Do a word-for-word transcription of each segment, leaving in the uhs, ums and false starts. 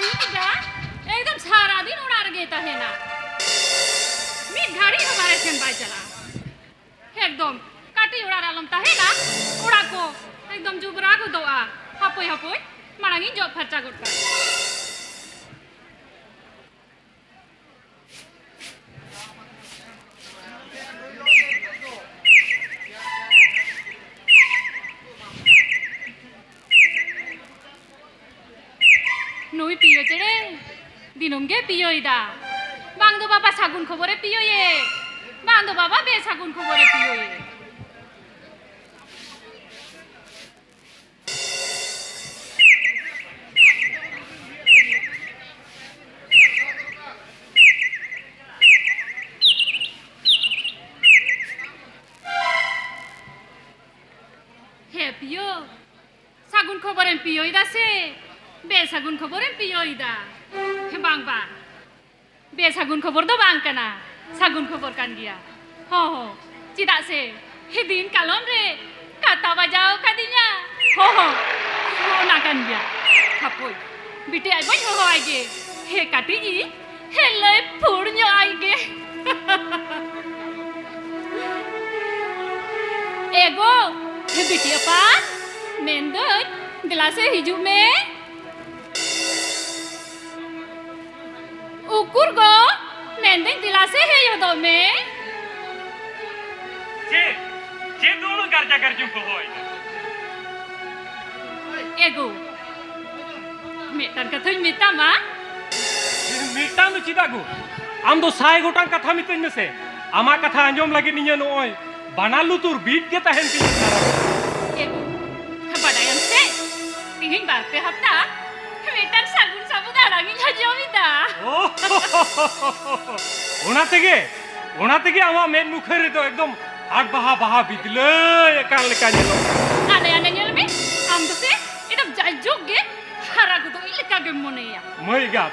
ᱮᱠᱫᱚᱢ ᱥᱟᱨᱟ ᱫᱤᱱ ᱚᱲᱟᱜ ᱨᱮᱜᱮᱭ ᱛᱟᱦᱮᱱᱟ, ᱢᱤᱫ ᱜᱷᱟᱹᱲᱤᱡ ᱦᱚᱸ ᱵᱟᱦᱨᱮ ᱥᱮᱱ ᱵᱟᱭ ᱪᱟᱞᱟᱜᱼᱟ᱾ ᱮᱠᱫᱚᱢ ᱠᱟᱹᱴᱤᱡ ᱚᱲᱟᱜ ᱨᱮ ᱟᱞᱚᱢ ᱛᱟᱦᱮᱱᱟ, ᱚᱲᱟᱜ ᱠᱚ ᱮᱠᱫᱚᱢ ᱡᱚᱵᱽᱨᱟ ᱜᱚᱫᱚᱜᱼᱟ᱾ ᱦᱟᱯᱳᱭ ᱦᱟᱯᱳᱭ, ᱢᱟᱲᱟᱝ ᱤᱧ ᱡᱚᱜ ᱯᱷᱟᱨᱪᱟ ᱜᱚᱫ ᱠᱟᱜᱼᱟ᱾ ᱱᱩᱭ ᱯᱤᱭᱳ ᱪᱮᱬᱮ ᱫᱤᱱᱟᱹᱢ ᱜᱮ ᱯᱤᱭᱳᱭᱮᱫᱟ᱾ ᱵᱟᱝ ᱫᱚ ᱵᱟᱵᱟ ᱥᱟᱹᱜᱩᱱ ᱠᱷᱚᱵᱚᱨᱮ ᱯᱤᱭᱳᱭᱮ, ᱵᱟᱝ ᱫᱚ ᱵᱟᱵᱟ ᱵᱮᱥᱟᱹᱜᱩᱱ ᱠᱷᱚᱵᱚᱨᱮ ᱯᱤᱭᱳᱭᱮ᱾ ᱦᱮ ᱯᱤᱭᱳ, ᱥᱟᱹᱜᱩᱱ ᱠᱷᱚᱵᱚᱨᱮᱢ ᱯᱤᱭᱳᱭᱮᱫᱟ ᱥᱮ ᱵᱮᱥᱟᱹᱜᱩᱱ ᱠᱷᱚᱵᱚᱨᱮᱢ ᱯᱤᱭᱳᱭᱮᱫᱟ? ᱦᱮ ᱵᱟᱝ, ᱵᱟᱝ, ᱵᱮᱥᱟᱹᱜᱩᱱ ᱠᱷᱚᱵᱚᱨ ᱫᱚ ᱵᱟᱝ ᱠᱟᱱᱟ, ᱥᱟᱹᱜᱩᱱ ᱠᱷᱚᱵᱚᱨ ᱠᱟᱱ ᱜᱮᱭᱟ᱾ ᱦᱚᱸ, ᱦᱚᱸ, ᱪᱮᱫᱟᱜ ᱥᱮ ᱦᱮ ᱫᱤᱱ ᱠᱟᱞᱚᱢ ᱨᱮ ᱠᱟᱛᱟ ᱵᱟᱡᱟᱣ ᱠᱟᱫᱤᱧᱟ᱾ ᱦᱚᱸ, ᱦᱚᱸ, ᱚᱱᱟ ᱠᱟᱱ ᱜᱮᱭᱟ᱾ ᱦᱟᱯᱳᱭ, ᱵᱤᱴᱤ ᱟᱡ ᱵᱟᱹᱧ ᱦᱚᱦᱚᱣᱟᱭ ᱜᱮ᱾ ᱦᱮ ᱠᱟᱹᱴᱤᱡ ᱤᱡ, ᱦᱮ ᱞᱟᱹᱭ ᱯᱷᱩᱲ ᱧᱚᱜ ᱟᱭ ᱜᱮ᱾ ᱮ ᱜᱚ, ᱦᱮ ᱵᱤᱴᱤ ᱟᱯᱟᱛ, ᱢᱮᱱᱫᱟᱹᱧ, ᱫᱮᱞᱟ ᱥᱮ ᱦᱤᱡᱩᱜ ᱢᱮ᱾ ᱩᱠᱩᱨ ᱜᱚ, ᱢᱮᱱᱫᱟᱹᱧ, ᱫᱮᱞᱟ ᱥᱮ ᱦᱮᱡ ᱦᱚᱫᱚᱜ ᱢᱮ᱾ ᱪᱮᱫ? ᱪᱮᱫ ᱩᱱᱟᱹᱜ ᱜᱟᱨᱡᱟ ᱜᱟᱨᱡᱩᱢ ᱦᱚᱦᱚᱭᱮᱫᱟ? ᱮ ᱜᱚ, ᱢᱤᱫᱴᱟᱝ ᱠᱟᱛᱷᱟᱧ ᱢᱮᱛᱟᱢᱟ᱾ ᱢᱤᱫᱴᱟᱝ ᱫᱚ ᱪᱮᱫᱟᱜ ᱜᱚ? ᱟᱢ ᱫᱚ ᱥᱟᱭ ᱜᱚᱴᱟᱝ ᱠᱟᱛᱷᱟ ᱢᱤᱛᱟᱹᱧ ᱢᱮᱥᱮ᱾ ᱟᱢᱟᱜ ᱠᱟᱛᱷᱟ ᱟᱸᱡᱚᱢ ᱞᱟᱹᱜᱤᱫ ᱤᱧᱟᱹᱜ ᱱᱚᱜᱼᱚᱭ ᱵᱟᱱᱟᱨ ᱞᱩᱛᱩᱨ ᱵᱤᱫ ᱜᱮ ᱛᱟᱦᱮᱱ ᱛᱤᱧᱟᱹ ᱥᱟᱨᱟ ᱜᱷᱟᱹᱲᱤ᱾ ᱮ ᱜᱚ, ᱵᱟᱰᱟᱭᱟᱢ ᱥᱮ, ᱛᱮᱦᱮᱧ ᱵᱟᱨ ᱯᱮ ᱦᱟᱯᱛᱟ ᱢᱤᱫᱴᱟᱝ ᱥᱟᱹᱜᱩᱱ ᱥᱟᱹᱵᱩᱫ ᱟᱲᱟᱝ ᱤᱧ ᱦᱚᱡᱚᱢ ᱮᱫᱟ᱾ ᱚ, ᱚᱱᱟ ᱛᱮᱜᱮ, ᱚᱱᱟ ᱛᱮᱜᱮ ᱟᱢᱟᱜ ᱢᱮᱫ ᱢᱩᱠᱷᱟᱹ ᱨᱮᱫᱚ ᱮᱠᱫᱚᱢ ᱟᱴ ᱵᱟᱦᱟ ᱵᱟᱦᱟ ᱵᱤᱫᱽᱞᱟᱹᱭ ᱟᱠᱟᱱ ᱞᱮᱠᱟ ᱧᱮᱞᱚᱜ ᱠᱟᱱᱟ᱾ ᱟᱞᱮ ᱟᱞᱮ ᱧᱮᱞ ᱢᱮ, ᱟᱢ ᱫᱚ ᱥᱮ ᱮᱠᱫᱚᱢ ᱡᱟᱭᱡᱩᱜᱽ ᱜᱮ ᱦᱟᱨᱟ ᱜᱚᱫᱚᱜ ᱤᱧ ᱞᱮᱠᱟ ᱜᱮᱢ ᱢᱚᱱᱮᱭᱟ᱾ ᱢᱟᱹᱭ ᱮᱸᱜᱟᱛ,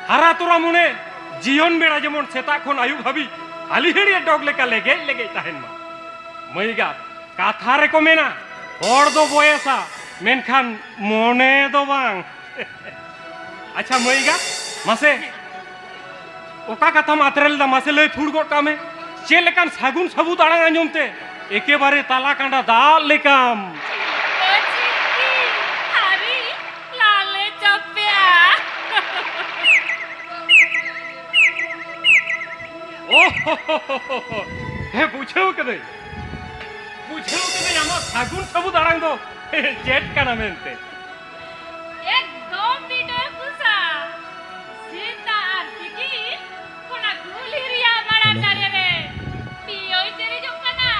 ᱦᱟᱨᱟ ᱛᱚᱨᱟ ᱢᱚᱱᱮ ᱡᱤᱭᱚᱱ ᱵᱮᱲᱟ ᱡᱮᱢᱚᱱ ᱥᱮᱛᱟᱜ ᱠᱷᱚᱱ ᱟᱹᱭᱩᱵ ᱦᱟᱹᱵᱤᱡ ᱦᱟᱹᱞᱤᱦᱟᱹᱲᱭᱟᱹ ᱰᱚᱜᱽ ᱞᱮᱠᱟ ᱞᱮᱜᱮᱡ ᱞᱮᱜᱮᱡ ᱛᱟᱦᱮᱱ ᱢᱟ᱾ ᱢᱟᱹᱭ ᱮᱸᱜᱟᱛ, ᱠᱟᱛᱷᱟ ᱨᱮᱠᱚ ᱢᱮᱱᱟ, ᱦᱚᱲ ᱫᱚ ᱵᱚᱭᱮᱥᱟ, ᱢᱮᱱᱠᱷᱟᱱ ᱢᱚᱱᱮ ᱫᱚ ᱵᱟᱝ᱾ ᱟᱪᱪᱷᱟ ᱢᱟᱹᱭ ᱜᱟ, ᱢᱟᱥᱮ ᱚᱠᱟ ᱠᱟᱛᱷᱟᱢ ᱟᱛᱨᱮ ᱞᱮᱫᱟ? ᱢᱟᱥᱮ ᱞᱟᱹᱭ ᱯᱷᱩᱲ ᱜᱚᱫ ᱠᱟᱜ ᱢᱮ᱾ ᱪᱮᱫ ᱞᱮᱠᱟᱱ ᱥᱟᱹᱜᱩᱱ ᱥᱟᱹᱵᱩᱫ ᱟᱲᱟᱝ ᱟᱸᱡᱚᱢ ᱛᱮ ᱮᱠᱮᱵᱟᱨᱮ ᱛᱟᱞᱟ ᱠᱟᱸᱰᱟ ᱫᱟᱜ ᱞᱮᱠᱟᱢ? ᱚ ᱪᱤᱴᱷᱤ, ᱟᱹᱨᱤ ᱞᱟᱞᱮ ᱪᱟᱯᱮᱜᱼᱟ᱾ ᱚ ᱦᱚ ᱦᱚ ᱦᱚ ᱦᱚ᱾ ᱦᱮᱸ, ᱵᱩᱡᱷᱟᱹᱣ ᱠᱟᱹᱫᱟᱹᱧ, ᱵᱩᱡᱷᱟᱹᱣ ᱠᱟᱹᱫᱟᱹᱧ ᱟᱢᱟᱜ ᱥᱟᱹᱜᱩᱱ ᱥᱟᱹᱵᱩᱫ ᱟᱲᱟᱝ ᱫᱚ ᱪᱮᱫ ᱠᱟᱱᱟ ᱢᱮᱱᱛᱮ᱾ ᱮᱠᱫᱚᱢ ᱵᱤᱰᱟᱹᱣ ᱠᱩᱥᱟ᱾ ᱥᱮᱛᱟᱜ ᱟᱨ ᱛᱤᱠᱤᱱ ᱚᱱᱟ ᱠᱩᱞᱦᱤ ᱨᱮᱭᱟᱜ ᱢᱟᱲᱟᱝ ᱫᱟᱨᱮ ᱨᱮ ᱯᱤᱭᱳᱭ ᱪᱮᱨᱮᱡᱚᱜ ᱠᱟᱱᱟ᱾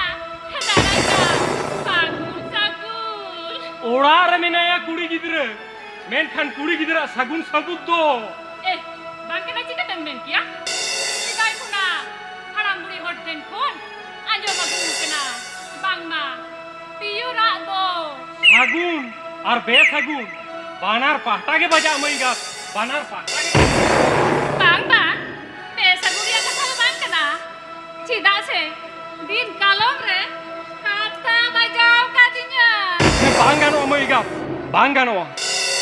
ᱫᱟᱨᱟᱭ ᱠᱟᱱ ᱥᱟᱹᱜᱩᱱ ᱥᱟᱹᱜᱩᱱ᱾ ᱚᱲᱟᱜ ᱨᱮ ᱢᱮᱱᱟᱭᱟ ᱠᱩᱲᱤ ᱜᱤᱫᱽᱨᱟᱹ, ᱢᱮᱱᱠᱷᱟᱱ ᱠᱩᱲᱤ ᱜᱤᱫᱽᱨᱟᱹ ᱥᱟᱹᱜᱩᱱ ᱥᱟᱹᱵᱩᱫ ᱫᱚ᱾ ᱮ, ᱵᱟᱝ ᱠᱟᱱᱟ, ᱪᱤᱠᱟᱹᱛᱮᱢ ᱢᱮᱱ ᱠᱮᱭᱟ? ᱥᱮᱫᱟᱭ ᱠᱷᱚᱱᱟᱜ ᱦᱟᱲᱟᱢ ᱵᱩᱲᱦᱤ ᱦᱚᱲ ᱴᱷᱮᱱ ᱠᱷᱚᱱ ᱟᱸᱡᱚᱢ ᱟᱹᱜᱩ ᱟᱠᱟᱱᱟ, ᱵᱟᱝᱢᱟ ᱯᱤᱭᱳ ᱨᱟᱜ ᱫᱚ ᱥᱟᱹᱜᱩᱱ ᱟᱨ ᱵᱮᱥᱟᱹᱜᱩᱱ ᱵᱟᱱᱟᱨ ᱯᱟᱦᱴᱟ ᱜᱮ ᱵᱟᱡᱟᱜ ᱢᱟᱹᱭ ᱜᱟᱛ, ᱵᱟᱱᱟᱨ ᱯᱟᱦᱴᱟ ᱜᱮ᱾ ᱵᱟᱝ, ᱵᱟᱝ, ᱵᱮᱥᱟᱹᱜᱩᱱ ᱨᱮᱭᱟᱜ ᱠᱟᱛᱷᱟ ᱫᱚ ᱵᱟᱝ ᱠᱟᱱᱟ᱾ ᱪᱮᱫᱟᱜ ᱥᱮ ᱫᱤᱱ ᱠᱟᱞᱚᱢ ᱨᱮ ᱠᱟᱛᱷᱟ ᱵᱟᱡᱟᱣ ᱠᱟᱫᱤᱧᱟ᱾ ᱵᱟᱝ ᱜᱟᱱᱚᱜᱼᱟ ᱢᱟᱹᱭ ᱜᱟᱛ, ᱵᱟᱝ ᱜᱟᱱᱚᱜᱼᱟ᱾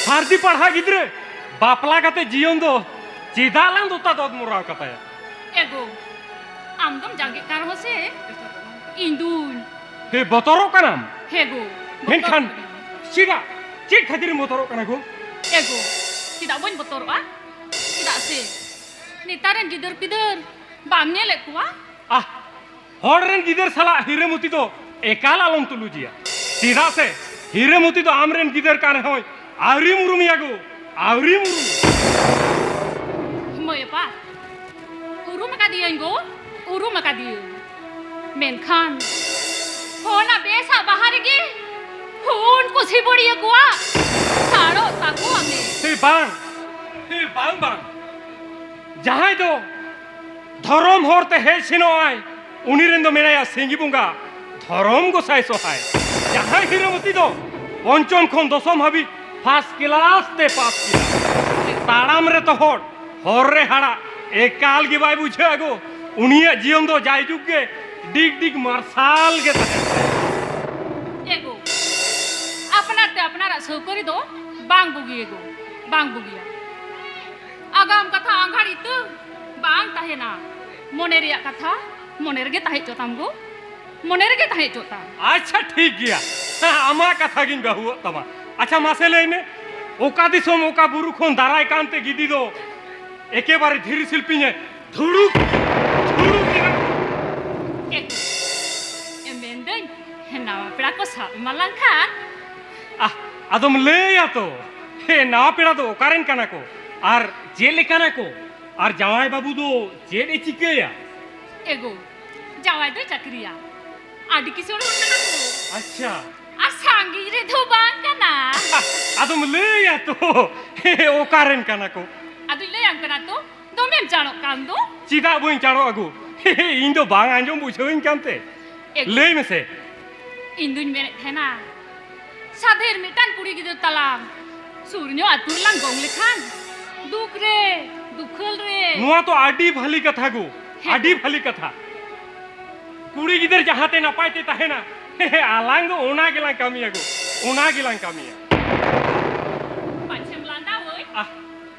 ᱥᱟᱹᱨᱫᱤ ᱯᱟᱲᱦᱟ ᱜᱤᱫᱽᱨᱟᱹ ᱵᱟᱯᱞᱟ ᱠᱟᱛᱮ ᱡᱤᱭᱚᱱ ᱫᱚ ᱪᱮᱫᱟᱜ ᱞᱟᱝ ᱫᱚᱛᱟ ᱫᱚᱛ ᱢᱚᱨᱟᱣ ᱠᱟᱛᱟᱭᱟ? ᱮᱜᱳ, ᱟᱢ ᱫᱚᱢ ᱡᱟᱸᱜᱮᱜ ᱠᱟᱱ ᱨᱮᱦᱚᱸ ᱥᱮ, ᱤᱧ ᱫᱩᱧ ᱦᱮ, ᱵᱚᱛᱚᱨᱚᱜ ᱠᱟᱱᱟᱢ? ᱦᱮᱸ ᱜᱳ, ᱢᱮᱱᱠᱷᱟᱱ ᱵᱚᱛᱚᱨᱚᱜ ᱠᱟᱹᱱᱟᱹᱧ᱾ ᱪᱮᱫᱟᱜ? ᱪᱮᱫ ᱠᱷᱟᱹᱛᱤᱨᱮᱢ ᱵᱚᱛᱚᱨᱚᱜ ᱠᱟᱱᱟ ᱜᱳ? ᱮᱜᱳ, ᱪᱮᱫᱟᱜ ᱵᱟᱹᱧ ᱵᱚᱛᱚᱨᱚᱜᱼᱟ? ᱪᱮᱫᱟᱜ ᱥᱮ ᱱᱮᱛᱟᱨ ᱨᱮᱱ ᱜᱤᱫᱟᱹᱨ ᱯᱤᱫᱟᱹᱨ ᱵᱟᱢ ᱧᱮᱞᱮᱫ ᱠᱚᱣᱟ? ᱟᱦ, ᱦᱚᱲ ᱨᱮᱱ ᱜᱤᱫᱟᱹᱨ ᱥᱟᱞᱟᱜ ᱦᱤᱨᱟᱹᱢᱚᱛᱤ ᱫᱚ ᱮᱠᱟᱞ ᱟᱞᱚᱢ ᱛᱩᱞᱩᱡᱮᱭᱟ᱾ ᱪᱮᱫᱟᱜ ᱥᱮ ᱦᱤᱨᱟᱹᱢᱚᱛᱤ ᱫᱚ ᱟᱢ ᱨᱮᱱ ᱜᱤᱫᱟᱹᱨ ᱠᱟᱱ ᱨᱮᱦᱚᱸᱭ ᱟᱹᱣᱨᱤᱢ ᱩᱨᱩᱢᱮᱭᱟ ᱜᱳ, ᱟᱹᱣᱨᱤᱢ ᱩᱨᱩᱢᱮᱭᱟ᱾ ᱢᱟᱹᱭ ᱟᱯᱟ, ᱩᱨᱩᱢ ᱟᱠᱟᱫᱤᱭᱟᱹᱧ ᱜᱳ, ᱩᱨᱩᱢ ᱟᱠᱟᱫᱤᱭᱟᱹᱧ᱾ ᱢᱮᱱᱠᱷᱟᱱ ᱚᱱᱟ ᱵᱮᱥᱟᱜ ᱵᱟᱦᱟ ᱨᱮᱜᱮ ᱯᱷᱩᱱ ᱠᱚ ᱥᱤᱵᱚᱲᱤᱭᱟᱹ ᱠᱚᱣᱟ, ᱥᱟᱲᱚᱜ ᱛᱟᱠᱚᱣᱟ ᱢᱮ᱾ ᱮ ᱵᱟᱝ, ᱮ ᱵᱟᱝ, ᱵᱟᱝ᱾ ᱡᱟᱦᱟᱸᱭ ᱫᱚ ᱫᱷᱚᱨᱚᱢ ᱦᱚᱨ ᱛᱮ ᱦᱮᱡ ᱥᱮᱱᱚᱜ ᱟᱭ, ᱩᱱᱤ ᱨᱮᱱ ᱫᱚ ᱢᱮᱱᱟᱭᱟ ᱥᱤᱸᱜᱤ ᱵᱚᱸᱜᱟ, ᱫᱷᱚᱨᱚᱢ ᱜᱚᱸᱥᱟᱭ ᱥᱚᱦᱟᱭ᱾ ᱡᱟᱦᱟᱸᱭ ᱦᱤᱨᱟᱹᱢᱚᱛᱤ ᱫᱚ ᱯᱚᱧᱪᱚᱢ ᱠᱷᱚᱱ ᱫᱚᱥᱚᱢ ᱦᱟᱹᱵᱤᱡ ᱯᱷᱟᱥᱴ ᱠᱞᱟᱥ ᱛᱮ ᱯᱟᱥ ᱠᱮᱫᱟ᱾ ᱛᱟᱲᱟᱢ ᱨᱮ ᱛᱚᱦᱚᱫ, ᱦᱚᱨ ᱨᱮ ᱦᱟᱲᱟᱜ, ᱮᱠᱟᱞ ᱜᱮ ᱵᱟᱭ ᱵᱩᱡᱷᱟᱹᱣᱟ ᱜᱳ᱾ ᱩᱱᱤᱭᱟᱜ ᱡᱤᱭᱚᱱ ᱫᱚ ᱡᱟᱭᱡᱩᱜᱽ ᱜᱮ ᱰᱤᱜᱽ ᱰᱤᱜᱽ ᱢᱟᱨᱥᱟᱞ ᱜᱮ ᱛᱟᱦᱮᱱ ᱛᱟᱭᱟ᱾ ᱮ ᱜᱳ, ᱟᱯᱱᱟᱨ ᱛᱮ ᱟᱯᱱᱟᱨᱟᱜ ᱥᱟᱹᱣᱠᱟᱹᱨᱤ ᱫᱚ ᱵᱟᱝ ᱵᱩᱜᱤᱭᱟ ᱜᱳ, ᱵᱟᱝ ᱵᱩᱜᱤᱭᱟ᱾ ᱟᱜᱟᱢ ᱠᱟᱛᱷᱟ ᱟᱸᱜᱷᱟᱲ ᱤᱛᱟᱹ ᱵᱟᱝ ᱛᱟᱦᱮᱱᱟ᱾ ᱢᱚᱱᱮ ᱨᱮᱭᱟᱜ ᱠᱟᱛᱷᱟ ᱢᱚᱱᱮ ᱨᱮᱜᱮ ᱛᱟᱦᱮᱸ ᱦᱚᱪᱚ ᱛᱟᱢ ᱜᱳ, ᱢᱚᱱᱮ ᱨᱮᱜᱮ ᱛᱟᱦᱮᱸ ᱦᱚᱪᱚ ᱛᱟᱢ᱾ ᱟᱪᱪᱷᱟ, ᱴᱷᱤᱠ ᱜᱮᱭᱟ᱾ ᱟᱢᱟᱜ ᱠᱟᱛᱷᱟ ᱜᱤᱧ ᱵᱟᱹᱦᱩᱣᱟᱜ ᱛᱟᱢᱟ᱾ ᱟᱪᱪᱷᱟ, ᱢᱟᱥᱮ ᱞᱟᱹᱭ ᱢᱮ, ᱚᱠᱟ ᱫᱤᱥᱚᱢ, ᱚᱠᱟ ᱵᱩᱨᱩ ᱠᱷᱚᱱ ᱫᱟᱨᱟᱭ ᱠᱟᱱᱛᱮ ᱜᱤᱫᱤ ᱫᱚ ᱮᱠᱮᱵᱟᱨᱮ ᱫᱷᱤᱨᱤ ᱥᱤᱞᱯᱤᱧ ᱮ ᱫᱷᱩᱲᱩᱠ, ᱫᱷᱩᱲᱩᱠ ᱮᱱᱟ? ᱮ ᱜᱳ, ᱮ ᱢᱮᱱᱫᱟᱹᱧ, ᱱᱟᱣᱟ ᱯᱮᱲᱟ ᱠᱚ ᱥᱟᱵ ᱮᱢᱟᱱ ᱞᱮᱱᱠᱷᱟᱱ? ᱟᱦ, ᱟᱫᱚᱢ ᱞᱟᱹᱭᱟ ᱛᱚ᱾ ᱦᱮ, ᱱᱟᱣᱟ ᱯᱮᱲᱟ ᱫᱚ ᱚᱠᱟᱨᱮᱱ ᱠᱟᱱᱟ ᱠᱚ ᱟᱨ ᱪᱮᱫ ᱞᱮᱠᱟᱱᱟ ᱠᱚ? ᱟᱨ ᱡᱟᱶᱟᱭ ᱵᱟᱹᱵᱩ ᱫᱚ ᱪᱮᱫ ᱮ ᱪᱤᱠᱟᱹᱭᱟ? ᱮ ᱜᱳ, ᱡᱟᱶᱟᱭ ᱫᱚᱭ ᱪᱟᱹᱠᱨᱤᱭᱟ᱾ ᱟᱹᱰᱤ ᱠᱤᱥᱟᱹᱬ ᱦᱚᱲ ᱠᱟᱱᱟ ᱠᱚ᱾ ᱟᱪᱪᱷᱟ᱾ ᱟᱨ ᱥᱟᱺᱜᱤᱧ ᱨᱮᱫᱚ ᱵᱟᱝ ᱠᱟᱱᱟ᱾ ᱟᱫᱚᱢ ᱞᱟᱹᱭᱟ ᱛᱚ, ᱚᱠᱟᱨᱮᱱ ᱠᱟᱱᱟ ᱠᱚ? ᱟᱫᱚᱧ ᱞᱟᱹᱭᱟᱢ ᱠᱟᱱᱟ ᱛᱚ, ᱫᱚᱢᱮᱢ ᱪᱟᱬᱚᱜ ᱠᱟᱱ ᱫᱚ᱾ ᱪᱮᱫᱟᱜ ᱵᱟᱹᱧ ᱪᱟᱬᱚᱜᱼᱟ ᱜᱳ? ᱤᱧ ᱫᱚ ᱵᱟᱝ ᱟᱸᱡᱚᱢ ᱵᱩᱡᱷᱟᱹᱣᱤᱧ ᱠᱟᱱᱛᱮ᱾ ᱮ ᱜᱳ᱾ ᱞᱟᱹᱭ ᱢᱮᱥᱮ᱾ ᱤᱧ ᱫᱩᱧ ᱢᱮᱱᱮᱫ ᱛᱟᱦᱮᱱᱟ, ᱥᱟᱫᱷᱮᱨ ᱢᱤᱫᱴᱟᱝ ᱠᱩᱲᱤ ᱜᱤᱫᱽᱨᱟᱹ ᱛᱟᱞᱟᱝ ᱥᱩᱨ ᱧᱚᱜ ᱟᱹᱛᱩ ᱨᱮᱞᱟᱝ ᱜᱚᱝ ᱞᱮᱠᱷᱟᱱ, ᱫᱩᱠ ᱨᱮ, ᱫᱩᱠᱷᱟᱹᱞ ᱨᱮ᱾ ᱱᱚᱣᱟ ᱛᱚ ᱟᱹᱰᱤ ᱵᱷᱟᱞᱤ ᱠᱟᱛᱷᱟ ᱜᱳ, ᱦᱮᱸ᱾ ᱟᱹᱰᱤ ᱵᱷᱟᱞᱤ ᱠᱟᱛᱷᱟ᱾ ᱠᱩᱲᱤ ᱜᱤᱫᱟᱹᱨ ᱡᱟᱦᱟᱸᱛᱮ ᱱᱟᱯᱟᱭ ᱛᱮ ᱛᱟᱦᱮᱱᱟ, ᱟᱞᱟᱝ ᱫᱚ ᱚᱱᱟ ᱜᱮᱞᱟᱝ ᱠᱟᱹᱢᱤᱭᱟ ᱜᱳ, ᱚᱱᱟ ᱜᱮᱞᱟᱝ ᱠᱟᱹᱢᱤᱭᱟ᱾ ᱯᱟᱪᱷᱮᱢ ᱞᱟᱸᱫᱟ ᱳᱭ᱾ ᱟᱦ,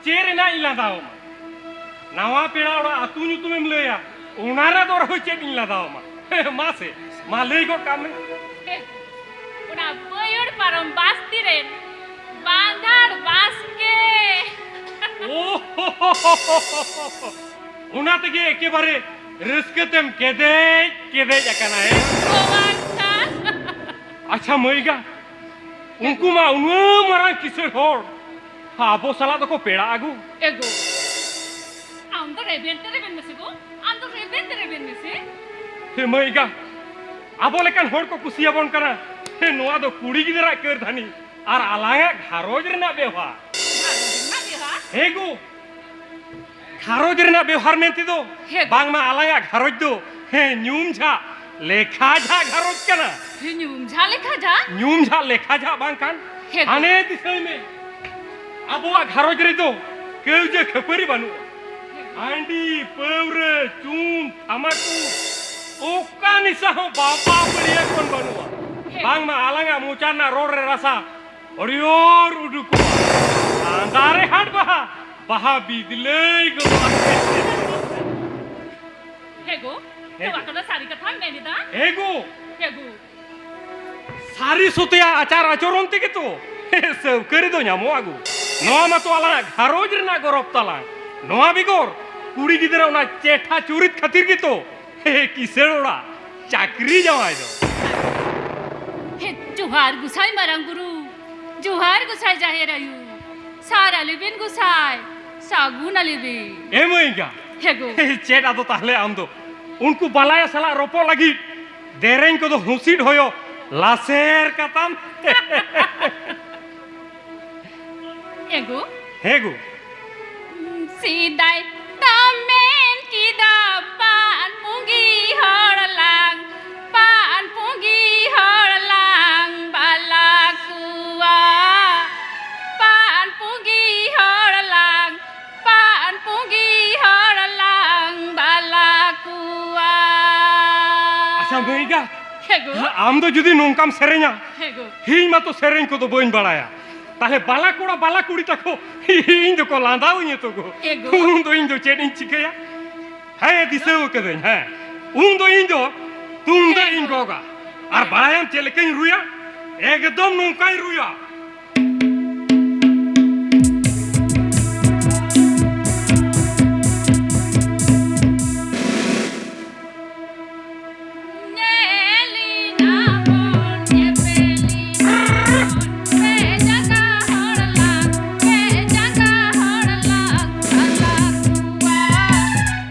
ᱪᱮᱫ ᱨᱮᱱᱟᱜ ᱤᱧ ᱞᱟᱸᱫᱟᱣᱟᱢᱟ? ᱱᱟᱣᱟ ᱯᱮᱲᱟ ᱚᱲᱟᱜ ᱟᱹᱛᱩ ᱧᱩᱛᱩᱢᱮᱢ ᱞᱟᱹᱭᱟ, ᱚᱱᱟ ᱨᱮᱫᱚ ᱟᱨᱦᱚᱸ ᱪᱮᱫ ᱤᱧ ᱞᱟᱸᱫᱟᱣᱟᱢᱟ? ᱢᱟᱥᱮ, ᱢᱟ ᱞᱟᱹᱭ ᱜᱚᱫ ᱠᱟᱜ ᱢᱮ᱾ ᱚᱱᱟ ᱵᱟᱹᱭᱦᱟᱹᱲ ᱯᱟᱨᱚᱢ ᱵᱟᱥᱛᱤ ᱨᱮᱱ ᱵᱟᱸᱫᱷᱟᱲ ᱵᱟᱥᱠᱮ᱾ ᱳ ᱦᱳ ᱦᱳ ᱦᱳ ᱦᱳ ᱦᱳ᱾ ᱚᱱᱟ ᱛᱮᱜᱮ ᱮᱠᱮᱵᱟᱨᱮ ᱨᱟᱹᱥᱠᱟᱹ ᱛᱮᱢ ᱠᱮᱫᱮᱡ ᱠᱮᱫᱮᱡ ᱟᱠᱟᱱᱟ, ᱦᱮᱸ? ᱟᱪᱪᱷᱟ ᱢᱟᱹᱭ ᱜᱟ, ᱩᱱᱠᱩ ᱢᱟ ᱩᱱᱟᱹᱜ ᱢᱟᱨᱟᱝ ᱠᱤᱥᱟᱹᱬ ᱦᱚᱲ, ᱟᱵᱚ ᱥᱟᱞᱟᱜ ᱫᱚᱠᱚ ᱯᱮᱲᱟᱜ ᱟᱹᱜᱩ᱾ ᱮ ᱜᱳ, ᱟᱢ ᱫᱚ ᱨᱮᱵᱮᱱ ᱛᱮ ᱨᱮᱵᱮᱱ ᱢᱮᱥᱮ ᱜᱳ, ᱟᱢ ᱫᱚ ᱨᱮᱵᱮᱱ ᱛᱮ ᱨᱮᱵᱮᱱ ᱢᱮᱥᱮ᱾ ᱦᱮ ᱢᱟᱹᱭ ᱜᱟ, ᱟᱵᱚ ᱞᱮᱠᱟᱱ ᱦᱚᱲ ᱠᱚ ᱠᱩᱥᱤᱭᱟᱵᱚᱱ ᱠᱟᱱᱟ᱾ ᱦᱮ, ᱱᱚᱣᱟ ᱫᱚ ᱠᱩᱲᱤ ᱜᱤᱫᱽᱨᱟᱹᱣᱟᱜ ᱠᱟᱹᱨᱫᱷᱟᱹᱱᱤ ᱟᱨ ᱟᱞᱟᱝᱟᱜ ᱜᱷᱟᱨᱚᱸᱡᱽ ᱨᱮᱱᱟᱜ ᱵᱮᱣᱦᱟᱨ᱾ ᱜᱷᱟᱨᱚᱸᱡᱽ ᱨᱮᱱᱟᱜ ᱵᱮᱣᱦᱟᱨ? ᱦᱮ ᱜᱳ, ᱜᱷᱟᱨᱚᱸᱡᱽ ᱨᱮᱱᱟᱜ ᱵᱮᱣᱦᱟᱨ ᱢᱮᱱᱛᱮ ᱫᱚ ᱦᱮᱸ᱾ ᱵᱟᱝᱢᱟ ᱟᱞᱟᱝᱟᱜ ᱜᱷᱟᱨᱚᱸᱡᱽ ᱫᱚ, ᱦᱮᱸ, ᱧᱩᱢ ᱡᱷᱟᱜ ᱞᱮᱠᱷᱟ ᱡᱷᱟᱜ ᱜᱷᱟᱨᱚᱸᱡᱽ ᱠᱟᱱᱟ᱾ ᱦᱮᱸ, ᱧᱩᱢ ᱡᱷᱟᱜ ᱞᱮᱠᱷᱟ ᱡᱷᱟᱜ? ᱧᱩᱢ ᱡᱷᱟᱜ ᱞᱮᱠᱷᱟ ᱡᱷᱟᱜ ᱵᱟᱝᱠᱷᱟᱱ ᱦᱮᱸ᱾ ᱦᱟᱱᱮ ᱫᱤᱥᱟᱹᱭ ᱢᱮ, ᱟᱵᱚᱣᱟᱜ ᱜᱷᱟᱨᱚᱸᱡᱽ ᱨᱮᱫᱚ ᱠᱟᱹᱣᱡᱟᱹ ᱠᱷᱟᱹᱯᱟᱹᱨᱤ ᱵᱟᱹᱱᱩᱜᱼᱟ᱾ ᱦᱟᱺᱰᱤ, ᱯᱟᱹᱣᱨᱟᱹ, ᱪᱩᱱ, ᱛᱷᱟᱢᱟᱠᱩ, ᱚᱠᱟ ᱱᱤᱥᱟ ᱦᱚᱸ ᱵᱟᱯᱟ ᱵᱟᱹᱲᱤᱭᱟᱹ ᱠᱷᱚᱱ ᱵᱟᱹᱱᱩᱜᱼᱟ᱾ ᱦᱮᱸ᱾ ᱵᱟᱝᱢᱟ ᱟᱞᱟᱝᱟᱜ ᱢᱚᱪᱟ ᱨᱮᱱᱟᱜ ᱨᱚᱲ ᱨᱮ ᱨᱟᱥᱟ ᱦᱚᱲᱤᱭᱚᱨ ᱩᱰᱩᱠᱚᱜᱼᱟ᱾ ᱟᱸᱫᱟᱨᱮ ᱦᱟᱴ ᱵᱟᱦᱟ, ᱵᱟᱦᱟ ᱵᱤᱫᱞᱟᱹᱭ ᱜᱚᱫᱚᱜᱼᱟ᱾ ᱦᱮᱸ ᱜᱳ, ᱦᱮᱸ ᱱᱚᱣᱟ ᱜᱳ᱾ ᱠᱚᱫᱚ ᱥᱟᱹᱨᱤ ᱠᱟᱛᱷᱟᱢ ᱢᱮᱱ ᱮᱫᱟ? ᱦᱮᱸ ᱜᱳ᱾ ᱦᱮᱸ ᱜᱳ᱾ ᱥᱟᱹᱨᱤ ᱥᱩᱛᱮᱭᱟᱜ ᱟᱪᱟᱨ ᱟᱪᱚᱨᱚᱱ ᱛᱮᱜᱮ ᱛᱚ ᱥᱟᱹᱣᱠᱟᱹᱨᱤ ᱫᱚ ᱧᱟᱢᱚᱜᱼᱟ ᱜᱳ᱾ ᱱᱚᱣᱟ ᱢᱟᱛᱚ ᱟᱞᱟᱝᱟᱜ ᱜᱷᱟᱨᱚᱸᱡᱽ ᱨᱮᱱᱟᱜ ᱜᱚᱨᱚᱵᱽ ᱛᱟᱞᱟᱝ᱾ ᱱᱚᱣᱟ ᱵᱮᱜᱚᱨ ᱠᱩᱲᱤ ᱜᱤᱫᱽᱨᱟᱹ ᱚᱱᱟ ᱪᱮᱴᱷᱟ ᱪᱩᱨᱤᱛ ᱠᱷᱟᱹᱛᱤᱨ ᱜᱮᱛᱚ ᱠᱤᱥᱟᱹᱬ ᱚᱲᱟᱜ ᱪᱟᱹᱠᱨᱤ ᱡᱟᱶᱟᱭ ᱫᱚ᱾ ᱦᱮᱸ, ᱡᱚᱦᱟᱨ ᱜᱚᱸᱥᱟᱭ ᱢᱟᱨᱟᱝ ᱵᱩᱨᱩ, ᱡᱚᱦᱟᱨ ᱜᱚᱸᱥᱟᱭ ᱡᱟᱦᱮᱨ ᱟᱭᱳ, ᱥᱟᱨ ᱟᱞᱮᱵᱮᱱ ᱜᱚᱸᱥᱟᱭ, ᱥᱟᱹᱜᱩᱱ ᱟᱞᱮᱵᱮᱱ᱾ ᱮ ᱢᱟᱹᱭ ᱮᱸᱜᱟ᱾ ᱦᱮᱸ ᱜᱳ᱾ ᱪᱮᱫ ᱟᱫᱚ ᱛᱟᱦᱞᱮ ᱟᱢ ᱫᱚ ᱩᱱᱠᱩ ᱵᱟᱞᱟᱭᱟ ᱥᱟᱞᱟᱜ ᱨᱚᱯᱚᱲ ᱞᱟᱹᱜᱤᱫ ᱫᱮᱨᱮᱧ ᱠᱚᱫᱚ ᱦᱩᱸᱥᱤᱫ ᱦᱚᱭᱚ ᱞᱟᱥᱮᱨ ᱠᱟᱛᱟᱢ? ᱮ ᱜᱳ᱾ ᱦᱮᱸ ᱜᱳ᱾ ᱥᱮᱫᱟᱭ ᱫᱚ ᱢᱮᱱ ᱠᱮᱫᱟ ᱯᱟᱱ ᱯᱩᱸᱜᱤ ᱦᱚᱲ ᱞᱟᱝ, ᱯᱟᱱ ᱯᱩᱸᱜᱤ ᱦᱚᱲ ᱞᱟᱝ ᱵᱟᱞᱟ ᱠᱚᱣᱟ᱾ ᱯᱟᱱ ᱯᱩᱸᱜᱤ ᱦᱚᱲ ᱞᱟᱝ, ᱯᱟᱱ ᱯᱩᱸᱜᱤ ᱦᱚᱲ ᱞᱟᱝ ᱵᱟᱞᱟ ᱠᱚᱣᱟ᱾ ᱟᱪᱪᱷᱟ ᱢᱟᱹᱭ ᱮᱸᱜᱟ, ᱦᱮᱸ ᱜᱳ᱾ ᱟᱢ ᱫᱚ ᱡᱩᱫᱤ ᱱᱚᱝᱠᱟᱢ ᱥᱮᱨᱮᱧᱟ, ᱦᱮᱸ ᱜᱳ᱾ ᱤᱧ ᱢᱟᱛᱚ ᱥᱮᱨᱮᱧ ᱠᱚᱫᱚ ᱵᱟᱹᱧ ᱵᱟᱲᱟᱭᱟ᱾ ᱛᱟᱦᱞᱮ ᱵᱟᱞᱟ ᱠᱚᱲᱟ ᱵᱟᱞᱟ ᱠᱩᱲᱤ ᱛᱟᱠᱚ ᱤᱧ ᱫᱚᱠᱚ ᱞᱟᱸᱫᱟᱣᱟᱹᱧᱟᱹ ᱛᱚ ᱜᱳ᱾ ᱮ ᱜᱳ᱾ ᱩᱱ ᱫᱚ ᱤᱧ ᱫᱚ ᱪᱮᱫ ᱤᱧ ᱪᱤᱠᱟᱹᱭᱟ? ᱦᱮᱸ, ᱫᱤᱥᱟᱹ ᱟᱠᱟᱫᱟᱹᱧ, ᱦᱮᱸ᱾ ᱩᱱ ᱫᱚ ᱤᱧ ᱫᱚ ᱛᱩᱢᱫᱟᱹᱜ ᱤᱧ ᱜᱚᱜᱟ᱾ ᱟᱨ ᱵᱟᱲᱟᱭᱟᱢ ᱪᱮᱫ ᱞᱮᱠᱟᱧ ᱨᱩᱭᱟ? ᱮᱠᱫᱚᱢ ᱱᱚᱝᱠᱟᱧ ᱨᱩᱭᱟ᱾ ᱧᱮᱞᱤᱱᱟ ᱵᱚᱱ, ᱧᱮᱯᱮᱞᱤᱱᱟ ᱵᱚᱱ, ᱯᱮ ᱡᱟᱸᱜᱟ ᱦᱚᱲ ᱞᱟᱝ, ᱯᱮ ᱡᱟᱸᱜᱟ ᱦᱚᱲ ᱞᱟᱝ ᱵᱟᱞᱟ ᱠᱚᱣᱟ,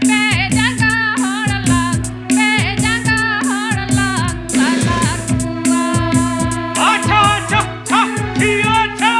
ᱯᱮ ᱡᱟᱸᱜᱟ ᱦᱚᱲ ᱞᱟᱝ, ᱯᱮ ᱡᱟᱸᱜᱟ ᱦᱚᱲ ᱞᱟᱝ ᱵᱟᱞᱟ ᱠᱚᱣᱟ᱾ ᱟᱪᱪᱷᱟ, ᱟᱪᱪᱷᱟ, ᱟᱪᱪᱷᱟ, ᱴᱷᱤᱠ ᱟᱪᱷᱮ᱾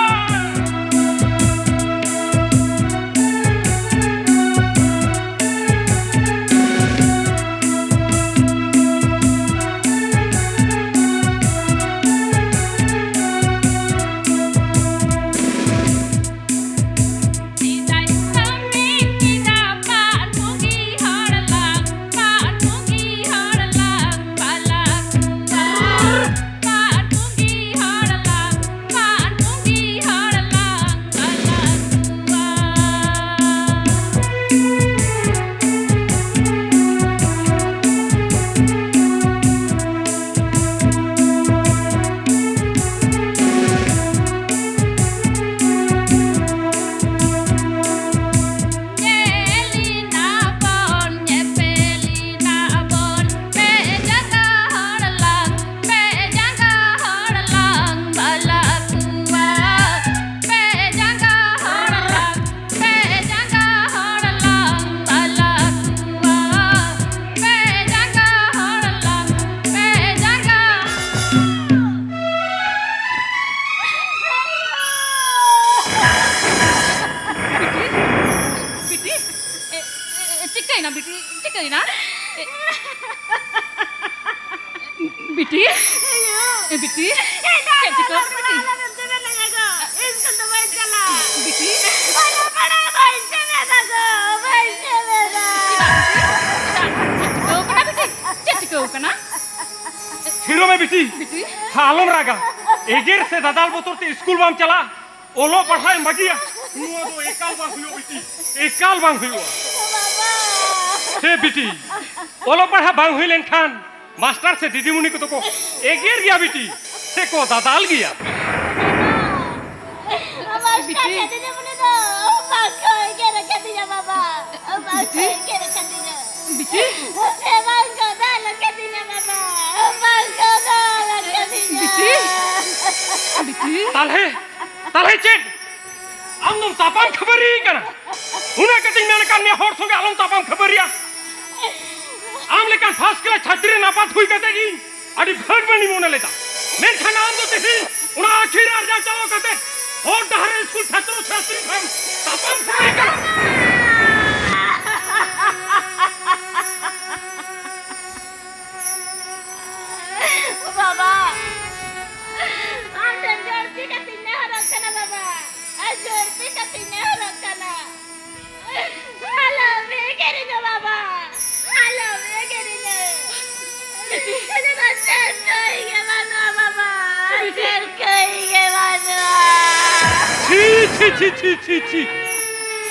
ᱪᱤᱠᱟᱹᱭᱮᱱᱟ ᱵᱤᱴᱤ? ᱪᱤᱠᱟᱹᱭᱮᱱᱟ? ᱮ, ᱵᱤᱴᱤ? ᱮ, ᱵᱤᱴᱤ? ᱪᱮᱫ ᱪᱤᱠᱟᱹ ᱠᱟᱱᱟ ᱵᱤᱴᱤ? ᱤᱥᱠᱩᱞ ᱫᱚ ᱵᱟᱹᱧ ᱪᱟᱞᱟᱜᱼᱟ᱾ ᱵᱤᱴᱤ? ᱚᱞᱚᱜ ᱯᱟᱲᱦᱟᱜ ᱵᱟᱹᱧ ᱪᱮᱫ ᱮᱫᱟ ᱜᱚ, ᱵᱟᱹᱧ ᱪᱮᱫ ᱮᱫᱟ᱾ ᱪᱮᱫ ᱪᱤᱠᱟᱹᱣ ᱠᱟᱱᱟ ᱵᱤᱴᱤ? ᱪᱮᱫ ᱪᱤᱠᱟᱹᱣ ᱠᱟᱱᱟ? ᱛᱷᱤᱨᱚᱜ ᱢᱮ ᱵᱤᱴᱤ᱾ ᱵᱤᱴᱤ? ᱟᱞᱚᱢ ᱨᱟᱜᱟ᱾ ᱮᱜᱮᱨ ᱥᱮ ᱫᱟᱫᱟᱞ ᱵᱚᱛᱚᱨ ᱛᱮ ᱤᱥᱠᱩᱞ ᱵᱟᱢ ᱪᱟᱞᱟᱜᱼᱟ? ᱚᱞᱚᱜ ᱯᱟᱲᱦᱟᱜ ᱮᱢ ᱵᱟᱹᱜᱤᱭᱟ? ᱱᱚᱣᱟ ᱫᱚ ᱮᱠᱟᱞ ᱵᱟᱝ ᱦᱩᱭᱩᱜᱼᱟ ᱵᱤᱴᱤ, ᱮᱠᱟᱞ ᱵᱟᱝ ᱦᱩᱭᱩᱜᱼᱟ᱾ ᱦᱮᱸ ᱵᱤᱴᱤ, ᱚᱞᱚᱜ ᱯᱟᱲᱦᱟᱜ ᱵᱟᱝ ᱦᱩᱭ ᱞᱮᱱᱠᱷᱟᱱ ᱢᱟᱥᱴᱟᱨ ᱥᱮ ᱫᱤᱫᱤᱢᱩᱱᱤ ᱠᱚᱫᱚ ᱠᱚ ᱮᱜᱮᱨ ᱜᱮᱭᱟ ᱵᱤᱴᱤ, ᱥᱮ ᱠᱚ ᱫᱟᱫᱟᱞ ᱜᱮᱭᱟ᱾ ᱢᱟᱥᱴᱟᱨ ᱥᱮ ᱫᱤᱫᱤᱢᱩᱱᱤ ᱫᱚ ᱵᱟᱝ ᱠᱚ ᱮᱜᱮᱨ ᱟᱠᱟᱫᱤᱧᱟ ᱵᱟᱵᱟ, ᱵᱟᱝ ᱠᱚ ᱮᱜᱮᱨ ᱟᱠᱟᱫᱤᱧᱟ᱾ ᱵᱤᱴᱤ? ᱥᱮ ᱵᱟᱝ ᱠᱚ ᱫᱟᱞ ᱟᱠᱟᱫᱤᱧᱟ ᱵᱟᱵᱟ, ᱵᱟᱝ ᱠᱚ ᱫᱟᱞ ᱟᱠᱟᱫᱤᱧᱟ᱾ ᱵᱤᱴᱤ? ᱵᱤᱴᱤ? ᱛᱟᱞᱦᱮ, ᱛᱟᱞᱦᱮ ᱪᱮᱫ? ᱟᱢ ᱫᱚᱢ ᱛᱟᱯᱟᱢ ᱠᱷᱟᱹᱯᱟᱹᱨᱤ ᱠᱟᱱᱟ? ᱚᱱᱟ ᱠᱟᱛᱮᱧ ᱢᱮᱱ ᱟᱠᱟᱫ ᱢᱮᱭᱟ ᱦᱚᱲ ᱥᱚᱸᱜᱮ ᱟᱞᱚᱢ ᱛᱟᱯᱟᱢ ᱠᱷᱟᱹᱯᱟᱹᱨᱤᱭᱟ᱾ ᱟᱢ ᱞᱮᱠᱟᱱ ᱯᱷᱟᱥᱴ ᱠᱞᱟᱥ ᱪᱷᱟᱹᱛᱨᱤ ᱱᱟᱯᱟᱛ ᱦᱩᱭ ᱠᱟᱛᱮ ᱤᱧ ᱟᱹᱰᱤ ᱵᱷᱟᱹᱜᱽ ᱵᱟᱹᱱᱤᱧ ᱢᱚᱱᱮ ᱞᱮᱫᱟ, ᱢᱮᱱᱠᱷᱟᱱ ᱟᱢ ᱫᱚ ᱛᱮᱦᱮᱧ ᱚᱱᱟ ᱟᱹᱠᱷᱤᱨ ᱟᱨᱡᱟᱣ ᱪᱟᱞᱟᱣ ᱠᱟᱛᱮ ᱦᱚᱨ ᱰᱟᱦᱟᱨ ᱨᱮ ᱥᱠᱩᱞ ᱪᱷᱟᱛᱨᱚ ᱪᱷᱟᱛᱨᱤ ᱠᱷᱚᱱ ᱛᱟᱯᱟᱢ ᱠᱷᱟᱹᱯᱟᱹᱨᱤ ᱠᱟᱱᱟ᱾ ᱵᱟᱵᱟ, ᱟᱢ ᱴᱷᱮᱱ ᱡᱚᱨᱛᱤ ᱠᱟᱛᱮᱧ ᱱᱮᱦᱚᱨᱚᱜ ᱠᱟᱱᱟ ᱵᱟᱵᱟ, ᱟᱨ ᱡᱚᱨᱛᱤ ᱠᱟᱛᱮᱧ ᱱᱮᱦᱚᱨᱚᱜ ᱠᱟᱱᱟ᱾ ᱟᱞᱚᱢ ᱮᱜᱮᱨᱤᱧᱟ ᱵᱟᱵᱟ, ᱟᱞᱚᱢ ᱮᱜᱮᱨᱤᱧᱟ᱾ ᱤᱧ ᱫᱚ ᱪᱮᱫ ᱠᱟᱹᱭ ᱜᱮ ᱵᱟᱹᱱᱩᱜᱼᱟ ᱵᱟᱵᱟ, ᱪᱮᱫ ᱠᱟᱹᱭ ᱜᱮ ᱵᱟᱹᱱᱩᱜᱼᱟ᱾ ᱪᱷᱤ, ᱪᱷᱤ, ᱪᱷᱤ, ᱪᱷᱤ, ᱪᱷᱤ, ᱪᱷᱤ᱾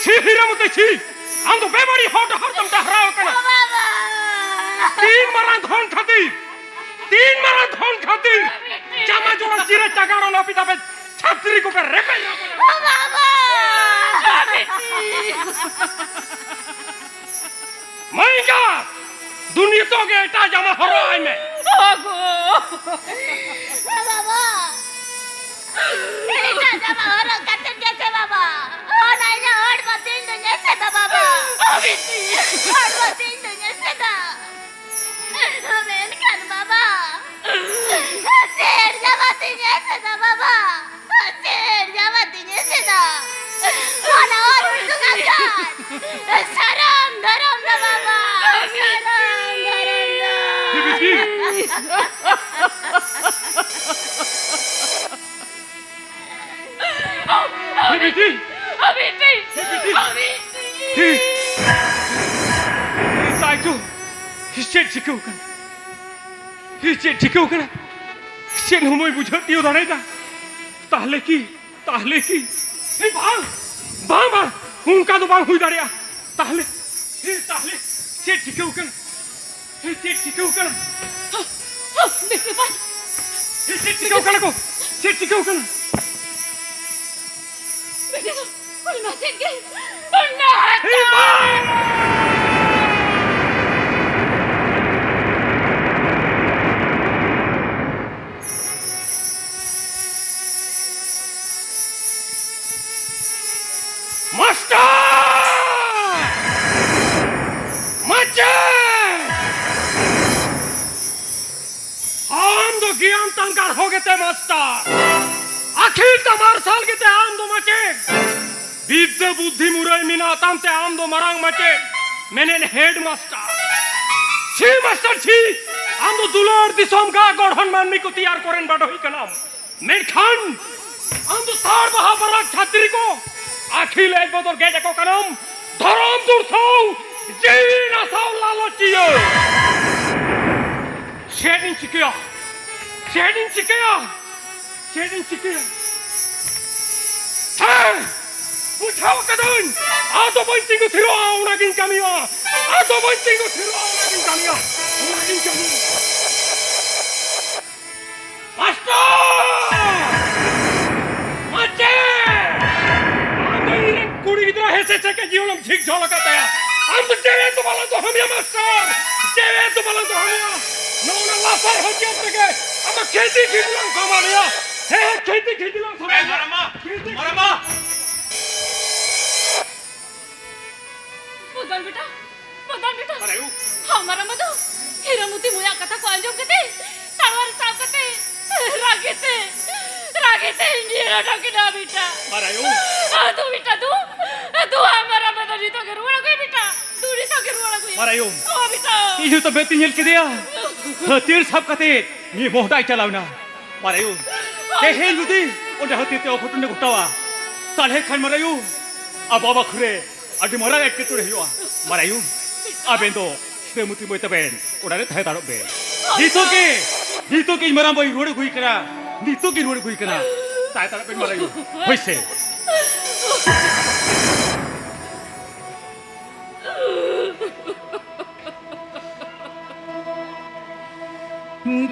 ᱪᱷᱤ, ᱦᱤᱨᱟᱢᱚᱛᱤ, ᱪᱷᱤ᱾ ᱟᱢ ᱫᱚ ᱵᱮᱵᱟᱹᱲᱤᱡ ᱦᱚᱲ ᱰᱟᱦᱟᱨ ᱛᱮᱢ ᱰᱟᱦᱨᱟᱣ ᱟᱠᱟᱱᱟ᱾ ᱵᱟᱵᱟ᱾ ᱛᱤᱱ ᱢᱟᱨᱟᱝ ᱫᱷᱚᱱ ᱠᱷᱟᱹᱛᱤᱨ, ᱛᱤᱱ ᱢᱟᱨᱟᱝ ᱫᱷᱚᱱ ᱠᱷᱟᱹᱛᱤᱨ ᱡᱟᱢᱟ ᱡᱚᱲᱟ ᱪᱤᱨᱟᱹ ᱪᱟᱜᱟᱲ ᱚᱱᱟ ᱯᱤᱴᱟ ᱯᱮ ᱪᱷᱟᱹᱛᱨᱤ ᱠᱚᱯᱮ ᱨᱮᱯᱮᱡ ᱨᱟᱯᱟᱡ᱾ ᱵᱟᱵᱟ᱾ ᱢᱟᱹᱭ ᱮᱸᱜᱟ, ᱫᱩ ᱱᱤᱛᱚᱜ ᱜᱮ ᱮᱴᱟᱜ ᱡᱟᱢᱟ ᱦᱚᱨᱚᱜ ᱟᱭ ᱢᱮ᱾ ᱵᱟᱵᱟ᱾ ᱮᱴᱟᱜ ᱡᱟᱢᱟ ᱦᱚᱨᱚᱜ ᱠᱟᱛᱮ ᱜᱮ ᱥᱮ ᱵᱟᱵᱟ, ᱚᱱᱟ ᱤᱧᱟᱹᱜ ᱦᱚᱲᱢᱚ ᱛᱤᱧ ᱫᱩᱧ ᱮᱥᱮᱫᱟ ᱵᱟᱵᱟ᱾ ᱦᱚᱲᱢᱚ ᱛᱤᱧ ᱫᱩᱧ ᱮᱥᱮᱫᱟ᱾ ᱢᱮᱱᱠᱷᱟᱱ ᱵᱟᱵᱟ, ᱪᱮᱫ ᱡᱟᱢᱟ ᱛᱤᱧ ᱮᱥᱮᱫᱟ ᱵᱟᱵᱟ? ᱪᱮᱫ ᱡᱟᱢᱟ ᱛᱤᱧ ᱮᱥᱮᱫᱟ? ᱚᱱᱟ ᱚᱨ ᱩᱰᱩᱠ ᱟᱠᱟᱱ ᱥᱟᱨᱟᱢ ᱫᱷᱚᱨᱚᱢ ᱫᱚ ᱦᱮᱸ, ᱵᱤᱴᱤ᱾ ᱚ, ᱵᱤᱴᱤ! ᱦᱮᱸ, ᱵᱤᱴᱤ! ᱚ, ᱵᱤᱴᱤ! ᱦᱮᱸ᱾ ᱛᱟᱭ ᱪᱚ, ᱪᱮᱫ ᱪᱤᱠᱟᱹᱣ ᱠᱟᱱᱟ? ᱪᱮᱫ ᱪᱤᱠᱟᱹᱣ ᱠᱟᱱᱟ? ᱪᱮᱫ ᱦᱚᱸ ᱵᱟᱹᱧ ᱵᱩᱡᱷᱟᱹᱣ ᱛᱤᱭᱳᱜ ᱫᱟᱲᱮᱭᱟᱫᱟ᱾ ᱛᱟᱦᱞᱮ ᱠᱤ, ᱛᱟᱦᱞᱮ ᱠᱤ? ᱮ, ᱵᱟᱝ, ᱵᱟᱝ, ᱵᱟᱝ, ᱚᱱᱠᱟ ᱫᱚ ᱵᱟᱝ ᱦᱩᱭ ᱫᱟᱲᱮᱭᱟᱜᱼᱟ᱾ ᱛᱟᱦᱞᱮ, ᱮ, ᱛᱟᱦᱞᱮ ᱪᱮᱫ ᱪᱤᱠᱟᱹᱣ ᱠᱟᱱᱟ? ᱮ, ᱪᱮᱫ ᱪᱤᱠᱟᱹᱣ ᱠᱟᱱᱟ? ᱵᱤᱴᱩ ᱵᱟᱝ᱾ ᱮ, ᱪᱮᱫ ᱪᱤᱠᱟᱹᱣ ᱠᱟᱱᱟ ᱠᱚ? ᱪᱮᱫ ᱪᱤᱠᱟᱹᱣ ᱠᱟᱱᱟ? ᱵᱤᱴᱩ ᱫᱚ ᱚᱱᱟ ᱪᱮᱫ ᱜᱮ, ᱚᱱᱟ ᱮ, ᱵᱟᱝ! ᱢᱟᱥᱴᱟᱨ! ᱢᱟᱪᱮᱫ! ᱟᱢ ᱫᱚ ᱜᱮᱭᱟᱱ ᱛᱟᱢ ᱜᱟᱲᱦᱚ ᱜᱮᱛᱮ ᱢᱟᱥᱴᱟᱨ, ᱟᱹᱠᱷᱤᱞ ᱛᱟᱢ ᱢᱟᱨᱥᱟᱞ ᱜᱮᱛᱮ ᱟᱢ ᱫᱚ ᱢᱟᱪᱮᱫ, ᱵᱤᱫᱽᱫᱟᱹ ᱵᱩᱫᱽᱫᱷᱤ ᱢᱩᱨᱟᱹᱭ ᱢᱮᱱᱟᱜ ᱛᱟᱢ ᱛᱮ ᱟᱢ ᱫᱚ ᱢᱟᱨᱟᱝ ᱢᱟᱪᱮᱫ, ᱢᱮᱱᱮᱫ ᱦᱮᱰ ᱢᱟᱥᱴᱟᱨ᱾ ᱪᱷᱤ ᱢᱟᱥᱴᱟᱨ ᱪᱷᱤ, ᱟᱢ ᱫᱚ ᱫᱩᱞᱟᱹᱲ ᱫᱤᱥᱚᱢ ᱜᱟ ᱜᱚᱲᱦᱚᱱ ᱢᱟᱹᱱᱢᱤ ᱠᱚ ᱛᱮᱭᱟᱨ ᱠᱚᱨᱮᱱ ᱵᱟᱰᱚᱦᱤ ᱠᱟᱱᱟᱢ᱾ ᱢᱮᱱᱠᱷᱟᱱ ᱟᱢ ᱫᱚ ᱥᱟᱨ ᱵᱟᱦᱟ ᱵᱟᱨᱟᱠ ᱪᱷᱟᱛᱨᱤ ᱠᱚ ᱟᱹᱠᱷᱤᱞ ᱮᱡ ᱵᱚᱫᱚᱞ ᱜᱮᱡ ᱟᱠᱚ ᱠᱟᱱᱟᱢ᱾ ᱫᱷᱚᱨᱚᱢ ᱫᱩᱨᱥᱟᱹᱣ, ᱡᱤᱣᱤ ᱱᱟᱥᱟᱣ ᱞᱟᱞᱚᱪᱤᱭᱟᱹ᱾ ᱪᱮᱫ ᱤᱧ ᱪᱤᱠᱟᱹᱭᱟ? ᱪᱮᱫ ᱤᱧ ᱪᱤᱠᱟᱹᱭᱟ? ᱪᱮᱫ ᱤᱧ ᱪᱤᱠᱟᱹᱭᱟ? ᱦᱮᱸ, ᱵᱩᱡᱷᱟᱹᱣ ᱠᱟᱹᱫᱟᱹᱧ᱾ ᱟᱫᱚ ᱵᱟᱹᱧ ᱛᱤᱸᱜᱩ ᱛᱷᱤᱨᱚᱜᱼᱟ, ᱚᱱᱟᱜᱤᱧ ᱠᱟᱹᱢᱤᱭᱟ᱾ ᱟᱫᱚ ᱵᱟᱹᱧ ᱛᱤᱸᱜᱩ ᱛᱷᱤᱨᱚᱜᱼᱟ, ᱚᱱᱟᱜᱤᱧ ᱠᱟᱹᱢᱤᱭᱟ᱾ ᱚᱱᱟᱜᱤᱧ ᱠᱟᱹᱢᱤᱭᱟ᱾ ᱢᱟᱥᱴᱟᱨ! ᱢᱟᱪᱮᱫ! ᱟᱢ ᱫᱚ ᱤᱧ ᱨᱮᱱ ᱠᱩᱲᱤ ᱜᱤᱫᱽᱨᱟᱹ ᱦᱮᱸᱥᱮ ᱥᱮ ᱠᱮ ᱡᱤᱭᱚᱱᱮᱢ ᱡᱷᱤᱠ ᱡᱷᱚᱞ ᱟᱠᱟᱫ ᱛᱟᱭᱟ᱾ ᱟᱢ ᱫᱚ ᱡᱮᱣᱮᱫ ᱫᱚ ᱵᱟᱞᱟᱝ ᱫᱚᱦᱚ ᱢᱮᱭᱟ, ᱢᱟᱥᱴᱟᱨ! ᱡᱮᱣᱮᱫ ᱫᱚ ᱵᱟᱞᱟᱝ ᱫᱚᱦᱚ ᱢᱮᱭᱟ᱾ ᱱᱚᱜᱼᱚ ᱱᱟ ᱞᱟᱥᱟᱨ ᱦᱟᱹᱛᱭᱟᱹᱨ ᱛᱮᱜᱮ ᱟᱢ ᱫᱚ ᱠᱷᱮᱛᱤ ᱠᱷᱮᱛᱤ ᱞᱟᱝ ᱥᱟᱢᱟᱱ ᱢᱮᱭᱟ᱾ ᱦᱮᱸ, ᱦᱮᱸ, ᱠᱷᱮᱛᱤ ᱠᱷᱮᱛᱤ ᱞᱟᱝ ᱥᱟᱢᱟᱱ ᱢᱮᱭᱟ᱾ ᱢᱟᱨᱟᱢᱟ! ᱠᱷᱮᱛᱤ ᱢᱟᱨᱟᱢᱟ! ᱵᱚᱫᱚᱞ ᱵᱮᱴᱟ, ᱵᱚᱫᱚᱞ ᱵᱮᱴᱟ᱾ ᱟᱨᱮ ᱩ᱾ ᱦᱟᱣ ᱢᱟᱨᱟᱝ ᱵᱟ ᱫᱚ ᱦᱤᱨᱟᱹᱢᱩᱛᱤ ᱢᱚᱭᱟᱜ ᱠᱟᱛᱷᱟ ᱠᱚ ᱟᱸᱡᱚᱢ ᱠᱟᱛᱮ, ᱛᱟᱲᱣᱟᱨ ᱥᱟᱵ ᱠᱟᱛᱮ, ᱨᱟᱹᱜᱤ ᱛᱮ, ᱨᱟᱹᱜᱤ ᱛᱮ ᱤᱧ ᱡᱤᱣᱤ ᱟᱰᱚᱠ ᱠᱮᱫᱟ ᱵᱮᱴᱟ᱾ ᱟᱨᱮ ᱩ᱾ ᱟᱫᱚ ᱵᱮᱴᱟ ᱫᱩ, ᱫᱩ ᱦᱟᱣ ᱢᱟᱨᱟᱝ ᱵᱟ ᱫᱚ ᱱᱤᱛᱚᱜ ᱜᱮ ᱨᱩᱣᱟᱹᱲ ᱟᱹᱜᱩᱭ ᱵᱮᱴᱟ᱾ ᱫᱩ ᱱᱤᱛᱚᱜ ᱜᱮ ᱨᱩᱣᱟᱹᱲ ᱟᱹᱜᱩᱭ᱾ ᱟᱨᱮ ᱩ᱾ ᱚ ᱵᱮᱴᱟ᱾ ᱤᱧ ᱦᱚᱸ ᱛᱚ ᱵᱮᱛᱤᱧ ᱧᱮᱞ ᱠᱮᱫᱮᱭᱟ᱾ ᱦᱟᱹᱛᱤᱭᱟᱹᱨ ᱥᱟᱵ ᱠᱟᱛᱮ ᱢᱤᱫ ᱢᱚᱦᱰᱟᱭ ᱪᱟᱞᱟᱣ ᱮᱱᱟ᱾ ᱢᱟᱨᱟᱭᱩ, ᱛᱮᱦᱮᱧ ᱡᱩᱫᱤ ᱚᱸᱰᱮ ᱦᱟᱹᱛᱤᱭᱟᱹᱨ ᱛᱮ ᱚᱜᱷᱚᱴᱚᱱᱮ ᱜᱷᱚᱴᱟᱣᱟ, ᱛᱟᱦᱞᱮ ᱠᱷᱟᱱ ᱢᱟᱨᱟᱭᱩ, ᱟᱵᱚ ᱟᱵᱟᱠᱷᱩ ᱨᱮ ᱟᱹᱰᱤ ᱢᱟᱨᱟᱝ ᱮᱴᱠᱮᱴᱚᱬᱮ ᱦᱩᱭᱩᱜᱼᱟ᱾ ᱢᱟᱨᱟᱭᱩ, ᱟᱵᱮᱱ ᱫᱚ ᱥᱩᱫᱷᱟᱹ ᱢᱩᱛᱤ ᱢᱟᱹᱭ ᱛᱟᱵᱮᱱ ᱚᱲᱟᱜ ᱨᱮ ᱛᱟᱦᱮᱸ ᱦᱟᱛᱟᱲᱚᱜ ᱵᱮᱱ᱾ ᱱᱤᱛᱚᱜ ᱜᱮ, ᱱᱤᱛᱚᱜ ᱜᱮ ᱤᱧ ᱢᱟᱨᱟᱝ ᱵᱟᱹᱧ ᱨᱩᱣᱟᱹᱲ ᱟᱹᱜᱩᱭ ᱠᱟᱱᱟ᱾ ᱱᱤᱛᱚᱜ ᱜᱮ ᱨᱩᱣᱟᱹᱲ ᱟᱹᱜᱩᱭ ᱠᱟᱱᱟ᱾ ᱛᱟᱦᱮᱸ ᱦᱟᱛᱟᱲᱚᱜ ᱵᱮᱱ ᱢᱟᱨᱟᱭᱩ᱾ ᱦᱳᱭ ᱥᱮ᱾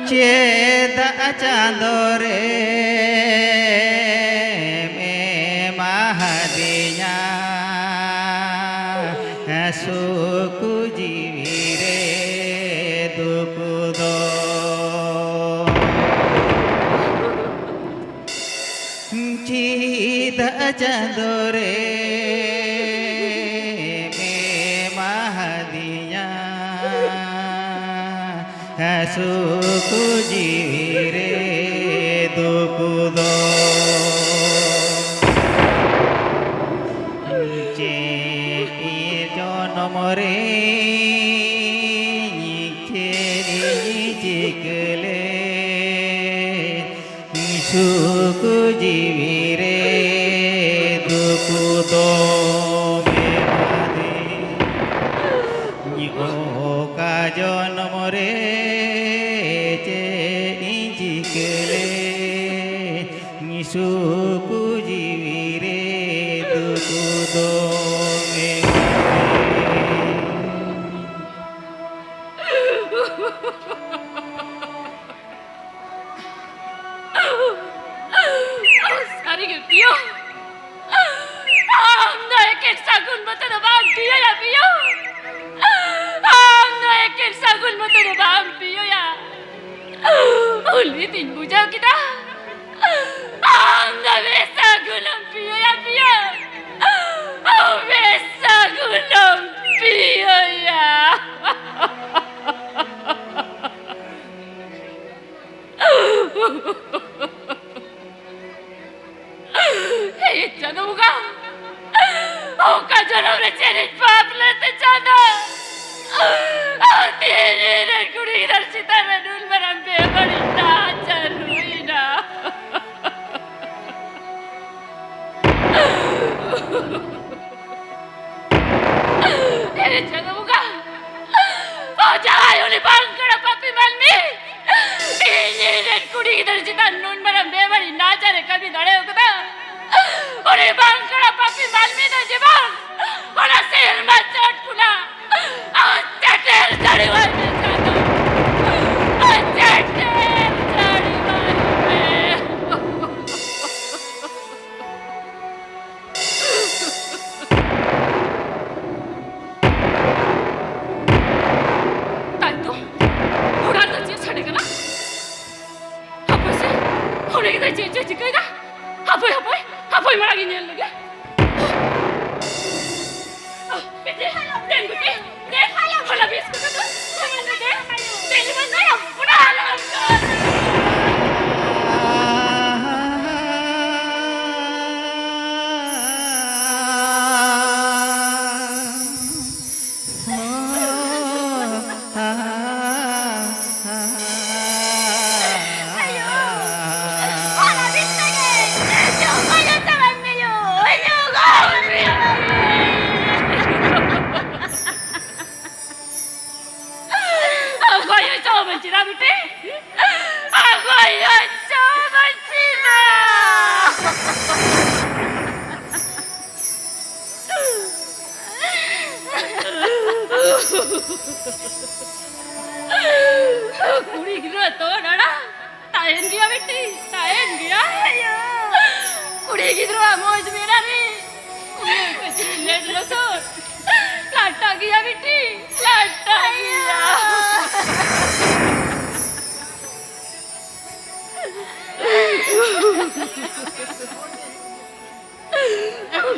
ᱪᱮᱫᱟᱜ ᱪᱟᱸᱫᱚ ᱨᱮᱢ ᱮᱢᱟᱦᱟᱫᱤᱧᱟ ᱥᱩᱠ ᱡᱤᱣᱤ ᱨᱮ ᱫᱩᱠ ᱫᱚ? ᱪᱮᱫᱟᱜ ᱪᱟᱸᱫᱚ ᱨᱮᱢ ᱮᱢᱟᱦᱟᱫᱤᱧᱟ ᱥᱩᱠ ᱡᱤᱣᱤ ᱨᱮ ᱫᱩᱠ ᱫᱚ? ᱪᱮᱫ ᱡᱚᱱᱚᱢ ᱨᱮ ᱪᱮᱫ ᱤᱧ ᱪᱤᱠᱟᱹ ᱞᱮᱫ ᱥᱩᱠ ᱡᱤᱣᱤ ᱨᱮ ᱫᱩᱠ ᱫᱚᱢ ᱮᱢᱟᱫᱤᱧ᱾ ᱚᱠᱟ ᱡᱚᱱᱚᱢ ᱨᱮ ᱪᱮᱫ ᱤᱧ ᱪᱤᱠᱟᱹ ᱞᱮᱫ, ᱥᱩᱠ ᱡᱤᱣᱤ ᱨᱮ ᱫᱩᱠ ᱫᱚᱢ ᱮᱢᱟᱫᱤᱧ᱾ ᱥᱟᱹᱨᱤᱜᱮ ᱯᱤᱭᱳ, ᱟᱢ ᱫᱚ ᱮᱠᱮᱱ ᱥᱟᱹᱜᱩᱱ ᱢᱚᱛᱚ ᱫᱚ ᱵᱟᱢ ᱯᱤᱭᱳᱭᱟ ᱯᱤᱭᱳ᱾ ᱟᱢ ᱫᱚ ᱮᱠᱮᱱ ᱥᱟᱹᱜᱩᱱ ᱢᱚᱛᱚ ᱫᱚ ᱵᱟᱢ ᱯᱤᱭᱳᱭᱟ᱾ ᱩᱱᱤ ᱫᱚᱧ ᱵᱩᱡᱷᱟᱹᱣ ᱠᱮᱫᱟ, ᱟᱢ ᱫᱚ ᱵᱮᱥᱟᱹᱜᱩᱱᱮᱢ ᱯᱤᱭᱳᱭᱟ ᱯᱤᱭᱳ᱾ ᱟᱢ ᱵᱮᱥᱟᱹᱜᱩᱱᱮᱢ ᱯᱤᱭᱳᱭᱟ᱾ ᱦᱮᱸ ᱪᱟᱸᱫᱚ ᱵᱚᱸᱜᱟ, ᱚᱠᱟ ᱡᱚᱱᱚᱢ ᱨᱮ ᱪᱮᱫ ᱤᱧ ᱯᱟᱯ ᱞᱮᱫ ᱛᱮ ᱪᱟᱸᱫᱚ? ᱟᱨ ᱛᱮᱦᱮᱧ ᱤᱧ ᱨᱮᱱ ᱠᱩᱲᱤ ᱜᱤᱫᱟᱹᱨ ᱪᱮᱛᱟᱱ ᱨᱮ ᱱᱩᱱ ᱢᱟᱨᱟᱝ ᱵᱮᱵᱟᱹᱲᱤᱡ ᱱᱟᱦᱟᱪᱟᱨ ᱦᱩᱭᱱᱟ᱾ ᱮ ᱪᱟᱸᱫᱳ ᱵᱚᱸᱜᱟ, ᱚ ᱡᱟᱦᱟᱸᱭ ᱩᱱᱤ ᱵᱟᱝ ᱠᱟᱱᱟ ᱯᱟᱯᱤ ᱢᱟᱹᱱᱢᱤ, ᱤᱧ ᱤᱧ ᱨᱮᱱ ᱠᱩᱲᱤ ᱜᱤᱫᱟᱹᱨ ᱪᱮᱛᱟᱱ ᱱᱩᱱ ᱢᱟᱨᱟᱝ ᱵᱮᱵᱟᱹᱲᱤᱡ ᱱᱟᱦᱟᱪᱟᱨᱮ ᱠᱟᱹᱢᱤ ᱫᱟᱲᱮ ᱟᱠᱟᱫᱟ᱾ ᱩᱱᱤ ᱵᱟᱝ ᱠᱟᱱᱟ ᱯᱟᱯᱤ ᱢᱟᱹᱱᱢᱤ ᱫᱚ ᱡᱮᱢᱚᱱ ᱚᱱᱟ ᱥᱮᱨᱢᱟ ᱪᱚᱴ ᱠᱷᱚᱱᱟᱜ ᱟᱨ ᱪᱮᱴᱮᱨ ᱡᱟᱹᱲᱤᱣᱟᱭ ᱢᱮ ᱪᱟᱸᱫᱳ, ᱟᱨ ᱪᱮᱴᱮᱨ ᱡᱟᱹᱲᱤᱣᱟᱭ ᱢᱮ᱾ ᱛᱟᱭ ᱫᱚ, ᱚᱲᱟᱜ ᱨᱮ ᱪᱮᱫ ᱥᱟᱰᱮ ᱠᱟᱱᱟ? ᱦᱟᱯᱳᱭ ᱥᱮ, ᱩᱱᱤ ᱜᱤᱫᱽᱨᱟᱹ ᱪᱮᱫ ᱪᱚᱭ ᱪᱤᱠᱟᱹᱭᱮᱫᱟ? ᱦᱟᱯᱳᱭ, ᱦᱟᱯᱳᱭ, ᱦᱟᱯᱳᱭ, ᱢᱟᱲᱟᱝ ᱤᱧ ᱧᱮᱞ ᱞᱮᱜᱮ᱾ ᱵᱤᱴᱤ, ᱫᱮᱱ ᱵᱤᱴᱤ, ᱫᱮᱱ, ᱦᱚᱞᱟ ᱵᱤᱥᱠᱩᱴ ᱫᱚ ᱡᱮᱢᱚᱱ ᱫᱮ, ᱫᱮ ᱡᱮᱢᱚᱱ ᱫᱮ, ᱚᱱᱟ ᱦᱟᱞᱚᱛ᱾ ᱚᱠᱚᱭ ᱦᱚᱪᱚ ᱵᱟᱹᱧ ᱪᱮᱫᱟ ᱵᱤᱴᱤ? ᱚᱠᱚᱭ ᱦᱚᱪᱚ ᱵᱟᱹᱧ ᱪᱮᱫᱟ? ᱠᱩᱲᱤ ᱜᱤᱫᱽᱨᱟᱹ ᱛᱚ ᱱᱟᱲᱟ ᱛᱟᱦᱮᱱ ᱜᱮᱭᱟ ᱵᱤᱴᱤ, ᱛᱟᱦᱮᱱ ᱜᱮᱭᱟ᱾ ᱟᱭᱳ᱾ ᱠᱩᱲᱤ ᱜᱤᱫᱽᱨᱟᱹᱣᱟᱜ ᱢᱚᱡᱽ ᱢᱮᱱᱟᱜ ᱨᱮ, ᱩᱱᱤ ᱠᱟᱹᱴᱤᱡ ᱞᱮᱴ ᱞᱚᱥᱚᱫ ᱞᱟᱴᱟ ᱜᱮᱭᱟ ᱵᱤᱴᱤ, ᱞᱟᱴᱟ ᱜᱮᱭᱟ᱾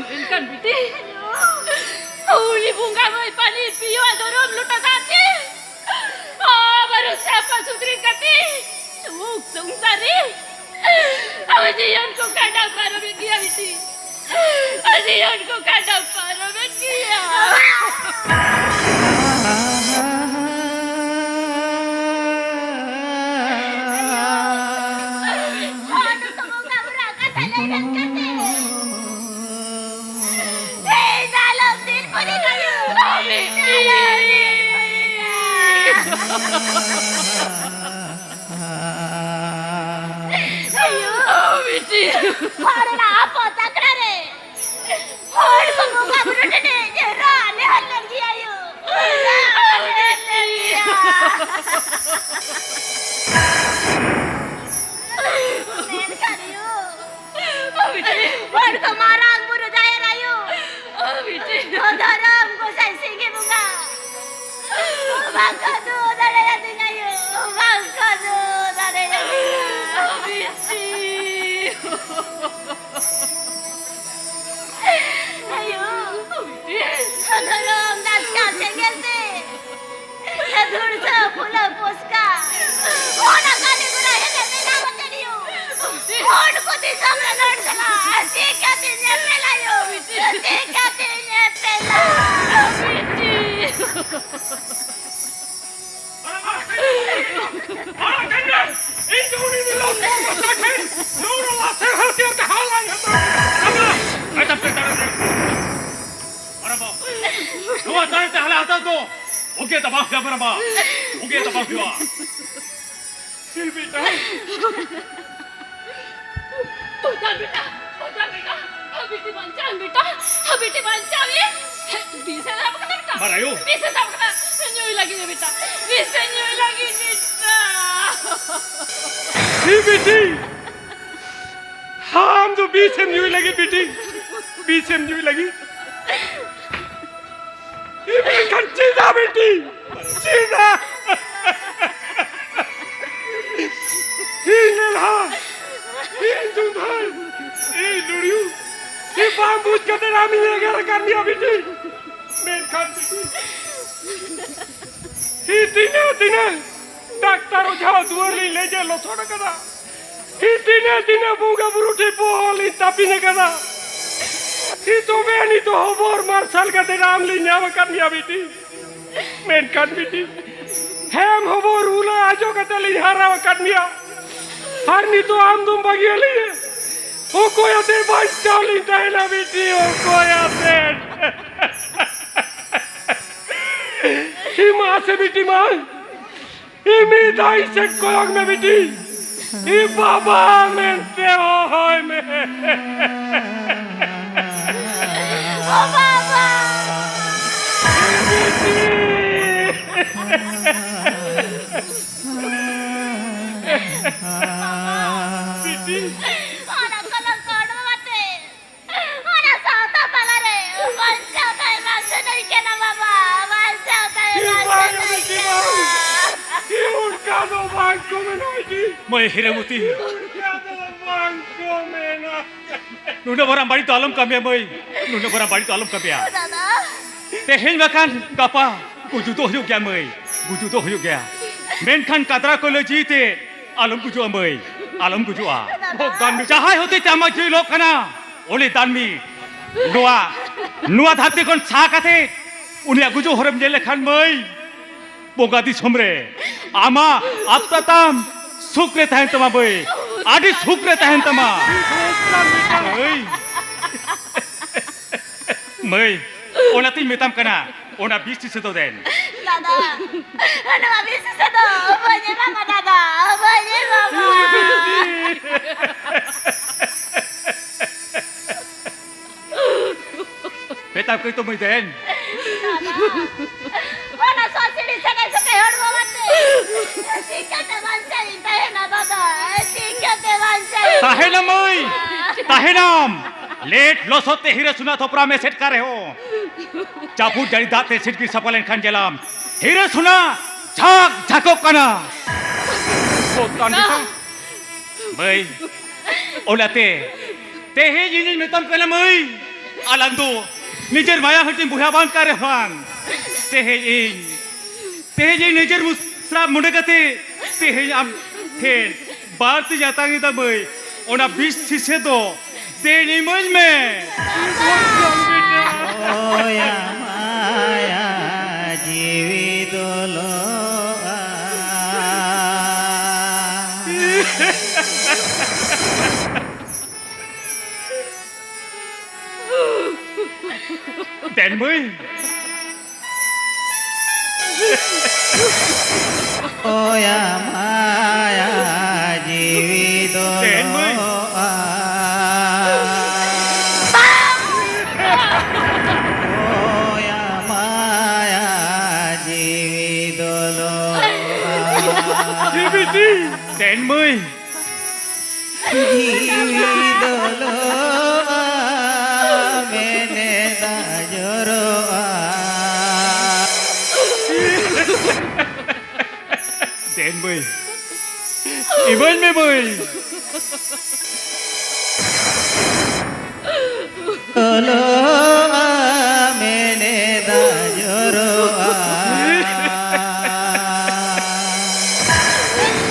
ᱢᱮᱱᱠᱷᱟᱱ ᱵᱤᱴᱤ, ᱩᱱᱤ ᱵᱚᱸᱜᱟ ᱢᱟᱹᱭ ᱯᱟᱹᱱᱤ ᱯᱤᱭᱳ ᱫᱷᱚᱨᱚᱢ ᱞᱚᱴᱟ ᱫᱟᱜ ᱛᱮ ᱟᱵᱟᱨ ᱥᱟᱯᱷᱟ ᱥᱩᱛᱨᱤ ᱠᱟᱛᱮ ᱥᱩᱠ ᱥᱚᱝᱥᱟᱨ ᱨᱮ ᱟᱵᱚ ᱡᱤᱭᱚᱱ ᱠᱚ ᱠᱷᱟᱸᱰᱟᱣ ᱯᱟᱨᱚᱢᱮᱫ ᱜᱮᱭᱟ ᱵᱤᱴᱤ᱾ ᱡᱤᱭᱚᱱ ᱠᱚ ᱠᱷᱟᱸᱰᱟᱣ ᱯᱟᱨᱚᱢᱮᱫ ᱜᱮᱭᱟ᱾ ᱟᱭᱳ, ᱵᱤᱴᱤ᱾ ᱦᱚᱲ ᱨᱮᱱᱟᱜ ᱟᱯᱚᱫ ᱟᱠᱷᱲᱟ ᱨᱮ ᱦᱚᱲ ᱠᱚ ᱵᱚᱸᱜᱟ ᱵᱩᱨᱩ ᱴᱷᱮᱱ ᱨᱟᱜ ᱱᱮᱦᱚᱨ ᱞᱮᱱ ᱜᱮᱭᱟ ᱟᱭᱳ᱾ ᱨᱟᱜ ᱱᱮᱦᱚᱨ ᱞᱮᱱ ᱜᱮᱭᱟ᱾ ᱢᱮᱱᱠᱷᱟᱱ ᱟᱭᱳ, ᱦᱚᱲ ᱠᱚ ᱢᱟᱨᱟᱝ ᱵᱩᱨᱩ ᱡᱟᱦᱮᱨ ᱟᱭᱳ, ᱫᱷᱚᱨᱚᱢ ᱜᱚᱸᱥᱟᱭ ᱥᱤᱸᱜᱤ ᱵᱚᱸᱜᱟ ᱵᱟᱝ ᱠᱚ ᱫᱩ ᱫᱟᱲᱮᱭᱟᱫᱤᱧ ᱟᱭᱳ, ᱵᱟᱝ ᱠᱚ ᱫᱩ ᱫᱟᱲᱮᱭᱟᱫᱤᱧ᱾ ᱟᱭᱳ, ᱫᱷᱚᱨᱚᱢ ᱫᱟᱥᱠᱟ ᱥᱮᱸᱜᱮᱞ ᱛᱮ ᱫᱷᱩᱲᱥᱟᱹ ᱯᱷᱩᱞᱟᱹ ᱯᱚᱥᱠᱟ ᱚᱱᱟ ᱠᱟᱹᱞᱤ ᱜᱚᱲᱟ ᱦᱮᱡ ᱢᱮᱱᱟᱜ ᱵᱟᱪᱟᱹᱨᱤᱭᱩ᱾ ᱦᱚᱲ ᱠᱚ ᱫᱤᱥᱚᱢ ᱨᱮ ᱱᱚᱰ ᱠᱟᱱᱟ᱾ ᱪᱤᱠᱟᱹᱛᱮ ᱧᱮᱯᱮᱞ ᱟᱭᱳ? ᱪᱤᱠᱟᱹᱛᱮ ᱧᱮᱯᱮᱞᱟ? ᱤᱧ ᱫᱚ ᱩᱱᱤ ᱫᱚ ᱞᱚᱥ ᱠᱚ ᱢᱟᱥᱴᱟᱨ ᱴᱷᱮᱱ ᱱᱚᱣᱟ ᱞᱟᱥᱮᱨ ᱦᱟᱹᱛᱤᱭᱟᱹᱨ ᱛᱮ ᱦᱟᱣᱞᱟᱧ ᱦᱟᱛᱟᱣ ᱠᱮᱫᱟ᱾ ᱟᱭ ᱛᱟᱢ ᱯᱮ ᱛᱟᱲᱟᱢ ᱨᱮ᱾ ᱢᱟᱨᱟᱵᱟ, ᱱᱚᱣᱟ ᱛᱟᱭᱚᱢ ᱛᱮ ᱦᱟᱞᱮ ᱦᱟᱛᱟᱣ ᱫᱚ ᱵᱩᱜᱤ ᱫᱚ ᱵᱟᱝ ᱦᱩᱭᱩᱜᱼᱟ ᱢᱟᱨᱟᱵᱟ᱾ ᱵᱩᱜᱤ ᱫᱚ ᱵᱟᱝ ᱦᱩᱭᱩᱜᱼᱟ᱾ ᱪᱮᱫ ᱵᱮᱴᱟ? ᱯᱚᱪᱟᱱ ᱵᱮᱴᱟ, ᱯᱚᱪᱟᱱ ᱵᱮᱴᱟ, ᱦᱟ ᱵᱤᱴᱤ ᱵᱟᱧᱪᱟᱣ ᱵᱮᱴᱟ, ᱦᱟ ᱵᱤᱴᱤ ᱵᱟᱧᱪᱟᱣ ᱮ᱾ ᱵᱤᱥ ᱮ ᱥᱟᱵ ᱠᱟᱫᱟ ᱵᱮᱴᱟ᱾ ᱢᱟᱨᱟᱭᱳ᱾ ᱵᱤᱥ ᱮ ᱥᱟᱵ ᱠᱟᱫᱟ᱾ ᱧᱩᱭ ᱞᱟᱹᱜᱤᱫ ᱵᱮᱴᱟ, ᱵᱤᱥ ᱮ ᱧᱩᱭ ᱞᱟᱹᱜᱤᱫ ᱵᱮᱴᱟ᱾ ᱦᱮ ᱵᱤᱴᱤ, ᱟᱢ ᱫᱚ ᱵᱤᱥ ᱮᱢ ᱧᱩᱭ ᱞᱟᱹᱜᱤᱫ ᱵᱤᱴᱤ, ᱵᱤᱥ ᱮᱢ ᱧᱩᱭ ᱞᱟᱹᱜᱤᱫ᱾ ᱢᱮᱱᱠᱷᱟᱱ ᱪᱮᱫᱟᱜ ᱵᱤᱴᱤ? ᱪᱮᱫᱟᱜ? ᱤᱧ ᱞᱮᱞᱦᱟ, ᱤᱧ ᱫᱩᱸᱫᱷᱟᱹᱭ, ᱤᱧ ᱞᱩᱲᱤᱭᱩ, ᱤᱧ ᱵᱟᱝ ᱵᱩᱡᱽ ᱠᱟᱛᱮ ᱟᱢᱤᱧ ᱮᱜᱮᱨ ᱟᱠᱟᱫ ᱢᱮᱭᱟ ᱵᱤᱴᱤ᱾ ᱢᱮᱱᱠᱷᱟᱱ ᱵᱤᱴᱤ, ᱤᱧ ᱛᱤᱱᱟᱹᱜ ᱛᱤᱱᱟᱹᱜ ᱰᱟᱠᱛᱟᱨ ᱚᱡᱷᱟ ᱫᱩᱣᱟᱹᱨ ᱞᱤᱧ ᱞᱮᱡᱮ ᱞᱚᱥᱚᱫ ᱟᱠᱟᱫᱟ᱾ ᱛᱤᱱᱟᱹᱜ ᱛᱤᱱᱟᱹᱜ ᱵᱚᱸᱜᱟ ᱵᱩᱨᱩ ᱴᱷᱮᱱ ᱵᱚᱦᱚᱜ ᱞᱤᱧ ᱛᱟᱹᱯᱤᱧ ᱟᱠᱟᱫᱟ᱾ ᱛᱚᱵᱮ ᱱᱤᱛᱚᱜ ᱦᱚᱵᱚᱨ ᱢᱟᱨᱥᱟᱞ ᱠᱟᱛᱮ ᱟᱢ ᱞᱤᱧ ᱧᱟᱢ ᱟᱠᱟᱫ ᱢᱮᱭᱟ ᱵᱤᱴᱤ᱾ ᱢᱮᱱᱠᱷᱟᱱ ᱵᱤᱴᱤ, ᱦᱮᱢ ᱦᱚᱵᱚᱨ ᱩᱞᱟᱹ ᱟᱡᱚ ᱠᱟᱛᱮ ᱞᱤᱧ ᱦᱟᱨᱟ ᱟᱠᱟᱫ ᱢᱮᱭᱟ᱾ ᱟᱨ ᱱᱤᱛᱚᱜ ᱟᱢ ᱫᱚᱢ ᱵᱟᱹᱜᱤᱭᱟᱹᱞᱤᱧᱟ᱾ ᱚᱠᱚᱭ ᱟᱛᱮ ᱵᱟᱧᱪᱟᱣ ᱞᱤᱧ ᱛᱟᱦᱮᱱᱟ ᱵᱤᱴᱤ, ᱚᱠᱚᱭ ᱟᱛᱮ? ᱦᱤ ᱢᱟ ᱥᱮ ᱵᱤᱴᱤ ᱢᱟ, ᱤᱧ ᱢᱤᱫ ᱫᱷᱟᱣ ᱤᱧ ᱥᱮᱫ ᱠᱚᱭᱚᱜ ᱢᱮ ᱵᱤᱴᱤ᱾ ᱤᱧ ᱵᱟᱵᱟ ᱢᱮᱱᱛᱮ ᱦᱚᱦᱚᱭ ᱢᱮ᱾ ᱳ ᱵᱟᱵᱟ! ᱵᱤᱴᱤ! ᱵᱤᱴᱤ! ᱚᱱᱟ ᱠᱚᱞᱚᱢ ᱠᱚ ᱚᱰᱚᱠ ᱠᱟᱛᱮ ᱚᱱᱟ ᱥᱟᱶᱛᱟ ᱛᱟᱞᱟᱨᱮ ᱵᱟᱧᱪᱟᱣ ᱛᱟᱦᱮᱸ ᱵᱟᱝ ᱥᱟᱱᱟᱧ ᱠᱟᱱᱟ ᱵᱟᱵᱟ, ᱵᱟᱧᱪᱟᱣ ᱛᱟᱦᱮᱸ ᱵᱟᱝ ᱥᱟᱱᱟᱧ ᱠᱟᱱᱟ᱾ ᱚᱱᱠᱟ ᱫᱚ ᱵᱟᱝ ᱠᱚ ᱢᱮᱱᱟ ᱵᱤᱴᱤ᱾ ᱢᱟᱹᱭ ᱦᱤᱨᱟᱹᱢᱩᱛᱤ᱾ ᱚᱱᱠᱟ ᱫᱚ ᱵᱟᱝ ᱠᱚ ᱢᱮᱱᱟ᱾ ᱱᱩᱱᱟᱹᱜ ᱢᱟᱨᱟᱝ ᱵᱟᱹᱲᱤᱡ ᱫᱚ ᱟᱞᱚᱢ ᱠᱟᱹᱢᱤᱭᱟ ᱢᱟᱹᱭ, ᱱᱩᱱᱟᱹᱜ ᱢᱟᱨᱟᱝ ᱵᱟᱹᱲᱤᱡ ᱫᱚ ᱟᱞᱚᱢ ᱠᱟᱹᱢᱤᱭᱟ᱾ ᱫᱟᱫᱟ᱾ ᱛᱮᱦᱮᱧ ᱵᱟᱠᱷᱟᱱ ᱜᱟᱯᱟ ᱜᱩᱡᱩᱜ ᱫᱚ ᱦᱩᱭᱩᱜ ᱜᱮᱭᱟ ᱢᱟᱹᱭ, ᱜᱩᱡᱩᱜ ᱫᱚ ᱦᱩᱭᱩᱜ ᱜᱮᱭᱟ᱾ ᱢᱮᱱᱠᱷᱟᱱ ᱠᱟᱫᱽᱨᱟ ᱠᱚ ᱞᱟᱹᱭ ᱡᱤᱣᱤ ᱛᱮ ᱟᱞᱚᱢ ᱜᱩᱡᱩᱜᱼᱟ ᱢᱟᱹᱭ, ᱟᱞᱚᱢ ᱜᱩᱡᱩᱜᱼᱟ᱾ ᱫᱟᱫᱟ᱾ ᱵᱚᱦᱩᱛ ᱫᱟᱱ ᱡᱟᱦᱟᱸᱭ ᱦᱚᱛᱮ ᱛᱮ ᱟᱢᱟᱜ ᱡᱤᱣᱤ ᱞᱚᱜ ᱠᱟᱱᱟ, ᱩᱱᱤ ᱫᱟᱱᱢᱤ ᱱᱚᱣᱟ, ᱱᱚᱣᱟ ᱫᱷᱟᱹᱨᱛᱤ ᱠᱷᱚᱱ ᱥᱟᱦᱟ ᱠᱟᱛᱮ ᱩᱱᱤᱭᱟᱜ ᱜᱩᱡᱩᱜ ᱦᱚᱨᱮᱢ ᱧᱮᱞ ᱞᱮᱠᱷᱟᱱ ᱢᱟᱹᱭ, ᱵᱚᱸᱜᱟ ᱫᱤᱥᱚᱢ ᱨᱮ ᱟᱢᱟᱜ ᱟᱛᱢᱟ ᱛᱟᱢ ᱥᱩᱠ ᱨᱮ ᱛᱟᱦᱮᱱ ᱛᱟᱢᱟ ᱢᱟᱹᱭ, ᱟᱹᱰᱤ ᱥᱩᱠ ᱨᱮ ᱛᱟᱦᱮᱱ ᱛᱟᱢᱟ᱾ ᱢᱟᱹᱭ, ᱢᱟᱹᱭ, ᱚᱱᱟᱛᱤᱧ ᱢᱮᱛᱟᱢ ᱠᱟᱱᱟ, ᱚᱱᱟ ᱵᱤᱥ ᱥᱤᱥᱟᱹ ᱫᱚ ᱫᱮᱱ᱾ ᱫᱟᱫᱟ, ᱱᱚᱣᱟ ᱵᱤᱥ ᱥᱤᱥᱟᱹ ᱫᱚ ᱵᱟᱹᱧ ᱮᱢᱟᱢᱟ ᱫᱟᱫᱟ, ᱵᱟᱹᱧ ᱮᱢᱟᱢᱟ᱾ ᱢᱮᱛᱟᱢ ᱠᱟᱹᱱᱟᱹᱧ ᱛᱚ ᱢᱟᱹᱭ ᱫᱮᱱ᱾ ᱫᱟᱫᱟ, ᱚᱱᱟ ᱥᱚᱥᱤᱲᱤ ᱥᱟᱹᱜᱟᱹᱭ ᱥᱟᱹᱜᱟᱹᱭ ᱦᱚᱲᱢᱚ ᱠᱟᱛᱮ ᱪᱤᱠᱟᱹᱛᱮ ᱵᱟᱧᱪᱟᱣ ᱤᱧ ᱛᱟᱦᱮᱱᱟ ᱫᱟᱫᱟ? ᱪᱤᱠᱟᱹᱛᱮ ᱵᱟᱧᱪᱟᱣ ᱤᱧ ᱛᱟᱦᱮᱱᱟ ᱢᱟᱹᱭ, ᱛᱟᱦᱮᱱᱟᱢ᱾ ᱞᱮᱴ ᱞᱚᱥᱚᱫ ᱛᱮ ᱦᱤᱨᱟᱹ ᱥᱩᱱᱟ ᱛᱷᱚᱯᱨᱟᱢ ᱮᱥᱮᱫ ᱠᱟᱜ ᱨᱮᱦᱚᱸ, ᱡᱟᱹᱯᱩᱫ ᱡᱟᱹᱲᱤ ᱫᱟᱜ ᱛᱮ ᱥᱤᱴᱠᱤ ᱥᱟᱯᱷᱟ ᱞᱮᱱᱠᱷᱟᱱ ᱧᱮᱞᱟᱢ ᱦᱤᱨᱟᱹ ᱥᱩᱱᱟ ᱡᱷᱟᱠ ᱡᱷᱟᱠᱚᱜ ᱠᱟᱱᱟ᱾ ᱵᱚᱛᱟᱱ ᱵᱮᱴᱟ᱾ ᱢᱟᱹᱭ, ᱚᱱᱟᱛᱮ ᱛᱮᱦᱮᱧ ᱤᱧᱤᱧ ᱢᱮᱛᱟᱢ ᱠᱟᱱᱟ ᱢᱟᱹᱭ, ᱟᱞᱟᱝ ᱫᱚ ᱱᱤᱡᱮᱨ ᱢᱟᱭᱟ ᱦᱟᱹᱴᱤᱧ ᱵᱚᱭᱦᱟ ᱵᱟᱝ ᱠᱟᱱ ᱨᱮᱦᱚᱸ, ᱛᱮᱦᱮᱧ ᱤᱧ, ᱛᱮᱦᱮᱧ ᱤᱧ ᱱᱤᱡᱮᱨ ᱢᱩᱥᱨᱟ ᱢᱚᱱᱮ ᱠᱟᱛᱮ ᱛᱮᱦᱮᱧ ᱟᱢ ᱴᱷᱮᱱ ᱵᱟᱨ ᱛᱤᱧ ᱟᱛᱟᱝ ᱮᱫᱟ ᱢᱟᱹᱭ, ᱚᱱᱟ ᱵᱤᱥ ᱥᱤᱥᱟᱹ ᱫᱚ ᱫᱮᱱ ᱤᱢᱟᱹᱧ ᱢᱮ᱾ ᱚᱭᱟ ᱢᱟᱭᱟ ᱡᱤᱣᱤ ᱫᱚᱞᱚᱜᱼᱟ᱾ ᱫᱮᱱ ᱢᱟᱹᱭ᱾ ᱚᱭᱟ ᱢᱟᱭᱟ ᱡᱤᱣᱤ ᱫᱚ ᱛᱮᱦᱮᱧ ᱢᱟᱹᱭ᱾ ᱞᱚᱜᱼᱟ᱾ ᱚᱭᱟ ᱢᱟᱭᱟ ᱡᱤᱣᱤ ᱫᱚ ᱞᱚᱜᱼᱟ᱾ ᱡᱤᱣᱤ ᱫᱤ᱾ ᱛᱮᱦᱮᱧ ᱢᱟᱹᱭ᱾ ᱡᱤᱣᱤ ᱫᱚ ᱞᱚᱜᱼᱟ, ᱢᱮᱱᱮᱫᱟ ᱡᱚᱨᱚᱜᱼᱟ᱾ ᱫᱮᱱ ᱵᱟᱹᱭ, ᱤᱢᱟᱹᱧ ᱢᱮ ᱵᱟᱹᱭ᱾ ᱞᱚᱜᱼᱟ, ᱢᱮᱱᱮᱫᱟ ᱡᱚᱨᱚᱜᱼᱟ᱾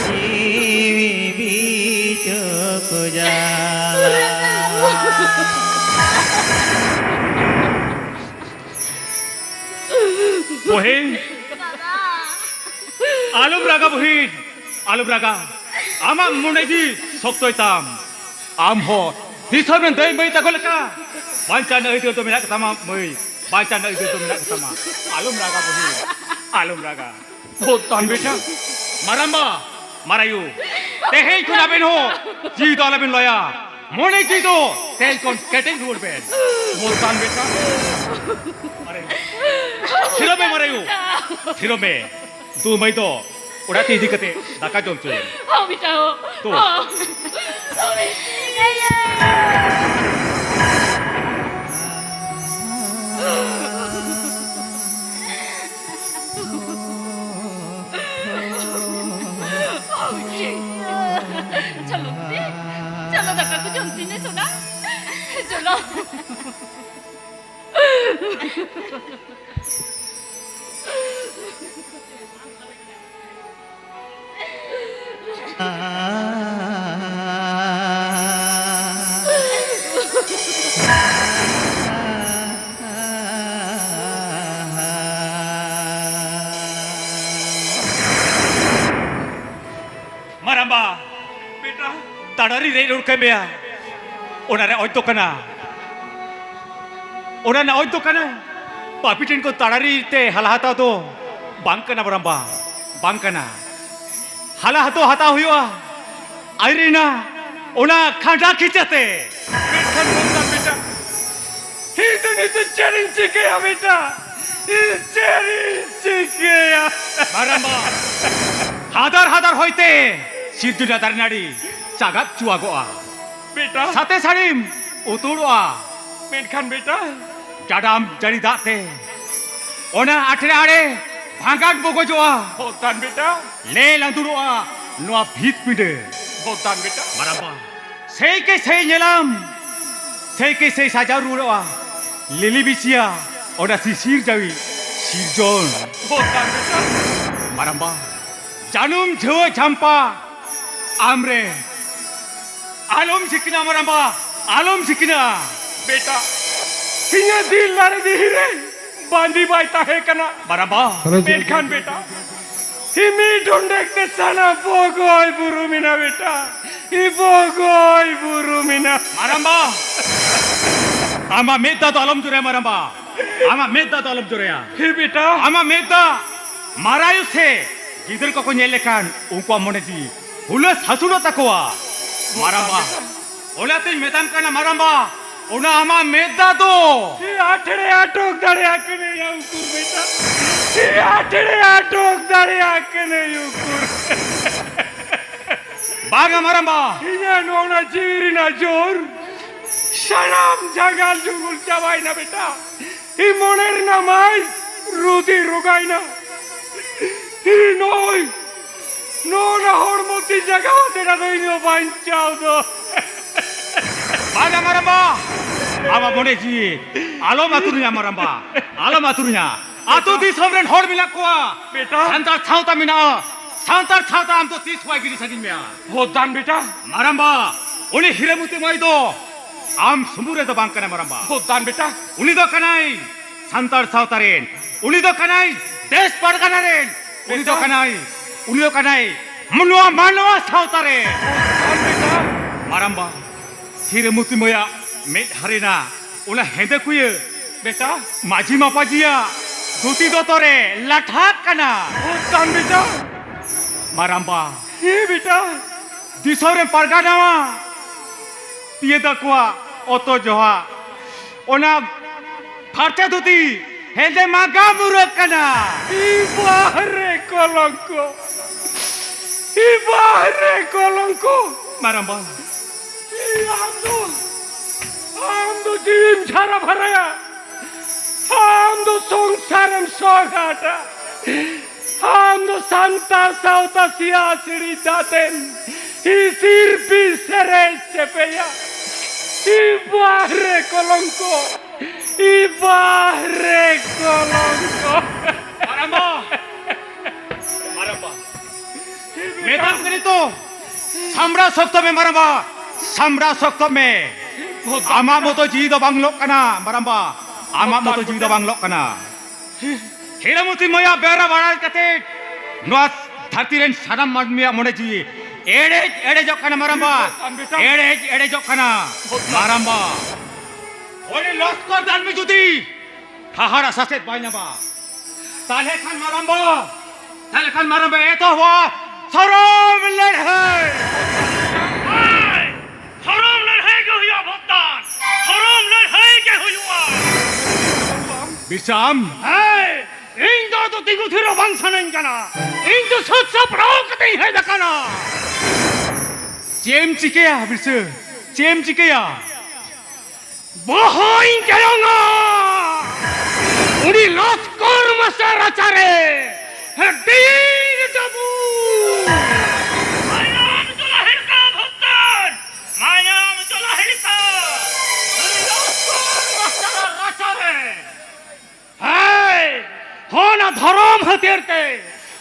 ᱡᱤᱣᱤ ᱵᱤᱪᱚᱠ ᱡᱟᱞᱟ᱾ ᱵᱚᱦᱤᱱ, ᱟᱞᱚᱢ ᱨᱟᱜᱟ ᱵᱚᱦᱤᱱ, ᱟᱞᱚᱢ ᱨᱟᱜᱟ᱾ ᱟᱢᱟᱜ ᱢᱚᱱᱮ ᱡᱤᱣᱤ ᱥᱚᱠᱛᱚᱭ ᱛᱟᱢ᱾ ᱟᱢ ᱦᱚᱸ ᱫᱤᱥᱚᱢ ᱨᱮᱱ ᱫᱟᱹᱭ ᱢᱟᱹᱭ ᱛᱟᱠᱚ ᱞᱮᱠᱟ ᱵᱟᱧᱪᱟᱣ ᱨᱮᱱᱟᱜ ᱟᱹᱭᱫᱟᱹᱨ ᱫᱚ ᱢᱮᱱᱟᱜ ᱛᱟᱢᱟ ᱢᱟᱹᱭ, ᱵᱟᱧᱪᱟᱣ ᱨᱮᱱᱟᱜ ᱟᱹᱭᱫᱟᱹᱨ ᱫᱚ ᱢᱮᱱᱟᱜ ᱛᱟᱢᱟ᱾ ᱟᱞᱚᱢ ᱨᱟᱜᱟ ᱵᱚᱦᱤᱱ, ᱟᱞᱚᱢ ᱨᱟᱜᱟ᱾ ᱵᱚᱦᱩᱛ ᱛᱟᱱ ᱵᱮᱴᱟ᱾ ᱢᱟᱨᱟᱢᱵᱟ, ᱢᱟᱨᱟᱭᱩ, ᱛᱮᱦᱮᱧ ᱠᱷᱚᱱ ᱟᱵᱮᱱ ᱦᱚᱸ ᱡᱤᱣᱤ ᱫᱚ ᱟᱞᱚᱵᱮᱱ ᱞᱚᱭᱟ᱾ ᱢᱚᱱᱮ ᱡᱤᱣᱤ ᱫᱚ ᱛᱮᱦᱮᱧ ᱠᱷᱚᱱ ᱠᱮᱴᱮᱡ ᱨᱩᱣᱟᱹᱲ ᱵᱮᱱ᱾ ᱵᱚᱦᱩᱛ ᱛᱟᱱ ᱵᱮᱴᱟ᱾ ᱢᱟᱨᱟᱭᱩ, ᱛᱷᱤᱨᱚᱜ ᱢᱮ ᱢᱟᱨᱟᱭᱩ, ᱛᱷᱤᱨᱚᱜ ᱢᱮ᱾ ᱫᱩ ᱢᱟᱹᱭ ᱫᱚ ᱚᱲᱟᱜ ᱛᱮ ᱤᱫᱤ ᱠᱟᱛᱮ ᱫᱟᱠᱟ ᱡᱚᱢ ᱦᱚᱪᱚᱭᱮᱢ᱾ ᱦᱚᱸ, ᱵᱮᱴᱟ, ᱦᱚᱸ᱾ ᱛᱚ᱾ ᱦᱚᱸ᱾ ᱪᱚᱞᱚ ᱵᱤᱴᱤ, ᱪᱚᱞᱚ ᱫᱟᱠᱟ ᱠᱚ ᱡᱚᱢ ᱛᱤᱧ ᱢᱮ ᱥᱚᱱᱟ, ᱪᱚᱞᱚ᱾ ᱢᱟᱨᱟᱢᱵᱟ, ᱵᱮᱴᱟ, ᱛᱟᱲᱟᱨᱤ ᱨᱮᱡ ᱨᱩᱣᱟᱹᱲ ᱠᱟᱭ ᱢᱮᱭᱟ᱾ ᱚᱱᱟ ᱨᱮ ᱚᱡᱽ ᱫᱚ ᱠᱟᱱᱟ, ᱚᱱᱟ ᱨᱮᱱᱟᱜ ᱚᱡᱽ ᱫᱚ ᱠᱟᱱᱟ, ᱯᱟᱯᱤ ᱴᱷᱮᱱ ᱠᱚ ᱛᱟᱲᱟᱨᱤ ᱛᱮ ᱦᱟᱞᱟ ᱦᱟᱛᱟᱣ ᱫᱚ ᱵᱟᱝ ᱠᱟᱱᱟ ᱢᱟᱨᱟᱢᱵᱟ᱾ ᱵᱟᱝ ᱠᱟᱱᱟ᱾ ᱦᱟᱞᱟ ᱦᱟᱛᱚ ᱦᱟᱛᱟᱣ ᱦᱩᱭᱩᱜᱼᱟ ᱟᱭᱨᱤᱱᱟ ᱚᱱᱟ ᱠᱷᱟᱸᱰᱟ ᱠᱷᱤᱪᱟᱹᱛᱮ᱾ ᱢᱮᱱᱠᱷᱟᱱ ᱵᱚᱱᱫᱟ ᱵᱮᱴᱟ, ᱤᱧ ᱫᱚ ᱱᱤᱛᱚᱜ ᱪᱮᱫ ᱤᱧ ᱪᱤᱠᱟᱹᱭᱟ ᱵᱮᱴᱟ? ᱤᱧ ᱪᱮᱫ ᱤᱧ ᱪᱤᱠᱟᱹᱭᱟ? ᱢᱟᱨᱟᱢᱵᱟ, ᱦᱟᱫᱟᱨ ᱦᱟᱫᱟᱨ ᱦᱚᱭᱛᱮ ᱥᱤᱨᱡᱚᱱᱟ ᱫᱟᱨᱮ ᱱᱟᱹᱲᱤ ᱪᱟᱜᱟᱫ ᱪᱩᱣᱟᱜᱚᱜᱼᱟ᱾ ᱵᱮᱴᱟ᱾ ᱥᱟᱛᱮ ᱥᱟᱹᱲᱤᱢ ᱩᱛᱩᱲᱚᱜᱼᱟ᱾ ᱢᱮᱱᱠᱷᱟᱱ ᱵᱮᱴᱟ᱾ ᱡᱟᱰᱟᱢ ᱡᱟᱹᱲᱤ ᱫᱟᱜ ᱛᱮ ᱚᱱᱟ ᱟᱴᱷᱲᱮ ᱟᱲᱮ ᱵᱷᱟᱸᱜᱟᱴ ᱵᱚᱜᱚᱡᱚᱜᱼᱟ᱾ ᱦᱚᱛᱟᱱ ᱵᱮᱴᱟ᱾ ᱞᱮ ᱞᱟᱸᱫᱩᱲᱚᱜᱼᱟ ᱱᱚᱣᱟ ᱵᱷᱤᱛ ᱯᱤᱸᱰᱟᱹ᱾ ᱦᱚᱛᱟᱱ ᱵᱮᱴᱟ᱾ ᱢᱟᱨᱟᱢᱵᱟ, ᱥᱮᱭ ᱠᱮ ᱥᱮᱭ ᱧᱮᱞᱟᱢ, ᱥᱮᱭ ᱠᱮ ᱥᱮᱭ ᱥᱟᱡᱟᱣ ᱨᱩᱣᱟᱹᱲᱚᱜᱼᱟ ᱞᱤᱞᱤ ᱵᱤᱪᱤᱭᱟ ᱚᱱᱟ ᱥᱤᱥᱤᱨ ᱡᱟᱹᱣᱤ ᱥᱤᱨᱡᱚᱱ᱾ ᱦᱚᱛᱟᱱ ᱵᱮᱴᱟ᱾ ᱢᱟᱨᱟᱢᱵᱟ, ᱡᱟᱹᱱᱩᱢ ᱡᱷᱟᱹᱣᱟᱹ ᱡᱷᱟᱢᱯᱟ ᱟᱢᱨᱮ ᱟᱞᱚᱢ ᱥᱤᱠᱤᱱᱟ ᱢᱟᱨᱟᱢᱵᱟ, ᱟᱞᱚᱢ ᱥᱤᱠᱤᱱᱟ᱾ ᱵᱮᱴᱟ, ᱤᱧᱟᱹᱜ ᱫᱤᱞ ᱫᱟᱨᱮ ᱫᱤᱦᱤ ᱨᱮ ᱵᱟᱸᱫᱤ ᱵᱟᱭ ᱛᱟᱦᱮᱸ ᱠᱟᱱᱟ᱾ ᱢᱟᱨᱟᱢᱵᱟ᱾ ᱢᱮᱱᱠᱷᱟᱱ ᱵᱮᱴᱟ, ᱤ ᱢᱤᱫ ᱰᱚᱸᱰᱮᱠ ᱛᱮ ᱥᱟᱱᱟᱢ ᱵᱚᱜᱚᱭ ᱵᱩᱨᱩᱢ ᱮᱱᱟ ᱵᱮᱴᱟ, ᱤ ᱵᱚᱜᱚᱭ ᱵᱩᱨᱩᱢ ᱮᱱᱟ᱾ ᱢᱟᱨᱟᱢᱵᱟ, ᱟᱢᱟᱜ ᱢᱮᱫ ᱫᱟᱜ ᱫᱚ ᱟᱞᱚᱢ ᱡᱚᱨᱚᱭᱟ ᱢᱟᱨᱟᱢᱵᱟ, ᱟᱢᱟᱜ ᱢᱮᱫ ᱫᱟᱜ ᱫᱚ ᱟᱞᱚᱢ ᱡᱚᱨᱚᱭᱟ᱾ ᱦᱮᱸ ᱵᱮᱴᱟ᱾ ᱟᱢᱟᱜ ᱢᱮᱫ ᱫᱟᱜ ᱢᱟᱨᱟᱭᱩ ᱥᱮ ᱜᱤᱫᱟᱹᱨ ᱠᱚᱠᱚ ᱧᱮᱞ ᱞᱮᱠᱷᱟᱱ ᱩᱱᱠᱩᱣᱟᱜ ᱢᱚᱱᱮ ᱡᱤᱣᱤ ᱦᱩᱞᱟᱹᱥ ᱦᱟᱹᱥᱩᱞᱚᱜ ᱛᱟᱠᱚᱣᱟ᱾ ᱢᱟᱨᱟᱢᱵᱟ, ᱚᱱᱟᱛᱤᱧ ᱢᱮᱛᱟᱢ ᱠᱟᱱᱟ ᱢᱟᱨᱟᱢᱵᱟ, ᱚᱱᱟ ᱟᱢᱟᱜ ᱢᱮᱫ ᱫᱟᱜ ᱫᱚ ᱤᱧ ᱟᱴᱷᱲᱮ ᱟᱴᱚᱠ ᱫᱟᱲᱮᱭᱟᱜ ᱠᱟᱹᱱᱟᱹᱧ ᱭᱟ ᱩᱠᱩᱨ ᱵᱮᱴᱟ, ᱤᱧ ᱟᱴᱷᱲᱮ ᱟᱴᱚᱠ ᱫᱟᱲᱮᱭᱟᱜ ᱠᱟᱹᱱᱟᱹᱧ ᱩᱠᱩᱨ᱾ ᱵᱟᱝᱟ ᱢᱟᱨᱟᱢᱵᱟ᱾ ᱤᱧᱟᱹᱜ ᱱᱚᱣᱟ ᱡᱤᱣᱤ ᱨᱮᱱᱟᱜ ᱡᱳᱨ ᱥᱟᱱᱟᱢ ᱡᱟᱸᱜᱟᱞ ᱡᱩᱜᱩᱞ ᱪᱟᱵᱟᱭᱮᱱᱟ ᱵᱮᱴᱟ᱾ ᱤᱧ ᱢᱚᱱᱮ ᱨᱮᱱᱟᱜ ᱢᱟᱭ ᱨᱩᱫᱤ ᱨᱚᱜᱟᱭᱱᱟ᱾ ᱤᱧ ᱱᱚᱜᱼᱚᱭ ᱱᱚᱜᱼᱚ ᱱᱟ ᱦᱚᱲᱢᱚ ᱛᱤ ᱡᱟᱸᱜᱟ ᱟᱛᱮ ᱟᱫᱚ ᱤᱧ ᱦᱚᱸ ᱵᱟᱧᱪᱟᱣ ᱫᱚ᱾ ᱵᱟᱝᱟ ᱢᱟᱨᱟᱢᱵᱟ, ᱟᱢᱟᱜ ᱢᱚᱱᱮ ᱡᱤᱣᱤ ᱟᱞᱚᱢ ᱟᱹᱛᱩᱨᱤᱧᱟ ᱢᱟᱨᱟᱢᱵᱟ, ᱟᱞᱚᱢ ᱟᱹᱛᱩᱨᱤᱧᱟ᱾ ᱟᱹᱛᱩ ᱫᱤᱥᱚᱢ ᱨᱮᱱ ᱦᱚᱲ ᱢᱮᱱᱟᱜ ᱠᱚᱣᱟ, ᱵᱮᱴᱟ᱾ ᱥᱟᱱᱛᱟᱲ ᱥᱟᱶᱛᱟ ᱢᱮᱱᱟᱜᱼᱟ, ᱥᱟᱱᱛᱟᱲ ᱥᱟᱶᱛᱟ ᱟᱢ ᱫᱚ ᱛᱤᱥ ᱦᱚᱸ ᱵᱟᱭ ᱜᱤᱰᱤ ᱥᱟᱹᱜᱤᱧ ᱢᱮᱭᱟ᱾ ᱦᱚᱫᱟᱱ ᱵᱮᱴᱟ᱾ ᱢᱟᱨᱟᱢᱵᱟ, ᱩᱱᱤ ᱦᱤᱨᱟᱹᱢᱩᱛᱤ ᱢᱟᱹᱭ ᱫᱚ ᱟᱢ ᱥᱩᱢᱩᱝ ᱨᱮᱫᱚ ᱵᱟᱝ ᱠᱟᱱᱟᱭ ᱢᱟᱨᱟᱢᱵᱟ᱾ ᱦᱚᱫᱟᱱ ᱵᱮᱴᱟ᱾ ᱩᱱᱤ ᱫᱚ ᱠᱟᱱᱟᱭ ᱥᱟᱱᱛᱟᱲ ᱥᱟᱶᱛᱟ ᱨᱮᱱ, ᱩᱱᱤ ᱫᱚ ᱠᱟᱱᱟᱭ ᱫᱮᱥ ᱯᱟᱨᱜᱟᱱᱟ ᱨᱮᱱ, ᱩᱱᱤ ᱫᱚ ᱵᱮᱴᱟ᱾ ᱠᱟᱱᱟᱭ, ᱩᱱᱤ ᱫᱚ ᱠᱟᱱᱟᱭ ᱱᱚᱣᱟ ᱢᱟᱱᱣᱟ ᱥᱟᱶᱛᱟ ᱨᱮᱱ᱾ ᱦᱚᱫᱟᱱ ᱵᱮᱴᱟ᱾ ᱢᱟᱨᱟᱢᱵᱟ, ᱦᱤᱨᱟᱹᱢᱩᱛᱤ ᱢᱟᱹᱭᱟᱜ ᱢᱮᱫ ᱦᱟᱨᱮᱱᱟ ᱚᱱᱟ ᱦᱮᱸᱫᱮ ᱠᱩᱭᱟᱹ ᱵᱮᱴᱟ᱾ ᱢᱟᱹᱡᱷᱤ ᱢᱟᱯᱟᱡᱤᱭᱟ ᱫᱷᱩᱛᱤ ᱫᱚᱛᱚ ᱨᱮ ᱞᱟᱴᱷᱟᱜ ᱠᱟᱱᱟ᱾ ᱚ, ᱠᱟᱱ ᱵᱮᱴᱟ᱾ ᱢᱟᱨᱟᱢᱵᱟ᱾ ᱦᱮᱸ ᱵᱮᱴᱟ᱾ ᱫᱤᱥᱚᱢ ᱨᱮ ᱯᱟᱨᱜᱟᱱᱟᱣᱟ ᱯᱤᱭᱟᱹᱫᱟ ᱠᱚᱣᱟᱜ ᱚᱛᱚ ᱡᱚᱦᱟ, ᱚᱱᱟ ᱯᱷᱟᱨᱪᱟ ᱫᱷᱩᱛᱤ ᱦᱮᱸᱫᱮ ᱢᱟᱜᱟ ᱢᱩᱨᱟᱹᱜ ᱠᱟᱱᱟ᱾ ᱤ ᱵᱟᱦᱨᱮ ᱠᱚᱞᱚᱝᱠᱚ, ᱤ ᱵᱟᱦᱨᱮ ᱠᱚᱞᱚᱝᱠᱚ᱾ ᱢᱟᱨᱟᱢᱵᱟ᱾ ᱤ ᱟᱢ ᱫᱚ, ᱟᱢ ᱫᱚ ᱡᱤᱣᱤᱢ ᱡᱷᱟᱨᱟ ᱵᱷᱟᱨᱟᱭᱟ, ᱟᱢ ᱫᱚ ᱥᱚᱝᱥᱟᱨᱮᱢ ᱥᱚᱜᱷᱟᱴᱟ᱾ ᱟᱢ ᱫᱚ ᱥᱟᱱᱛᱟᱲ ᱥᱟᱶᱛᱟ ᱥᱤᱭᱟ ᱥᱤᱲᱤ ᱫᱟᱛᱮᱢ ᱦᱤᱥᱤᱨ ᱵᱤᱥᱮᱨᱮ ᱪᱮᱯᱮᱭᱟ᱾ ᱤ ᱵᱟᱦᱨᱮ ᱠᱚᱞᱚᱝᱠᱚ, ᱤ ᱵᱟᱦᱨᱮ ᱠᱚᱞᱚᱝᱠᱚ᱾ ᱢᱟᱨᱟᱢᱵᱟ, ᱢᱟᱨᱟᱢᱵᱟ, ᱢᱮᱛᱟᱢ ᱠᱟᱹᱱᱟᱹᱧ ᱛᱚ, ᱥᱟᱢᱵᱲᱟᱣ ᱥᱚᱠᱛᱚ ᱢᱮ ᱢᱟᱨᱟᱢᱵᱟ, ᱥᱟᱢᱵᱲᱟᱣ ᱥᱚᱠᱛᱚ ᱢᱮ᱾ ᱟᱢᱟᱜ ᱢᱚᱛᱚ ᱡᱤᱣᱤ ᱫᱚ ᱵᱟᱝ ᱞᱚᱜ ᱠᱟᱱᱟ ᱢᱟᱨᱟᱢᱵᱟ, ᱟᱢᱟᱜ ᱢᱚᱛᱚ ᱡᱤᱣᱤ ᱫᱚ ᱵᱟᱝ ᱞᱚᱜ ᱠᱟᱱᱟ᱾ ᱦᱤᱨᱟᱢᱚᱛᱤ ᱢᱟᱭᱟ ᱵᱮᱣᱨᱟ ᱵᱟᱲᱟᱭ ᱠᱟᱛᱮ ᱱᱚᱣᱟ ᱫᱷᱟᱹᱨᱛᱤ ᱨᱮᱱ ᱥᱟᱱᱟᱢ ᱢᱟᱹᱱᱢᱤᱭᱟᱜ ᱢᱚᱱᱮ ᱡᱤᱣᱤ ᱮᱲᱮᱡ ᱮᱲᱮᱡᱚᱜ ᱠᱟᱱᱟ ᱢᱟᱨᱟᱢᱵᱟ, ᱮᱲᱮᱡ ᱮᱲᱮᱡᱚᱜ ᱠᱟᱱᱟ ᱢᱟᱨᱟᱢᱵᱟ᱾ ᱩᱱᱤ ᱞᱚᱥᱠᱚᱨ ᱫᱟᱱᱢᱤ ᱡᱩᱫᱤ ᱦᱟᱦᱟᱲᱟ ᱥᱟᱥᱮᱛ ᱵᱟᱭ ᱧᱟᱢᱟ, ᱛᱟᱦᱞᱮ ᱠᱷᱟᱱ ᱢᱟᱨᱟᱢᱵᱟ, ᱛᱟᱦᱞᱮ ᱠᱷᱟᱱ ᱢᱟᱨᱟᱢᱵᱟ ᱮᱛᱚᱦᱚᱵᱟ ᱥᱚᱨᱚᱢ ᱞᱟᱹᱲᱦᱟᱹᱭ᱾ ᱥᱚᱨᱚᱢ ᱞᱟᱹᱲᱦᱟᱹᱭ ᱜᱮ ᱦᱩᱭᱩᱜᱼᱟ ᱵᱷᱚᱛᱛᱟᱱ, ᱥᱚᱨᱚᱢ ᱞᱟᱹᱲᱦᱟᱹᱭ ᱜᱮ ᱦᱩᱭᱩᱜᱼᱟ᱾ ᱵᱤᱨᱥᱟᱢ᱾ ᱦᱮᱸ, ᱤᱧ ᱫᱚ ᱟᱫᱚ ᱛᱤᱸᱜᱩ ᱛᱷᱤᱨᱚᱜ ᱵᱟᱝ ᱥᱟᱱᱟᱧ ᱠᱟᱱᱟ, ᱤᱧ ᱫᱚ ᱥᱟᱹᱛ ᱥᱟᱯᱲᱟᱣ ᱠᱟᱛᱮᱧ ᱦᱮᱡ ᱟᱠᱟᱱᱟ᱾ ᱪᱮᱫ ᱮᱢ ᱪᱤᱠᱟᱹᱭᱟ ᱵᱤᱨᱥᱟᱹ, ᱪᱮᱫ ᱮᱢ ᱪᱤᱠᱟᱹᱭᱟ? ᱵᱚᱦᱚᱧ ᱜᱮᱭᱚᱝᱟ ᱩᱱᱤ ᱞᱚᱥᱠᱚᱨ ᱢᱟᱥᱮ ᱨᱟᱪᱟᱨᱮ ᱰᱤᱨ ᱰᱟᱵᱩ᱾ ᱢᱟᱭᱟᱢ ᱡᱚᱞᱟ ᱦᱤᱲᱠᱟ ᱵᱷᱚᱠᱛᱟᱱ, ᱢᱟᱭᱟᱢ ᱡᱚᱞᱟ ᱦᱤᱲᱠᱟ ᱩᱱᱤ ᱞᱚᱥᱠᱚᱨ ᱢᱟᱥᱮ ᱨᱟᱪᱟᱨᱮ᱾ ᱦᱮᱸ, ᱚᱱᱟ ᱫᱷᱚᱨᱚᱢ ᱦᱟᱹᱛᱭᱟᱹᱨ ᱛᱮ,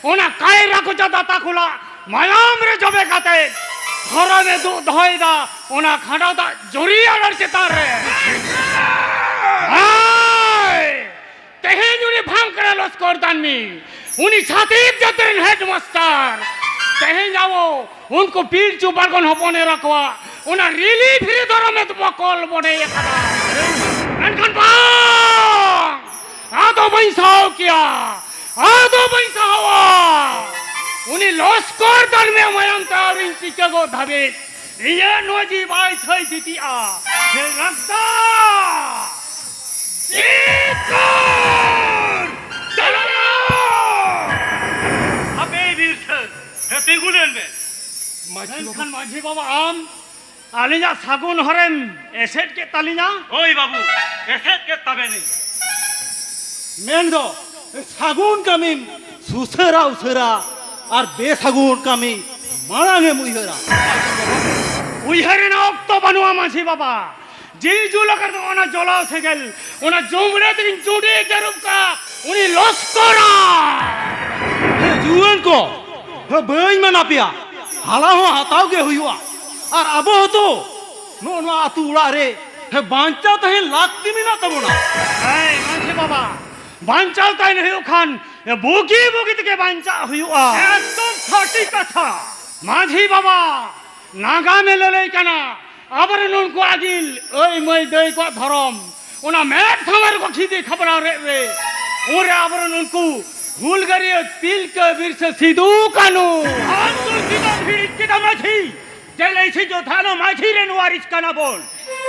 ᱚᱱᱟ ᱠᱟᱭᱨᱟ ᱠᱚᱪᱟ ᱫᱟᱛᱟ ᱠᱷᱚᱱᱟᱜ ᱢᱟᱭᱟᱢ ᱨᱮ ᱡᱚᱵᱮ ᱠᱟᱛᱮ ᱫᱷᱚᱨᱚᱢᱮ ᱫᱩᱜ ᱫᱚᱦᱚᱭᱮᱫᱟ, ᱚᱱᱟ ᱠᱷᱟᱸᱰᱟᱣ ᱫᱟᱜ ᱡᱚᱨᱤ ᱟᱲᱟᱨ ᱪᱮᱛᱟᱱ ᱨᱮ᱾ ᱦᱮᱸ, ᱛᱮᱦᱮᱧ ᱩᱱᱤ ᱵᱷᱟᱝᱠᱨᱟ ᱞᱚᱥᱠᱚᱨ ᱫᱟᱱᱢᱤ, ᱩᱱᱤ ᱪᱷᱟᱹᱛᱤᱠ ᱡᱟᱹᱛ ᱨᱮᱱ ᱦᱮᱰ ᱢᱟᱥᱴᱟᱨ, ᱛᱮᱦᱮᱧ ᱟᱵᱚ ᱩᱱᱠᱩ ᱯᱤᱞᱪᱩ ᱯᱟᱨᱜᱚᱱ ᱦᱚᱯᱚᱱ ᱮᱨᱟ ᱠᱚᱣᱟᱜ ᱚᱱᱟ ᱨᱤᱞᱤ ᱯᱷᱨᱤ ᱫᱷᱚᱨᱚᱢᱮ ᱵᱚᱠᱚᱞ ᱵᱚᱱᱮ ᱟᱠᱟᱫᱟ᱾ ᱢᱮᱱᱠᱷᱟᱱ ᱵᱟᱝ, ᱟᱫᱚ ᱵᱟᱹᱧ ᱥᱟᱦᱟᱣ ᱠᱮᱭᱟ, ᱟᱫᱚ ᱵᱟᱹᱧ ᱥᱟᱦᱟᱣᱟ᱾ ᱩᱱᱤ ᱞᱚᱥᱠᱚᱨ ᱫᱟᱱᱢᱮ ᱢᱟᱭᱟᱢ ᱛᱮ ᱟᱹᱣᱨᱤᱧ ᱪᱤᱠᱟᱹ ᱜᱚᱫ ᱫᱷᱟᱹᱵᱤᱡ ᱤᱧᱟᱹᱜ ᱱᱚᱣᱟ ᱡᱤᱣᱤ ᱵᱟᱭ ᱛᱷᱟᱹᱭ ᱛᱷᱤᱛᱤᱜᱼᱟ᱾ ᱥᱮ ᱨᱟᱜᱽᱫᱟ! ᱪᱤᱛᱠᱟᱹᱨ! ᱫᱟᱞᱟᱞ! ᱦᱟᱯᱮ ᱵᱤᱨ ᱥᱟᱹᱛ, ᱦᱮ, ᱛᱤᱸᱜᱩ ᱞᱮᱱ ᱢᱮ᱾ ᱢᱟᱹᱡᱷᱤ ᱵᱟᱵᱟ᱾ ᱢᱮᱱᱠᱷᱟᱱ ᱢᱟᱹᱡᱷᱤ ᱵᱟᱵᱟ, ᱟᱢ ᱟᱹᱞᱤᱧᱟᱜ ᱥᱟᱹᱜᱩᱱ ᱦᱚᱨᱮᱢ ᱮᱥᱮᱫ ᱠᱮᱫ ᱛᱟᱹᱞᱤᱧᱟ? ᱦᱳᱭ ᱵᱟᱹᱵᱩ, ᱮᱥᱮᱫ ᱠᱮᱫ ᱛᱟᱵᱮᱱᱟᱹᱧ᱾ ᱢᱮᱱᱫᱚ, ᱥᱟᱹᱜᱩᱱ ᱠᱟᱹᱢᱤᱢ ᱥᱩᱥᱟᱹᱨᱟ ᱩᱥᱟᱹᱨᱟ, ᱟᱨ ᱵᱮᱥᱟᱹᱜᱩᱱ ᱠᱟᱹᱢᱤ ᱢᱟᱲᱟᱝ ᱮᱢ ᱩᱭᱦᱟᱹᱨᱟ᱾ ᱩᱭᱦᱟᱹᱨ ᱨᱮᱱᱟᱜ ᱚᱠᱛᱚ ᱵᱟᱹᱱᱩᱜᱼᱟ ᱢᱟᱹᱡᱷᱤ ᱵᱟᱵᱟ᱾ ᱡᱤᱣᱤ ᱡᱩᱞ ᱟᱠᱟᱱ ᱚᱱᱟ ᱡᱚᱞᱟᱣ ᱥᱮᱸᱜᱮᱞ, ᱚᱱᱟ ᱡᱚᱢᱲᱮ ᱛᱮᱜᱤᱧ ᱪᱩᱰᱤ ᱡᱟᱹᱨᱩᱵ ᱠᱟᱜ ᱩᱱᱤ ᱞᱚᱥᱠᱚᱨᱟ᱾ ᱦᱮ ᱡᱩᱣᱟᱹᱱ ᱠᱚ, ᱦᱮ ᱵᱟᱹᱧ ᱢᱮᱱᱟ ᱯᱮᱭᱟ, ᱦᱟᱞᱟ ᱦᱚᱸ ᱦᱟᱛᱟᱣ ᱜᱮ ᱦᱩᱭᱩᱜᱼᱟ᱾ ᱟᱨ ᱟᱵᱚ ᱦᱚᱸᱛᱚ ᱱᱚᱜᱼᱚ ᱱᱚᱣᱟ ᱟᱹᱛᱩ ᱚᱲᱟᱜ ᱨᱮ, ᱦᱮ, ᱵᱟᱧᱪᱟᱣ ᱛᱟᱦᱮᱱ ᱞᱟᱹᱠᱛᱤ ᱢᱮᱱᱟᱜ ᱛᱟᱵᱚᱱᱟ᱾ ᱦᱮᱸ ᱢᱟᱹᱡᱷᱤ ᱵᱟᱵᱟ, ᱵᱟᱧᱪᱟᱣ ᱛᱟᱦᱮᱱ ᱦᱩᱭᱩᱜ ᱠᱷᱟᱱ ᱵᱩᱜᱤ ᱵᱩᱜᱤ ᱛᱮᱜᱮ ᱵᱟᱧᱪᱟᱜ ᱦᱩᱭᱩᱜᱼᱟ᱾ ᱮᱠᱫᱚᱢ ᱥᱚᱴᱷᱤᱠ ᱠᱟᱛᱷᱟ᱾ ᱢᱟᱹᱡᱷᱤ ᱵᱟᱵᱟ, ᱱᱟᱜᱟᱢᱮ ᱞᱟᱹᱞᱟᱹᱭ ᱠᱟᱱᱟ, ᱟᱵᱚᱨᱮᱱ ᱩᱱᱠᱩ ᱟᱹᱜᱤᱞ ᱟᱹᱭ ᱢᱟᱹᱭ ᱫᱟᱹᱭ ᱠᱚᱣᱟᱜ ᱫᱷᱚᱨᱚᱢ ᱚᱱᱟ ᱢᱮᱫ ᱥᱟᱢᱟᱝ ᱨᱮᱠᱚ ᱠᱷᱤᱫᱤ ᱠᱷᱟᱯᱲᱟᱣ ᱨᱮᱫ ᱨᱮ, ᱩᱱᱨᱮ ᱟᱵᱚᱨᱮᱱ ᱩᱱᱠᱩ ᱦᱩᱞᱜᱟᱹᱨᱤᱭᱟᱹ ᱛᱤᱞᱠᱟᱹ ᱵᱤᱨᱥᱟᱹ ᱥᱤᱫᱩ ᱠᱟᱹᱱᱩ᱾ ᱟᱢ ᱫᱚ ᱪᱮᱫᱟᱜ ᱦᱤᱲᱤᱧ ᱠᱮᱫᱟ ᱢᱟᱹᱡᱷᱤ? ᱡᱮ ᱞᱟᱹᱭ ᱥᱤᱧ ᱡᱚᱫᱷᱟᱱᱚ ᱢᱟᱹᱡᱷᱤ ᱨᱮᱱ ᱣᱟᱨᱤᱥ ᱠᱟᱱᱟ ᱵᱚᱱ᱾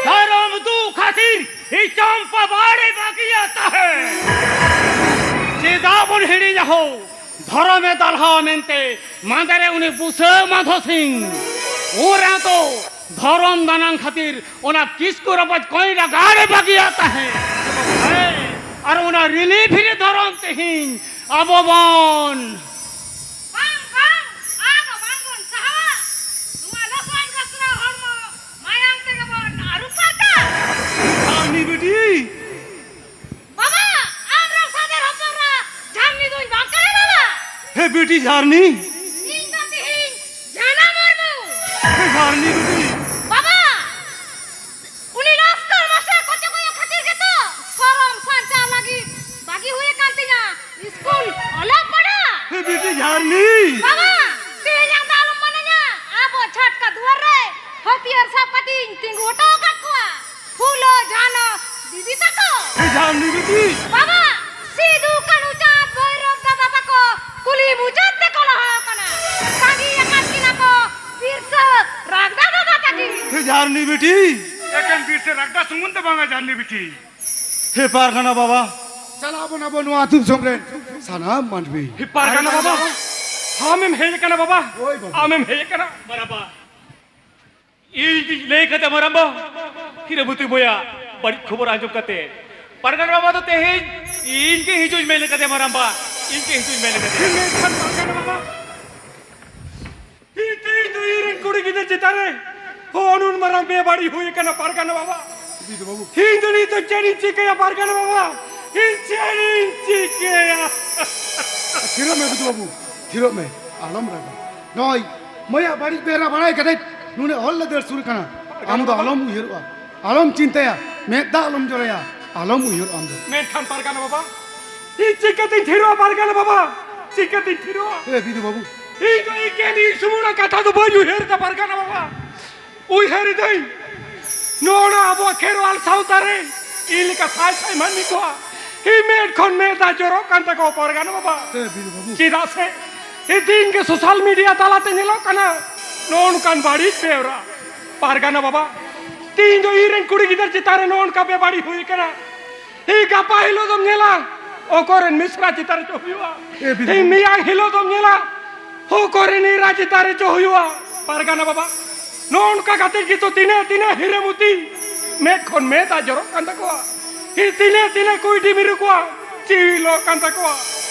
ᱫᱷᱚᱨᱚᱢ ᱫᱩ ᱠᱷᱟᱹᱛᱤᱨ ᱤ ᱪᱟᱢᱯᱟ ᱵᱟᱲᱮ ᱵᱟᱹᱜᱤᱭᱟ ᱛᱟᱦᱮᱸ᱾ ᱪᱮᱫᱟᱜ ᱵᱚᱱ ᱦᱤᱲᱤᱧᱟ ᱦᱳ? ᱫᱷᱚᱨᱚᱢᱮ ᱫᱟᱞᱦᱟᱣᱟ ᱢᱮᱱᱛᱮ ᱢᱟᱸᱫᱮᱨᱮ ᱩᱱᱤ ᱵᱩᱥᱟᱹᱜ ᱢᱟᱫᱷᱚ ᱥᱤᱝ᱾ ᱩᱱ ᱨᱮᱦᱚᱸ ᱛᱚ ᱫᱷᱚᱨᱚᱢ ᱫᱟᱱᱟᱝ ᱠᱷᱟᱹᱛᱤᱨ ᱚᱱᱟ ᱠᱤᱥᱠᱩ ᱨᱟᱯᱟᱡᱽ ᱠᱚᱭ ᱞᱟᱜᱟᱲᱮ ᱵᱟᱹᱜᱤᱭᱟᱜ ᱛᱟᱦᱮᱸ᱾ ᱦᱮᱸ, ᱟᱨ ᱚᱱᱟ ᱨᱤᱞᱤᱯᱷ ᱨᱮ ᱫᱷᱚᱨᱚᱢ ᱛᱮᱦᱮᱧ ᱟᱵᱚ ᱵᱚᱱ ᱵᱟᱝ, ᱵᱟᱝ, ᱟᱫᱚ ᱵᱟᱝ ᱵᱚᱱ ᱥᱟᱦᱟᱣᱟ᱾ ᱱᱚᱣᱟ ᱞᱚᱠᱚᱧ ᱜᱚᱥᱨᱟ ᱦᱚᱲᱢᱚ ᱢᱟᱭᱟᱢ ᱛᱮᱜᱮ ᱵᱚᱱ ᱟᱹᱨᱩ ᱯᱷᱟᱨᱪᱟ᱾ ᱨᱟᱱᱤ ᱵᱤᱴᱤ! ᱵᱟᱵᱟ, ᱟᱢ ᱨᱮᱱ ᱥᱟᱫᱮᱨ ᱦᱚᱯᱚᱱ ᱨᱟ ᱡᱷᱟᱨᱱᱤ ᱫᱩᱧ ᱵᱟᱝ ᱠᱟᱱᱟ ᱵᱟᱵᱟ᱾ ᱦᱮ ᱵᱤᱴᱤ ᱡᱷᱟᱨᱱᱤ! ᱤᱧ ᱫᱚ ᱛᱤᱦᱤᱧ ᱡᱟᱱᱟᱢ ᱦᱚᱲᱢᱚ᱾ ᱦᱮ ᱡᱷᱟᱨᱱᱤ ᱵᱤᱴᱤ! ᱵᱟᱵᱟ, ᱩᱱᱤ ᱞᱚᱥᱠᱚᱨ ᱢᱟᱥᱴᱟᱨ ᱠᱚᱪᱮ ᱠᱚᱭᱚᱜ ᱠᱷᱟᱹᱛᱤᱨ ᱜᱮᱛᱚ ᱥᱚᱨᱚᱢ ᱥᱟᱧᱪᱟᱣ ᱞᱟᱹᱜᱤᱫ ᱵᱟᱹᱜᱤ ᱦᱩᱭ ᱟᱠᱟᱱ ᱛᱤᱧᱟ ᱥᱠᱩᱞ ᱚᱞᱚᱜ ᱯᱟᱲᱦᱟᱜ᱾ ᱦᱮ ᱵᱤᱴᱤ ᱡᱷᱟᱨᱱᱤ! ᱵᱟᱵᱟ, ᱛᱮᱦᱮᱧ ᱟᱢ ᱫᱚ ᱟᱞᱚᱢ ᱢᱟᱱᱟᱧᱟ᱾ ᱟᱵᱚ ᱪᱷᱟᱴᱠᱟ ᱫᱩᱣᱟᱹᱨ ᱨᱮ ᱦᱟᱹᱛᱭᱟᱹᱨ ᱥᱟᱵ ᱠᱟᱛᱮᱧ ᱛᱤᱸᱜᱩ ᱦᱚᱴᱚ ᱟᱠᱟᱫ ᱠᱚᱣᱟ ᱯᱷᱩᱞᱳ ᱡᱷᱟᱱᱚ ᱫᱤᱫᱤ ᱛᱟᱠᱚ᱾ ᱦᱮ ᱡᱷᱟᱨᱱᱤ ᱵᱤᱴᱤ! ᱵᱟᱵᱟ, ᱡᱟᱨᱱᱤ ᱵᱤᱴᱤ᱾ ᱮᱠᱮᱱ ᱵᱤᱨ ᱥᱮ ᱨᱟᱜᱰᱟ ᱥᱩᱢᱩᱝ ᱫᱚ ᱵᱟᱝᱟ ᱡᱟᱨᱱᱤ ᱵᱤᱴᱤ᱾ ᱦᱮ ᱯᱟᱨᱜᱟᱱᱟ ᱵᱟᱵᱟ, ᱪᱟᱞᱟᱜ ᱟᱵᱚᱱ ᱟᱵᱚ ᱱᱚᱣᱟ ᱟᱹᱛᱩ ᱫᱤᱥᱚᱢ ᱨᱮᱱ ᱥᱟᱱᱟᱢ ᱢᱟᱹᱱᱢᱤ᱾ ᱦᱮ ᱯᱟᱨᱜᱟᱱᱟ ᱵᱟᱵᱟ, ᱟᱢᱮᱢ ᱦᱮᱡ ᱟᱠᱟᱱᱟ ᱵᱟᱵᱟ᱾ ᱦᱳᱭ ᱵᱟᱵᱟ᱾ ᱟᱢᱮᱢ ᱦᱮᱡ ᱟᱠᱟᱱᱟ ᱵᱟᱵᱟ᱾ ᱤᱧ ᱞᱟᱹᱭ ᱠᱟᱛᱮ ᱢᱟᱨᱟᱢᱵᱟ, ᱦᱤᱨᱟᱹᱵᱩᱛᱤ ᱵᱚᱭᱟ, ᱵᱟᱹᱲᱤᱡ ᱠᱷᱚᱵᱚᱨ ᱟᱸᱡᱚᱢ ᱠᱟᱛᱮ ᱯᱟᱨᱜᱟᱱᱟ ᱵᱟᱵᱟ ᱫᱚ ᱛᱮᱦᱮᱧ ᱤᱧ ᱜᱮ ᱦᱤᱡᱩᱜ ᱤᱧ ᱢᱮᱱ ᱠᱟᱫᱮ ᱢᱟᱨᱟᱢᱵᱟ, ᱤᱧ ᱜᱮ ᱦᱤᱡᱩᱜ ᱤᱧ ᱢᱮᱱ ᱠᱟᱫᱮ᱾ ᱢᱮᱱᱠᱷᱟᱱ ᱯᱟᱨᱜᱟᱱᱟ ᱵᱟᱵᱟ, ᱤᱧ ᱛᱮᱦᱮᱧ ᱫᱚ ᱤᱧ ᱨᱮᱱ ᱠᱩᱲᱤ ᱜᱤᱫᱟᱹᱨ ᱪᱮᱛᱟᱱ ᱨᱮ ᱦᱚᱸ ᱱᱩᱱ ᱢᱟᱨᱟᱝ ᱵᱮᱵᱟᱹᱲᱤᱡ ᱦᱩᱭ ᱟᱠᱟᱱᱟ ᱯᱟᱨᱜᱟᱱᱟ ᱵᱟᱵᱟ᱾ ᱵᱤᱫᱩ ᱵᱟᱹᱵᱩ᱾ ᱤᱧ ᱫᱚ ᱱᱤᱛ ᱫᱚ ᱪᱮᱫ ᱤᱧ ᱪᱤᱠᱟᱹᱭᱟ ᱯᱟᱨᱜᱟᱱᱟ ᱵᱟᱵᱟ? ᱤᱧ ᱪᱮᱫ ᱤᱧ ᱪᱤᱠᱟᱹᱭᱟ? ᱛᱷᱤᱨᱚᱜ ᱢᱮ ᱵᱤᱫᱩ ᱵᱟᱹᱵᱩ, ᱛᱷᱤᱨᱚᱜ ᱢᱮ, ᱟᱞᱚᱢ ᱨᱟᱜᱟ᱾ ᱱᱚᱜᱼᱚᱭ ᱢᱟᱹᱭᱟᱜ ᱵᱟᱹᱲᱤᱡ ᱵᱮᱦᱨᱟ ᱵᱟᱲᱟᱭ ᱠᱟᱛᱮ ᱱᱩᱱᱟᱹᱜ ᱦᱚᱲ ᱞᱮ ᱫᱟᱹᱲ ᱥᱩᱨ ᱠᱟᱱᱟ᱾ ᱟᱢ ᱫᱚ ᱟᱞᱚᱢ ᱩᱭᱦᱟᱹᱨᱚᱜᱼᱟ, ᱟᱞᱚᱢ ᱪᱤᱱᱛᱟᱹᱭᱟ, ᱢᱮᱫ ᱫᱟᱜ ᱟᱞᱚᱢ ᱡᱚᱨᱚᱭᱟ, ᱟᱞᱚᱢ ᱩᱭᱦᱟᱹᱨᱚᱜᱼᱟ ᱟᱢ ᱫᱚ᱾ ᱢᱮᱱᱠᱷᱟᱱ ᱯᱟᱨᱜᱟᱱᱟ ᱵᱟᱵᱟ, ᱤᱧ ᱪᱤᱠᱟᱹᱛᱤᱧ ᱛᱷᱤᱨᱚᱜᱼᱟ ᱯᱟᱨᱜᱟᱱᱟ ᱵᱟᱵᱟ? ᱪᱤᱠᱟᱹᱛᱤᱧ ᱛᱷᱤᱨᱚᱜᱼᱟ? ᱮ ᱵᱤᱫᱩ ᱵᱟᱹᱵᱩ᱾ ᱤᱧ ᱫᱚ ᱮᱠᱮᱱ ᱤᱧ ᱥᱩᱢᱩᱝᱟᱜ ᱠᱟᱛᱷᱟ ᱫᱚ ᱵᱟᱹᱧ ᱩᱭᱦᱟᱹᱨ ᱮᱫᱟ ᱯᱟᱨᱜᱟᱱᱟ ᱵᱟᱵᱟ᱾ ᱩᱭᱦᱟᱹᱨ ᱮᱫᱟᱹᱧ, ᱱᱚᱣᱟ ᱟᱵᱚᱣᱟᱜ ᱠᱷᱮᱨᱣᱟᱞ ᱥᱟᱶᱛᱟ ᱨᱮ ᱤᱧ ᱞᱮᱠᱟ ᱥᱟᱭ ᱥᱟᱭ ᱢᱟᱹᱱᱢᱤ ᱠᱚᱣᱟᱜ ᱤᱧ ᱢᱮᱫ ᱠᱷᱚᱱ ᱢᱮᱫ ᱫᱟᱜ ᱡᱚᱨᱚᱜ ᱠᱟᱱ ᱛᱟᱠᱚᱣᱟ ᱯᱟᱨᱜᱟᱱᱟ ᱵᱟᱵᱟ᱾ ᱮ ᱵᱤᱫᱩ ᱵᱟᱹᱵᱩ᱾ ᱪᱮᱫᱟᱜ ᱥᱮ ᱤᱧ ᱫᱤᱱ ᱜᱮ ᱥᱳᱥᱟᱞ ᱢᱤᱰᱤᱭᱟ ᱛᱟᱞᱟᱛᱮ ᱧᱮᱞᱚᱜ ᱠᱟᱱᱟ ᱱᱚᱜᱼᱚ ᱱᱚᱝᱠᱟᱱ ᱵᱟᱹᱲᱤᱡ ᱵᱮᱣᱨᱟ᱾ ᱯᱟᱨᱜᱟᱱᱟ ᱵᱟᱵᱟ, ᱛᱤᱦᱤᱧ ᱫᱚ ᱤᱧ ᱨᱮᱱ ᱠᱩᱲᱤ ᱜᱤᱫᱟᱹᱨ ᱪᱮᱛᱟᱱ ᱨᱮ ᱱᱚᱜᱼᱚ ᱱᱚᱝᱠᱟ ᱵᱮᱵᱟᱹᱲᱤᱡ ᱦᱩᱭ ᱟᱠᱟᱱᱟ᱾ ᱤᱧ ᱜᱟᱯᱟ ᱦᱤᱞᱳᱜ ᱫᱚᱢ ᱧᱮᱞᱟ, ᱚᱠᱚᱨᱮᱱ ᱢᱤᱥᱨᱟ ᱪᱮᱛᱟᱱ ᱨᱮ ᱪᱚ ᱦᱩᱭᱩᱜᱼᱟ᱾ ᱮ ᱵᱤᱫᱩ᱾ ᱤᱧ ᱢᱮᱭᱟᱝ ᱦᱤᱞᱳᱜ ᱫᱚᱢ ᱧᱮᱞᱟ, ᱚᱠᱚᱨᱮᱱ ᱮᱨᱟ ᱪᱮᱛᱟᱱ ᱨᱮ ᱪᱚ ᱦᱩᱭᱩᱜᱼᱟ᱾ ᱯᱟᱨᱜᱟᱱᱟ ᱵᱟᱵᱟ, ᱱᱚᱜᱼᱚ ᱱᱚᱝᱠᱟ ᱠᱟᱛᱮ ᱜᱮᱛᱚ ᱛᱤᱱᱟᱹᱜ ᱛᱤᱱᱟᱹᱜ ᱦᱤᱨᱟᱹᱢᱩᱛᱤ ᱢᱮᱫ ᱠᱷᱚᱱ ᱢᱮᱫ ᱫᱟᱜ ᱡᱚᱨᱚᱜ ᱠᱟᱱ ᱛᱟᱠᱚᱣᱟ᱾ ᱤᱧ ᱛᱤᱱᱟᱹᱜ ᱛᱤᱱᱟᱹᱜ ᱠᱩᱭᱰᱤ ᱢᱤᱨᱩ ᱠᱚᱣᱟ ᱡᱤᱣᱤ ᱞᱚᱜ ᱠᱟᱱ ᱛᱟᱠᱚᱣᱟ᱾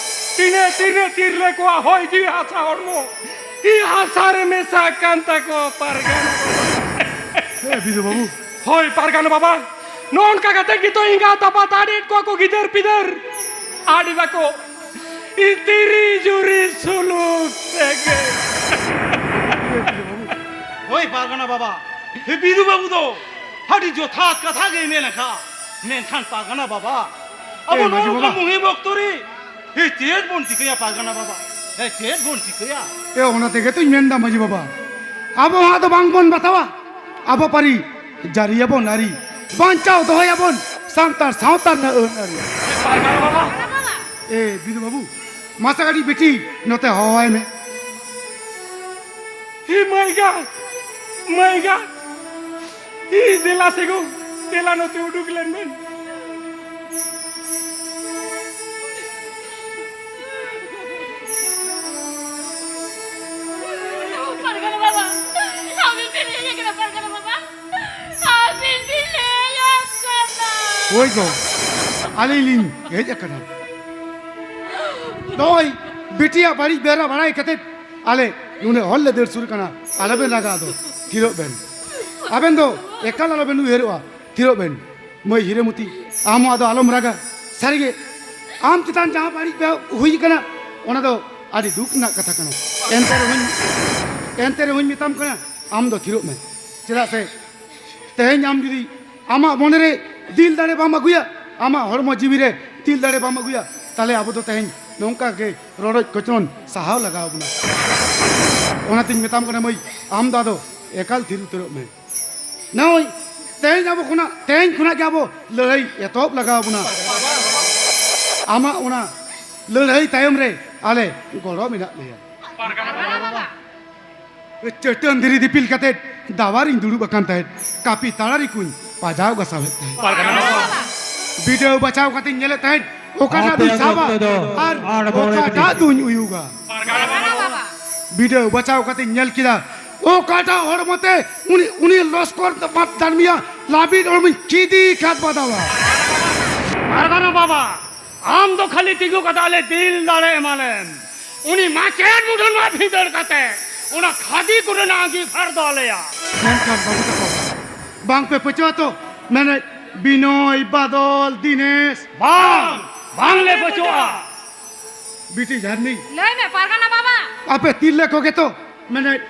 ᱛᱤᱱᱟᱹᱜ ᱛᱤᱱᱟᱹᱜ ᱛᱤᱨᱞᱟᱹ ᱠᱚᱣᱟ ᱦᱚᱭ ᱡᱤᱣᱤ ᱦᱟᱥᱟ ᱦᱚᱲᱢᱚ ᱤᱧ ᱦᱟᱥᱟ ᱨᱮ ᱢᱮᱥᱟ ᱠᱟᱱ ᱛᱟᱠᱚᱣᱟ ᱯᱟᱨᱜᱟᱱᱟ ᱵᱟᱵᱟ᱾ ᱮ ᱵᱤᱫᱩ ᱵᱟᱹᱵᱩ᱾ ᱦᱳᱭ ᱯᱟᱨᱜᱟᱱᱟ ᱵᱟᱵᱟ, ᱱᱚᱜᱼᱚ ᱱᱚᱝᱠᱟ ᱠᱟᱛᱮ ᱜᱮᱛᱚ ᱮᱸᱜᱟᱛ ᱟᱯᱟᱛ ᱟᱲᱮᱫ ᱠᱚᱣᱟ ᱠᱚ ᱜᱤᱫᱟᱹᱨ ᱯᱤᱫᱟᱹᱨ ᱟᱲᱮ ᱫᱟᱠᱚ᱾ ᱤᱛᱤᱨᱤ ᱡᱩᱨᱤ ᱥᱩᱞᱩᱠ ᱛᱮᱜᱮ᱾ ᱦᱳᱭ ᱯᱟᱨᱜᱟᱱᱟ ᱵᱟᱵᱟ, ᱦᱮ ᱵᱤᱫᱩ ᱵᱟᱹᱵᱩ ᱫᱚ ᱟᱹᱰᱤ ᱡᱚᱛᱷᱟᱛ ᱠᱟᱛᱷᱟ ᱜᱮᱭ ᱢᱮᱱ ᱟᱠᱟᱫ᱾ ᱢᱮᱱᱠᱷᱟᱱ ᱯᱟᱨᱜᱟᱱᱟ ᱵᱟᱵᱟ, ᱟᱵᱚ ᱮ ᱢᱟᱹᱡᱷᱤ ᱱᱚᱜᱼᱚ ᱱᱚᱝᱠᱟ ᱵᱟᱵᱟ᱾ ᱢᱩᱦᱤᱢ ᱚᱠᱛᱚ ᱨᱮ ᱦᱮ ᱪᱮᱫ ᱵᱚᱱ ᱪᱤᱠᱟᱹᱭᱟ ᱯᱟᱨᱜᱟᱱᱟ ᱵᱟᱵᱟ? ᱦᱮ ᱪᱮᱫ ᱵᱚᱱ ᱪᱤᱠᱟᱹᱭᱟ? ᱮ ᱚᱱᱟ ᱛᱮᱜᱮ ᱛᱚᱧ ᱢᱮᱱᱫᱟ ᱢᱟᱹᱡᱷᱤ ᱵᱟᱵᱟ, ᱟᱵᱚ ᱦᱟᱸᱜ ᱫᱚ ᱵᱟᱝᱵᱚᱱ ᱵᱟᱛᱟᱣᱟ᱾ ᱟᱵᱚ ᱯᱟᱹᱨᱤ ᱡᱟᱹᱨᱤᱭᱟᱵᱚᱱ ᱟᱹᱨᱤ, ᱵᱟᱧᱪᱟᱣ ᱫᱚᱦᱚᱭᱟᱵᱚᱱ ᱥᱟᱱᱛᱟᱲ ᱥᱟᱶᱛᱟ ᱨᱮᱱᱟᱜ ᱟᱹᱱ ᱟᱹᱨᱤ᱾ ᱯᱟᱨᱜᱟᱱᱟ ᱵᱟᱵᱟ᱾ ᱮ ᱵᱤᱫᱩ ᱵᱟᱹᱵᱩ, ᱢᱟᱥᱟ ᱠᱟᱹᱴᱤᱡ ᱵᱤᱴᱤ ᱱᱚᱛᱮ ᱦᱚᱦᱚᱣᱟᱭ ᱢᱮ᱾ ᱦᱮ ᱢᱟᱹᱭ ᱜᱟ, ᱢᱟᱹᱭ ᱜᱟ, ᱫᱮᱞᱟ ᱥᱮ ᱜᱳ, ᱫᱮᱞᱟ ᱱᱚᱛᱮ ᱩᱰᱩᱠ ᱞᱮᱱ ᱵᱮᱱ᱾ ᱯᱟᱨᱜᱟᱱᱟ ᱵᱟᱵᱟ, ᱟᱹᱵᱤᱱ ᱵᱤᱱ ᱦᱮᱡ ᱟᱠᱟᱱᱟ ᱯᱟᱨᱜᱟᱱᱟ ᱵᱟᱵᱟ? ᱟᱹᱵᱤᱱ ᱵᱤᱱ ᱦᱮᱡ ᱟᱠᱟᱱᱟ? ᱦᱳᱭ ᱜᱳ, ᱟᱹᱞᱤᱧ ᱞᱤᱧ ᱦᱮᱡ ᱟᱠᱟᱱᱟ᱾ ᱱᱚᱜᱼᱚᱭ ᱵᱤᱴᱤᱭᱟᱜ ᱵᱟᱹᱲᱤᱡ ᱵᱮᱣᱨᱟ ᱵᱟᱲᱟᱭ ᱠᱟᱛᱮ ᱟᱞᱮ ᱱᱩᱱᱟᱹᱜ ᱦᱚᱲ ᱞᱮ ᱫᱟᱹᱲ ᱥᱩᱨ ᱠᱟᱱᱟ᱾ ᱟᱞᱚᱵᱮᱱ ᱨᱟᱜᱟ, ᱟᱫᱚ ᱛᱷᱤᱨᱚᱜ ᱵᱮᱱ᱾ ᱟᱵᱮᱱ ᱫᱚ ᱮᱠᱟᱞ ᱟᱞᱚᱵᱮᱱ ᱩᱭᱦᱟᱹᱨᱚᱜᱼᱟ, ᱛᱷᱤᱨᱚᱜ ᱵᱮᱱ᱾ ᱢᱟᱹᱭ ᱦᱤᱨᱟᱹᱢᱩᱛᱤ, ᱟᱢ ᱦᱚᱸ ᱟᱫᱚ ᱟᱞᱚᱢ ᱨᱟᱜᱟ᱾ ᱥᱟᱹᱨᱤᱜᱮ, ᱟᱢ ᱪᱮᱛᱟᱱ ᱡᱟᱦᱟᱸ ᱵᱟᱹᱲᱤᱡ ᱵᱮᱣ-, ᱦᱩᱭ ᱠᱟᱱᱟ, ᱚᱱᱟ ᱫᱚ ᱟᱹᱰᱤ ᱫᱩᱠ ᱨᱮᱱᱟᱜ ᱠᱟᱛᱷᱟ ᱠᱟᱱᱟ᱾ ᱮᱱᱛᱮ ᱨᱮᱦᱚᱸᱧ, ᱮᱱᱛᱮ ᱨᱮᱦᱚᱸᱧ ᱢᱮᱛᱟᱢ ᱠᱟᱱᱟ, ᱟᱢ ᱫᱚ ᱛᱷᱤᱨᱚᱜ ᱢᱮ᱾ ᱪᱮᱫᱟᱜ ᱥᱮ ᱛᱮᱦᱮᱧ ᱟᱢ ᱡᱩᱫᱤ ᱟᱢᱟᱜ ᱢᱚᱱᱮ ᱨᱮ ᱫᱤᱞ ᱫᱟᱲᱮ ᱵᱟᱢ ᱟᱹᱜᱩᱭᱟ, ᱟᱢᱟᱜ ᱦᱚᱲᱢᱚ ᱡᱤᱣᱤ ᱨᱮ ᱫᱤᱞ ᱫᱟᱲᱮ ᱵᱟᱢ ᱟᱹᱜᱩᱭᱟ, ᱛᱟᱦᱞᱮ ᱟᱵᱚ ᱫᱚ ᱛᱮᱦᱮᱧ ᱱᱚᱝᱠᱟ ᱜᱮ ᱨᱚᱰᱚᱡ ᱠᱚᱪᱞᱚᱱ ᱥᱟᱦᱟᱣ ᱞᱟᱜᱟᱣ ᱵᱚᱱᱟ᱾ ᱚᱱᱟᱛᱤᱧ ᱢᱮᱛᱟᱢ ᱠᱟᱱᱟ ᱢᱟᱹᱭ, ᱟᱢ ᱫᱚ ᱟᱫᱚ ᱮᱠᱟᱞ ᱛᱷᱤᱨ ᱩᱛᱟᱹᱨᱚᱜ ᱢᱮ᱾ ᱱᱚᱜᱼᱚᱭ ᱛᱮᱦᱮᱧ ᱟᱵᱚ ᱠᱷᱚᱱᱟᱜ, ᱛᱮᱦᱮᱧ ᱠᱷᱚᱱᱟᱜ ᱜᱮ ᱟᱵᱚ ᱞᱟᱹᱲᱦᱟᱹᱭ ᱮᱛᱚᱦᱚᱵ ᱞᱟᱜᱟᱣ ᱵᱚᱱᱟ᱾ ᱟᱢᱟᱜ ᱚᱱᱟ ᱞᱟᱹᱲᱦᱟᱹᱭ ᱛᱟᱭᱚᱢ ᱨᱮ ᱟᱞᱮ ᱜᱚᱲᱚ ᱢᱮᱱᱟᱜ ᱞᱮᱭᱟ᱾ ᱪᱟᱹᱴᱟᱹᱱ ᱫᱷᱤᱨᱤ ᱫᱤᱯᱤᱞ ᱠᱟᱛᱮ ᱫᱟᱣᱟᱨᱤᱧ ᱫᱩᱲᱩᱵ ᱟᱠᱟᱱ ᱛᱟᱦᱮᱸᱫ, ᱠᱟᱹᱯᱤ ᱛᱟᱲᱟᱨᱤ ᱠᱚᱧ ᱯᱟᱡᱟᱣ ᱜᱟᱥᱟᱣᱮᱫ ᱛᱟᱦᱮᱸᱫ᱾ ᱵᱤᱰᱟᱹᱣ ᱵᱟᱪᱷᱟᱣ ᱠᱟᱛᱮᱧ ᱧᱮᱞᱮᱫ ᱛᱟᱦᱮᱸᱫ, ᱚᱠᱟᱴᱟᱜ ᱫᱩᱧ ᱥᱟᱵᱟ ᱟᱨ ᱚᱠᱟᱴᱟᱜ ᱫᱩᱧ ᱩᱭᱩᱜᱟ᱾ ᱵᱤᱰᱟᱹᱣ ᱵᱟᱪᱷᱟᱣ ᱠᱟᱛᱮᱧ ᱧᱮᱞ ᱠᱮᱫᱟ, ᱚᱠᱟᱴᱟᱜ ᱦᱚᱲᱢᱚ ᱛᱮ ᱩᱱᱤ, ᱩᱱᱤ ᱞᱚᱥᱠᱚᱨ ᱫᱟᱱᱢᱤᱭᱟ ᱞᱟᱹᱵᱤᱫ ᱦᱚᱲᱢᱚᱧ ᱠᱷᱤᱫᱤ ᱠᱷᱟᱫ ᱵᱟᱫᱟᱣᱟ᱾ ᱯᱟᱨᱜᱟᱱᱟ ᱵᱟᱵᱟ, ᱟᱢ ᱫᱚ ᱠᱷᱟᱹᱞᱤ ᱛᱤᱸᱜᱩ ᱠᱟᱛᱮ ᱟᱞᱮ ᱫᱤᱞ ᱫᱟᱲᱮ ᱮᱢᱟᱞᱮᱢ᱾ ᱩᱱᱤ ᱢᱟᱪᱮᱫ ᱢᱩᱰᱷᱟᱹᱱ ᱢᱟ ᱵᱷᱤᱸᱫᱟᱹᱲ ᱠᱟᱛᱮ ᱚᱱᱟ ᱠᱷᱟᱫᱤ ᱠᱚᱨᱮᱱᱟᱜ ᱟᱸᱜᱤᱵᱷᱟᱨ ᱫᱚ ᱟᱞᱮᱭᱟ᱾ ᱢᱮᱱᱠᱷᱟᱱ ᱵᱟᱹᱵᱩ ᱛᱟᱠᱚ, ᱵᱟᱝ ᱯᱮ ᱯᱟᱹᱪᱷᱣᱟ ᱛᱚ? ᱢᱮᱱᱮᱫ ᱵᱤᱱᱚᱭ, ᱵᱟᱫᱚᱞ, ᱫᱤᱱᱮᱥ᱾ ᱵᱟᱝ, ᱵᱟᱝ ᱞᱮ ᱯᱟᱹᱪᱷᱣᱟ᱾ ᱵᱤᱴᱤ ᱡᱷᱟᱨᱱᱤ᱾ ᱞᱟᱹᱭ ᱢᱮ ᱯᱟᱨᱜᱟᱱᱟ ᱵᱟᱵᱟ᱾ ᱟᱯᱮ ᱛᱤᱨᱞᱟᱹ ᱠᱚᱜᱮ ᱛᱚ ᱢᱮᱱᱮᱫ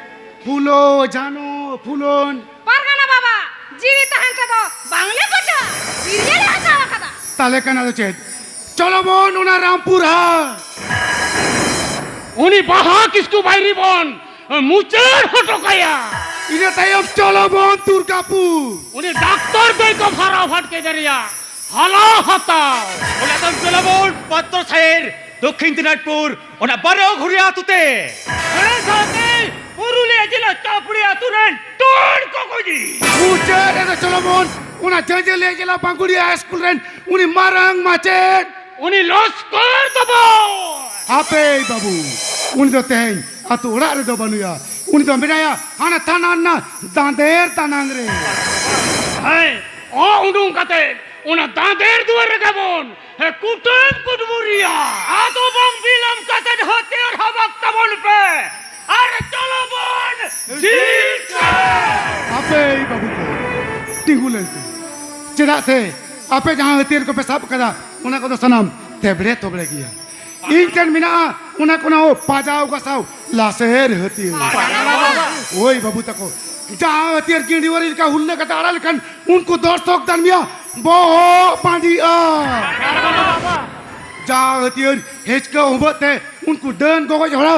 ᱯᱷᱩᱞᱳ, ᱡᱷᱟᱱᱳ, ᱯᱷᱩᱞᱳᱱ᱾ ᱯᱟᱨᱜᱟᱱᱟ ᱵᱟᱵᱟ, ᱡᱤᱣᱤ ᱛᱟᱦᱮᱱ ᱛᱮᱫᱚ ᱵᱟᱝᱞᱮ ᱯᱟᱹᱪᱷᱣᱟ, ᱵᱤᱨᱭᱟᱹ ᱞᱮ ᱦᱟᱛᱟᱣ ᱟᱠᱟᱫᱟ᱾ ᱛᱟᱦᱞᱮ ᱠᱷᱟᱱ ᱟᱫᱚ ᱪᱮᱫ? ᱪᱚᱞᱚ ᱵᱚᱱ ᱚᱱᱟ ᱨᱟᱢᱯᱩᱨ ᱦᱟᱴ᱾ ᱩᱱᱤ ᱵᱟᱦᱟ ᱠᱤᱥᱠᱩ ᱵᱟᱭᱨᱤ ᱵᱚᱱ ᱢᱩᱪᱟᱹᱫ ᱦᱚᱴᱚ ᱠᱟᱭᱟ᱾ ᱤᱱᱟᱹ ᱛᱟᱭᱚᱢ ᱪᱚᱞᱚ ᱵᱚᱱ ᱫᱩᱨᱜᱟᱯᱩᱨ᱾ ᱩᱱᱤ ᱰᱟᱠᱛᱚᱨ ᱫᱚᱭ ᱠᱚ ᱵᱷᱟᱨᱟ ᱵᱷᱟᱴᱠᱮ ᱫᱟᱨᱮᱭᱟ ᱦᱟᱞᱟ ᱦᱟᱛᱟᱣ᱾ ᱚᱱᱟ ᱛᱟᱭᱚᱢ ᱪᱚᱞᱚ ᱵᱚᱱ ᱯᱟᱛᱨᱚ ᱥᱟᱭᱮᱨ ᱫᱚᱠᱠᱷᱤᱱ ᱫᱤᱱᱟᱡᱽᱯᱩᱨ, ᱚᱱᱟ ᱵᱟᱨᱚ ᱜᱷᱩᱨᱤᱭᱟ ᱟᱹᱛᱩ ᱛᱮ᱾ ᱚᱱᱟ ᱥᱟᱶᱛᱮ ᱯᱩᱨᱩᱞᱤᱭᱟᱹ ᱡᱮᱞᱟ ᱪᱟᱯᱲᱤ ᱟᱹᱛᱩ ᱨᱮᱱ ᱴᱩᱲ ᱠᱚᱠᱚᱡᱤ᱾ ᱢᱩᱪᱟᱹᱫ ᱨᱮᱫᱚ ᱪᱚᱞᱚ ᱵᱚᱱ ᱚᱱᱟ ᱡᱟᱹᱡᱟᱹᱞᱤᱭᱟᱹ ᱡᱮᱞᱟ ᱵᱟᱸᱜᱩᱲᱤᱭᱟ ᱦᱟᱭ ᱥᱠᱩᱞ ᱨᱮᱱ ᱩᱱᱤ ᱢᱟᱨᱟᱝ ᱢᱟᱪᱮᱫ, ᱩᱱᱤ ᱞᱚᱥᱠᱚᱨ ᱫᱚᱵᱚ᱾ ᱦᱟᱯᱮ ᱵᱟᱹᱵᱩ, ᱩᱱᱤ ᱫᱚ ᱛᱮᱦᱮᱧ ᱟᱹᱛᱩ ᱚᱲᱟᱜ ᱨᱮᱫᱚ ᱵᱟᱹᱱᱩᱭᱟ᱾ ᱩᱱᱤ ᱫᱚ ᱢᱮᱱᱟᱭᱟ ᱦᱟᱱᱟ ᱛᱷᱟᱱᱟ ᱨᱮᱱᱟᱜ ᱫᱟᱸᱫᱮᱨ ᱫᱟᱱᱟᱝ ᱨᱮ᱾ ᱦᱮᱸ, ᱚ ᱩᱰᱩᱝ ᱠᱟᱛᱮ ᱚᱱᱟ ᱫᱟᱸᱫᱮᱨ ᱫᱩᱣᱟᱹᱨ ᱨᱮᱜᱮ ᱵᱚᱱ ᱦᱮᱸ, ᱠᱩᱴᱟᱹᱢ ᱠᱩᱴᱢᱩᱨᱤᱭᱟ᱾ ᱟᱫᱚ ᱵᱟᱝ ᱵᱤᱞᱚᱢ ᱠᱟᱛᱮ ᱦᱟᱹᱛᱭᱟᱹᱨ ᱦᱟᱵᱟᱠ ᱛᱟᱵᱚᱱ ᱯᱮ᱾ ᱟᱨ ᱪᱚᱞᱚ ᱵᱚᱱ ᱡᱤᱛᱠᱟᱹᱨ᱾ ᱟᱯᱮ ᱵᱟᱹᱵᱩ ᱠᱚ, ᱛᱤᱸᱜᱩ ᱞᱮᱱ ᱯᱮ᱾ ᱪᱮᱫᱟᱜ ᱥᱮ ᱟᱯᱮ ᱡᱟᱦᱟᱸ ᱦᱟᱹᱛᱭᱟᱹᱨ ᱠᱚᱯᱮ ᱥᱟᱵ ᱠᱟᱫᱟ, ᱚᱱᱟ ᱠᱚᱫᱚ ᱥᱟᱱᱟᱢ ᱛᱮᱵᱲᱮ ᱛᱚᱵᱲᱮ ᱜᱮᱭᱟ᱾ ᱤᱧ ᱴᱷᱮᱱ ᱢᱮᱱᱟᱜᱼᱟ ᱚᱱᱟ ᱠᱚ ᱱᱟᱣᱟ ᱯᱟᱡᱟᱣ ᱜᱟᱥᱟᱣ ᱞᱟᱥᱮᱨ ᱦᱟᱹᱛᱭᱟᱹᱨ᱾ ᱳᱭ ᱵᱟᱹᱵᱩ ᱛᱟᱠᱚ, ᱡᱟᱦᱟᱸ ᱦᱟᱹᱛᱭᱟᱹᱨ ᱜᱤᱸᱰᱤᱣᱟᱹᱨᱤ ᱞᱮᱠᱟ ᱦᱩᱞᱞᱟᱹ ᱠᱟᱛᱮ ᱟᱲᱟᱜ ᱞᱮᱠᱷᱟᱱ ᱩᱱᱠᱩ ᱫᱚᱨᱥᱚᱠ ᱫᱟᱱᱢᱤᱭᱟ ᱵᱚᱦᱚᱜ ᱯᱟᱺᱰᱤᱜᱼᱟ᱾ ᱡᱟᱦᱟᱸ ᱦᱟᱹᱛᱭᱟᱹᱨ ᱦᱮᱸᱪᱠᱟᱹ ᱩᱵᱟᱹᱜ ᱛᱮ ᱩᱱᱠᱩ ᱰᱟᱹᱱ ᱜᱚᱜᱚᱡ ᱦᱚᱲᱟ,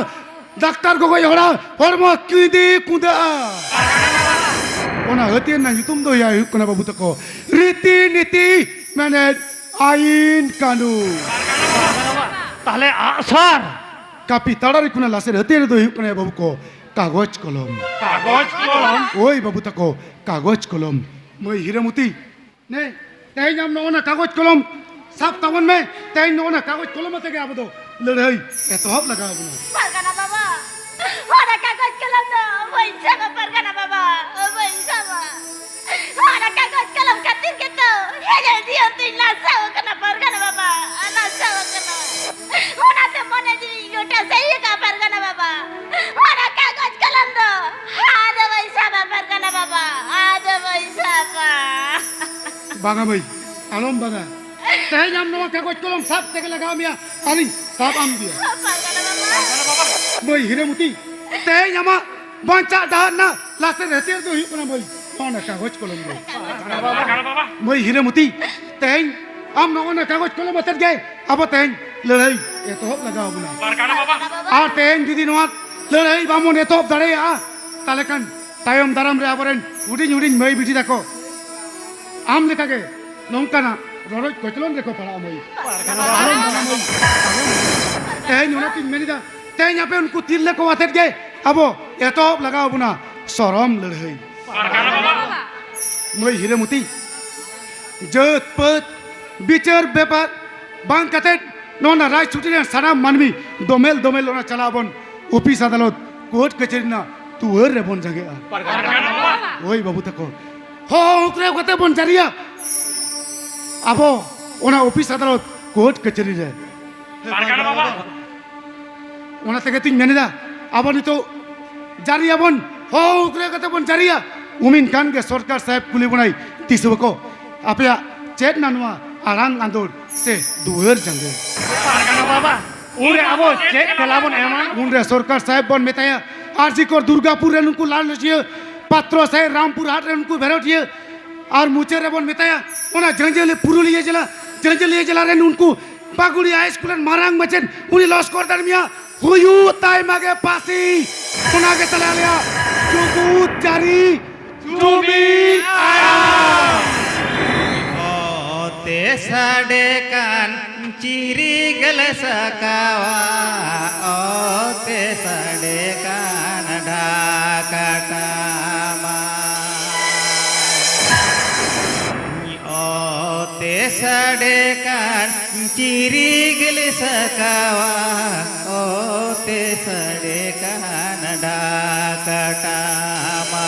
ᱰᱟᱠᱛᱟᱨ ᱜᱚᱜᱚᱡ ᱦᱚᱲᱟ, ᱦᱚᱲᱢᱚ ᱠᱤᱸᱫᱤ ᱠᱩᱸᱫᱟᱹᱜᱼᱟ᱾ ᱚᱱᱟ ᱦᱟᱹᱛᱭᱟᱹᱨ ᱨᱮᱱᱟᱜ ᱧᱩᱛᱩᱢ ᱫᱚ ᱦᱩᱭᱩᱜ ᱠᱟᱱᱟ ᱵᱟᱹᱵᱩ ᱛᱟᱠᱚ ᱨᱤᱛᱤ ᱱᱤᱛᱤ, ᱢᱮᱱᱮᱫ ᱟᱭᱤᱱ ᱠᱟᱹᱱᱩᱱ᱾ ᱛᱟᱦᱞᱮ ᱟᱜᱼᱥᱟᱨ? ᱠᱟᱹᱯᱤ ᱛᱟᱲᱟᱨᱤ ᱠᱷᱚᱱᱟᱜ ᱞᱟᱥᱮᱨ ᱦᱟᱹᱛᱭᱟᱹᱨ ᱫᱚ ᱦᱩᱭᱩᱜ ᱠᱟᱱᱟ ᱵᱟᱹᱵᱩ ᱠᱚ ᱠᱟᱜᱚᱡᱽ ᱠᱚᱞᱚᱢ᱾ ᱠᱟᱜᱚᱡᱽ ᱠᱚᱞᱚᱢ? ᱳᱭ ᱵᱟᱹᱵᱩ ᱛᱟᱠᱚ, ᱠᱟᱜᱚᱡᱽ ᱠᱚᱞᱚᱢ᱾ ᱢᱟᱹᱭ ᱦᱤᱨᱟᱹᱢᱩᱛᱤ, ᱱᱮ, ᱛᱮᱦᱮᱧ ᱟᱢ ᱱᱚᱜᱼᱚ ᱱᱟ ᱠᱟᱜᱚᱡᱽ ᱠᱚᱞᱚᱢ ᱥᱟᱵ ᱛᱟᱵᱚᱱ ᱢᱮ᱾ ᱛᱮᱦᱮᱧ ᱱᱚᱜᱼᱚ ᱱᱟ ᱠᱟᱜᱚᱡᱽ ᱠᱚᱞᱚᱢ ᱟᱛᱮ ᱜᱮ ᱟᱵᱚ ᱫᱚ ᱞᱟᱹᱲᱦᱟᱹᱭ ᱮᱛᱚᱦᱚᱵ ᱞᱟᱜᱟᱣ ᱵᱚᱱᱟ᱾ ᱯᱟᱨᱜᱟᱱᱟ ᱵᱟᱵᱟ, ᱚᱱᱟ ᱠᱟᱜᱚᱡᱽ ᱠᱚᱞᱚᱢ ᱫᱚ ᱵᱟᱹᱧ ᱥᱟᱵᱟ ᱯᱟᱨᱜᱟᱱᱟ ᱵᱟᱵᱟ, ᱵᱟᱹᱧ ᱥᱟᱵᱟ᱾ ᱚᱱᱟ ᱠᱟᱜᱚᱡᱽ ᱠᱚᱞᱚᱢ ᱠᱷᱟᱹᱛᱤᱨ ᱜᱮᱛᱚ ᱤᱧᱟᱹᱜ ᱡᱤᱭᱚᱱ ᱛᱤᱧ ᱱᱟᱥᱟᱣ ᱟᱠᱟᱱᱟ ᱯᱟᱨᱜᱟᱱᱟ ᱵᱟᱵᱟ, ᱱᱟᱥᱟᱣ ᱟᱠᱟᱱᱟ᱾ ᱚᱱᱟᱛᱮ ᱢᱚᱱᱮ ᱡᱤᱣᱤ ᱜᱚᱴᱟ ᱥᱟᱹᱦᱤ ᱟᱠᱟᱫ ᱯᱟᱨᱜᱟᱱᱟ ᱵᱟᱵᱟ᱾ ᱚᱱᱟ ᱠᱟᱜᱚᱡᱽ ᱠᱚᱞᱚᱢ ᱫᱚ ᱟᱫᱚ ᱵᱟᱹᱧ ᱥᱟᱵᱟ ᱯᱟᱨᱜᱟᱱᱟ ᱵᱟᱵᱟ, ᱟᱫᱚ ᱵᱟᱹᱧ ᱥᱟᱵᱟ᱾ ᱵᱟᱝᱟ ᱢᱟᱹᱭ, ᱟᱞᱚᱢ ᱵᱟᱝᱟ᱾ ᱛᱮᱦᱮᱧ ᱟᱢ ᱱᱚᱣᱟ ᱠᱟᱜᱚᱡᱽ ᱠᱚᱞᱚᱢ ᱥᱟᱵ ᱛᱮᱜᱮ ᱞᱟᱜᱟᱣ ᱢᱮᱭᱟ, ᱟᱨᱤᱧ ᱥᱟᱵ ᱟᱢ ᱜᱮᱭᱟ᱾ ᱯᱟᱨᱜᱟᱱᱟ ᱵᱟᱵᱟ᱾ ᱢᱟᱹᱭ ᱦᱤᱨᱟᱹᱢᱩᱛᱤ, ᱛᱮᱦᱮᱧ ᱟᱢᱟᱜ ᱵᱟᱧᱪᱟᱜ ᱰᱟᱦᱟᱨ ᱨᱮᱱᱟᱜ ᱞᱟᱥᱮᱨ ᱦᱟᱹᱛᱭᱟᱹᱨ ᱫᱚ ᱦᱩᱭᱩᱜ ᱠᱟᱱᱟ ᱢᱟᱹᱭ, ᱱᱚᱜᱼᱚ ᱱᱟ ᱠᱟᱜᱚᱡᱽ ᱠᱚᱞᱚᱢ ᱫᱚ᱾ ᱢᱟᱹᱭ ᱦᱤᱨᱟᱹᱢᱩᱛᱤ, ᱛᱮᱦᱮᱧ ᱟᱢ ᱱᱚᱜᱼᱚ ᱱᱟ ᱠᱟᱜᱚᱡᱽ ᱠᱚᱞᱚᱢ ᱟᱛᱮᱫ ᱜᱮ ᱟᱵᱚ ᱛᱮᱦᱮᱧ ᱞᱟᱹᱲᱦᱟᱹᱭ ᱮᱛᱚᱦᱚᱵ ᱞᱟᱜᱟᱣ ᱵᱚᱱᱟ᱾ ᱯᱟᱨᱜᱟᱱᱟ ᱵᱟᱵᱟ᱾ ᱟᱨ ᱛᱮᱦᱮᱧ ᱡᱩᱫᱤ ᱱᱚᱣᱟ ᱞᱟᱹᱲᱦᱟᱹᱭ ᱵᱟᱵᱚᱱ ᱮᱛᱚᱦᱚᱵ ᱫᱟᱲᱮᱭᱟᱜᱼᱟ, ᱛᱟᱦᱞᱮ ᱠᱷᱟᱱ ᱛᱟᱭᱚᱢ ᱫᱟᱨᱟᱢ ᱨᱮ ᱟᱵᱚᱨᱮᱱ ᱦᱩᱰᱤᱧ ᱦᱩᱰᱤᱧ ᱢᱟᱹᱭ ᱵᱤᱴᱤ ᱛᱟᱠᱚ ᱟᱢ ᱞᱮᱠᱟᱜᱮ ᱱᱚᱝᱠᱟᱱᱟᱜ ᱨᱚᱰᱚᱡ ᱠᱚᱪᱞᱚᱱ ᱨᱮᱠᱚ ᱯᱟᱲᱟᱜᱼᱟ ᱢᱟᱹᱭ᱾ ᱟᱞᱚᱢ ᱵᱟᱲᱟ ᱢᱟᱹᱭ, ᱟᱞᱚᱢ ᱵᱟᱲᱟ᱾ ᱛᱮᱦᱮᱧ ᱚᱱᱟᱛᱤᱧ ᱢᱮᱱᱮᱫᱟ, ᱛᱮᱦᱮᱧ ᱟᱯᱮ ᱩᱱᱠᱩ ᱛᱤᱨᱞᱟᱹ ᱠᱚ ᱟᱛᱮᱫ ᱜᱮ ᱟᱵᱚ ᱮᱛᱚᱦᱚᱵ ᱞᱟᱜᱟᱣ ᱵᱚᱱᱟ ᱥᱚᱨᱚᱢ ᱞᱟᱹᱲᱦᱟᱹᱭ᱾ ᱢᱟᱹᱭ ᱦᱤᱨᱟᱹᱢᱩᱛᱤ, ᱡᱟᱹᱛ ᱯᱟᱹᱛ ᱵᱤᱪᱟᱹᱨ ᱵᱮᱯᱟᱨ ᱵᱟᱝ ᱠᱟᱛᱮ, ᱱᱚᱣᱟ ᱨᱟᱡᱽ ᱪᱷᱩᱴᱤ ᱨᱮᱱ ᱥᱟᱱᱟᱢ ᱢᱟᱹᱱᱢᱤ ᱫᱚᱢᱮᱞ ᱫᱚᱢᱮᱞ ᱚᱱᱟ ᱪᱟᱞᱟᱣ ᱵᱚᱱ ᱚᱯᱷᱤᱥ ᱟᱫᱟᱞᱚᱛ ᱠᱳᱨᱴ ᱠᱟᱪᱷᱟᱹᱨᱤ ᱨᱮᱱᱟᱜ ᱫᱩᱣᱟᱹᱨ ᱨᱮᱵᱚᱱ ᱡᱟᱸᱜᱮᱜᱼᱟ᱾ ᱦᱳᱭ ᱵᱟᱹᱵᱩ ᱛᱟᱠᱚ, ᱦᱚᱦᱚ ᱩᱛᱨᱟᱹᱣ ᱠᱟᱛᱮ ᱵᱚᱱ ᱡᱟᱹᱨᱤᱭᱟ ᱟᱵᱚ ᱚᱱᱟ ᱚᱯᱷᱤᱥ ᱟᱫᱟᱞᱚᱛ ᱠᱳᱨᱴ ᱠᱟᱪᱷᱟᱹᱨᱤ ᱨᱮ᱾ ᱚᱱᱟ ᱛᱮᱜᱮ ᱛᱩᱧ ᱢᱮᱱᱮᱫᱟ, ᱟᱵᱚ ᱱᱤᱛᱚᱜ ᱡᱟᱹᱨᱤᱭᱟᱵᱚᱱ, ᱦᱚᱦᱚ ᱩᱛᱨᱟᱹᱣ ᱠᱟᱛᱮ ᱵᱚᱱ ᱡᱟᱹᱨᱤᱭᱟ᱾ ᱩᱢᱤᱱ ᱠᱷᱟᱱ ᱜᱮ ᱥᱚᱨᱠᱟᱨ ᱥᱟᱦᱮᱵᱽ ᱠᱩᱞᱤ ᱵᱚᱱᱟᱭ, ᱛᱤᱥ ᱵᱟᱠᱚ ᱟᱯᱮᱭᱟᱜ ᱪᱮᱫ ᱱᱟ ᱱᱚᱣᱟ ᱟᱲᱟᱝ ᱟᱸᱫᱳᱲ ᱥᱮ ᱫᱩᱣᱟᱹᱨ ᱡᱟᱸᱜᱮ? ᱯᱟᱨᱜᱟᱱᱟ ᱵᱟᱵᱟ, ᱩᱱᱨᱮ ᱟᱵᱚ ᱪᱮᱫ ᱛᱮᱞᱟ ᱵᱚᱱ ᱮᱢᱟ? ᱩᱱᱨᱮ ᱥᱚᱨᱠᱟᱨ ᱥᱟᱦᱮᱵᱽ ᱵᱚᱱ ᱢᱮᱛᱟᱭᱟ, ᱟᱨᱡᱤᱠᱚᱨ ᱫᱩᱨᱜᱟᱯᱩᱨ ᱨᱮ ᱱᱩᱠᱩ ᱞᱟᱞ ᱨᱟᱹᱥᱤᱭᱟᱹ, ᱯᱟᱛᱨᱚ ᱥᱟᱦᱮᱵᱽ ᱨᱟᱢᱯᱩᱨ ᱦᱟᱴ ᱨᱮ ᱱᱩᱠᱩ ᱵᱷᱮᱨᱳᱴᱤᱭᱟᱹ, ᱟᱨ ᱢᱩᱪᱟᱹᱫ ᱨᱮᱵᱚᱱ ᱢᱮᱛᱟᱭᱟ, ᱚᱱᱟ ᱡᱷᱟᱹᱡᱟᱹᱞᱤ ᱯᱩᱨᱩᱞᱤᱭᱟᱹ ᱡᱮᱞᱟ, ᱡᱷᱟᱹᱡᱟᱹᱞᱤᱭᱟᱹ ᱡᱮᱞᱟ ᱨᱮᱱ ᱩᱱᱠᱩ ᱯᱟᱜᱩᱲᱤ ᱦᱟᱭ ᱥᱠᱩᱞ ᱨᱮᱱ ᱢᱟᱨᱟᱝ ᱢᱟᱪᱮᱫ, ᱩᱱᱤ ᱞᱚᱥᱠᱚᱨ ᱫᱟᱲᱢᱤᱭᱟ ᱦᱩᱭᱩᱜ ᱛᱟᱭ ᱢᱟᱜᱮ ᱯᱟᱹᱥᱤ᱾ ᱚᱱᱟ ᱜᱮ ᱛᱟᱞᱮ ᱟᱞᱮᱭᱟᱜ ᱡᱩᱜᱩᱫ ᱡᱟᱹᱨᱤ ᱡᱩᱢᱤᱫ ᱟᱭᱟᱢ᱾ ᱚᱛᱮ ᱥᱟᱰᱮ ᱠᱟᱱ ᱪᱤᱨᱤ ᱜᱮᱞᱮ ᱥᱟᱠᱟᱣᱟ, ᱚᱛᱮ ᱥᱟᱰᱮ ᱠᱟᱱ ᱰᱷᱟᱠᱟ ᱴᱟᱢᱟ᱾ ᱚᱛᱮ ᱥᱟᱰᱮ ᱠᱟᱱ ᱪᱤᱨᱤ ᱜᱮᱞᱮ ᱥᱟᱠᱟᱣᱟ, ᱚᱛᱮ ᱥᱟᱰᱮ ᱠᱟᱱ ᱰᱷᱟᱠᱟ ᱴᱟᱢᱟ᱾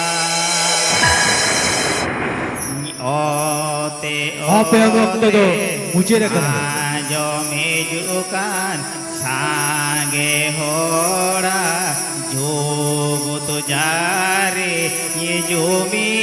ᱚᱛᱮ ᱟᱯᱮᱭᱟᱜ ᱚᱠᱛᱚ ᱫᱚ ᱚᱛᱮ ᱢᱩᱪᱟᱹᱫ ᱟᱠᱟᱱᱟ᱾ ᱟᱸᱡᱚᱢ ᱦᱤᱡᱩᱜ ᱠᱟᱱ ᱥᱟᱸᱜᱮ ᱦᱚᱲᱟᱜ ᱡᱩᱜᱩᱫ ᱡᱟᱹᱨᱤ ᱡᱩᱢᱤᱫ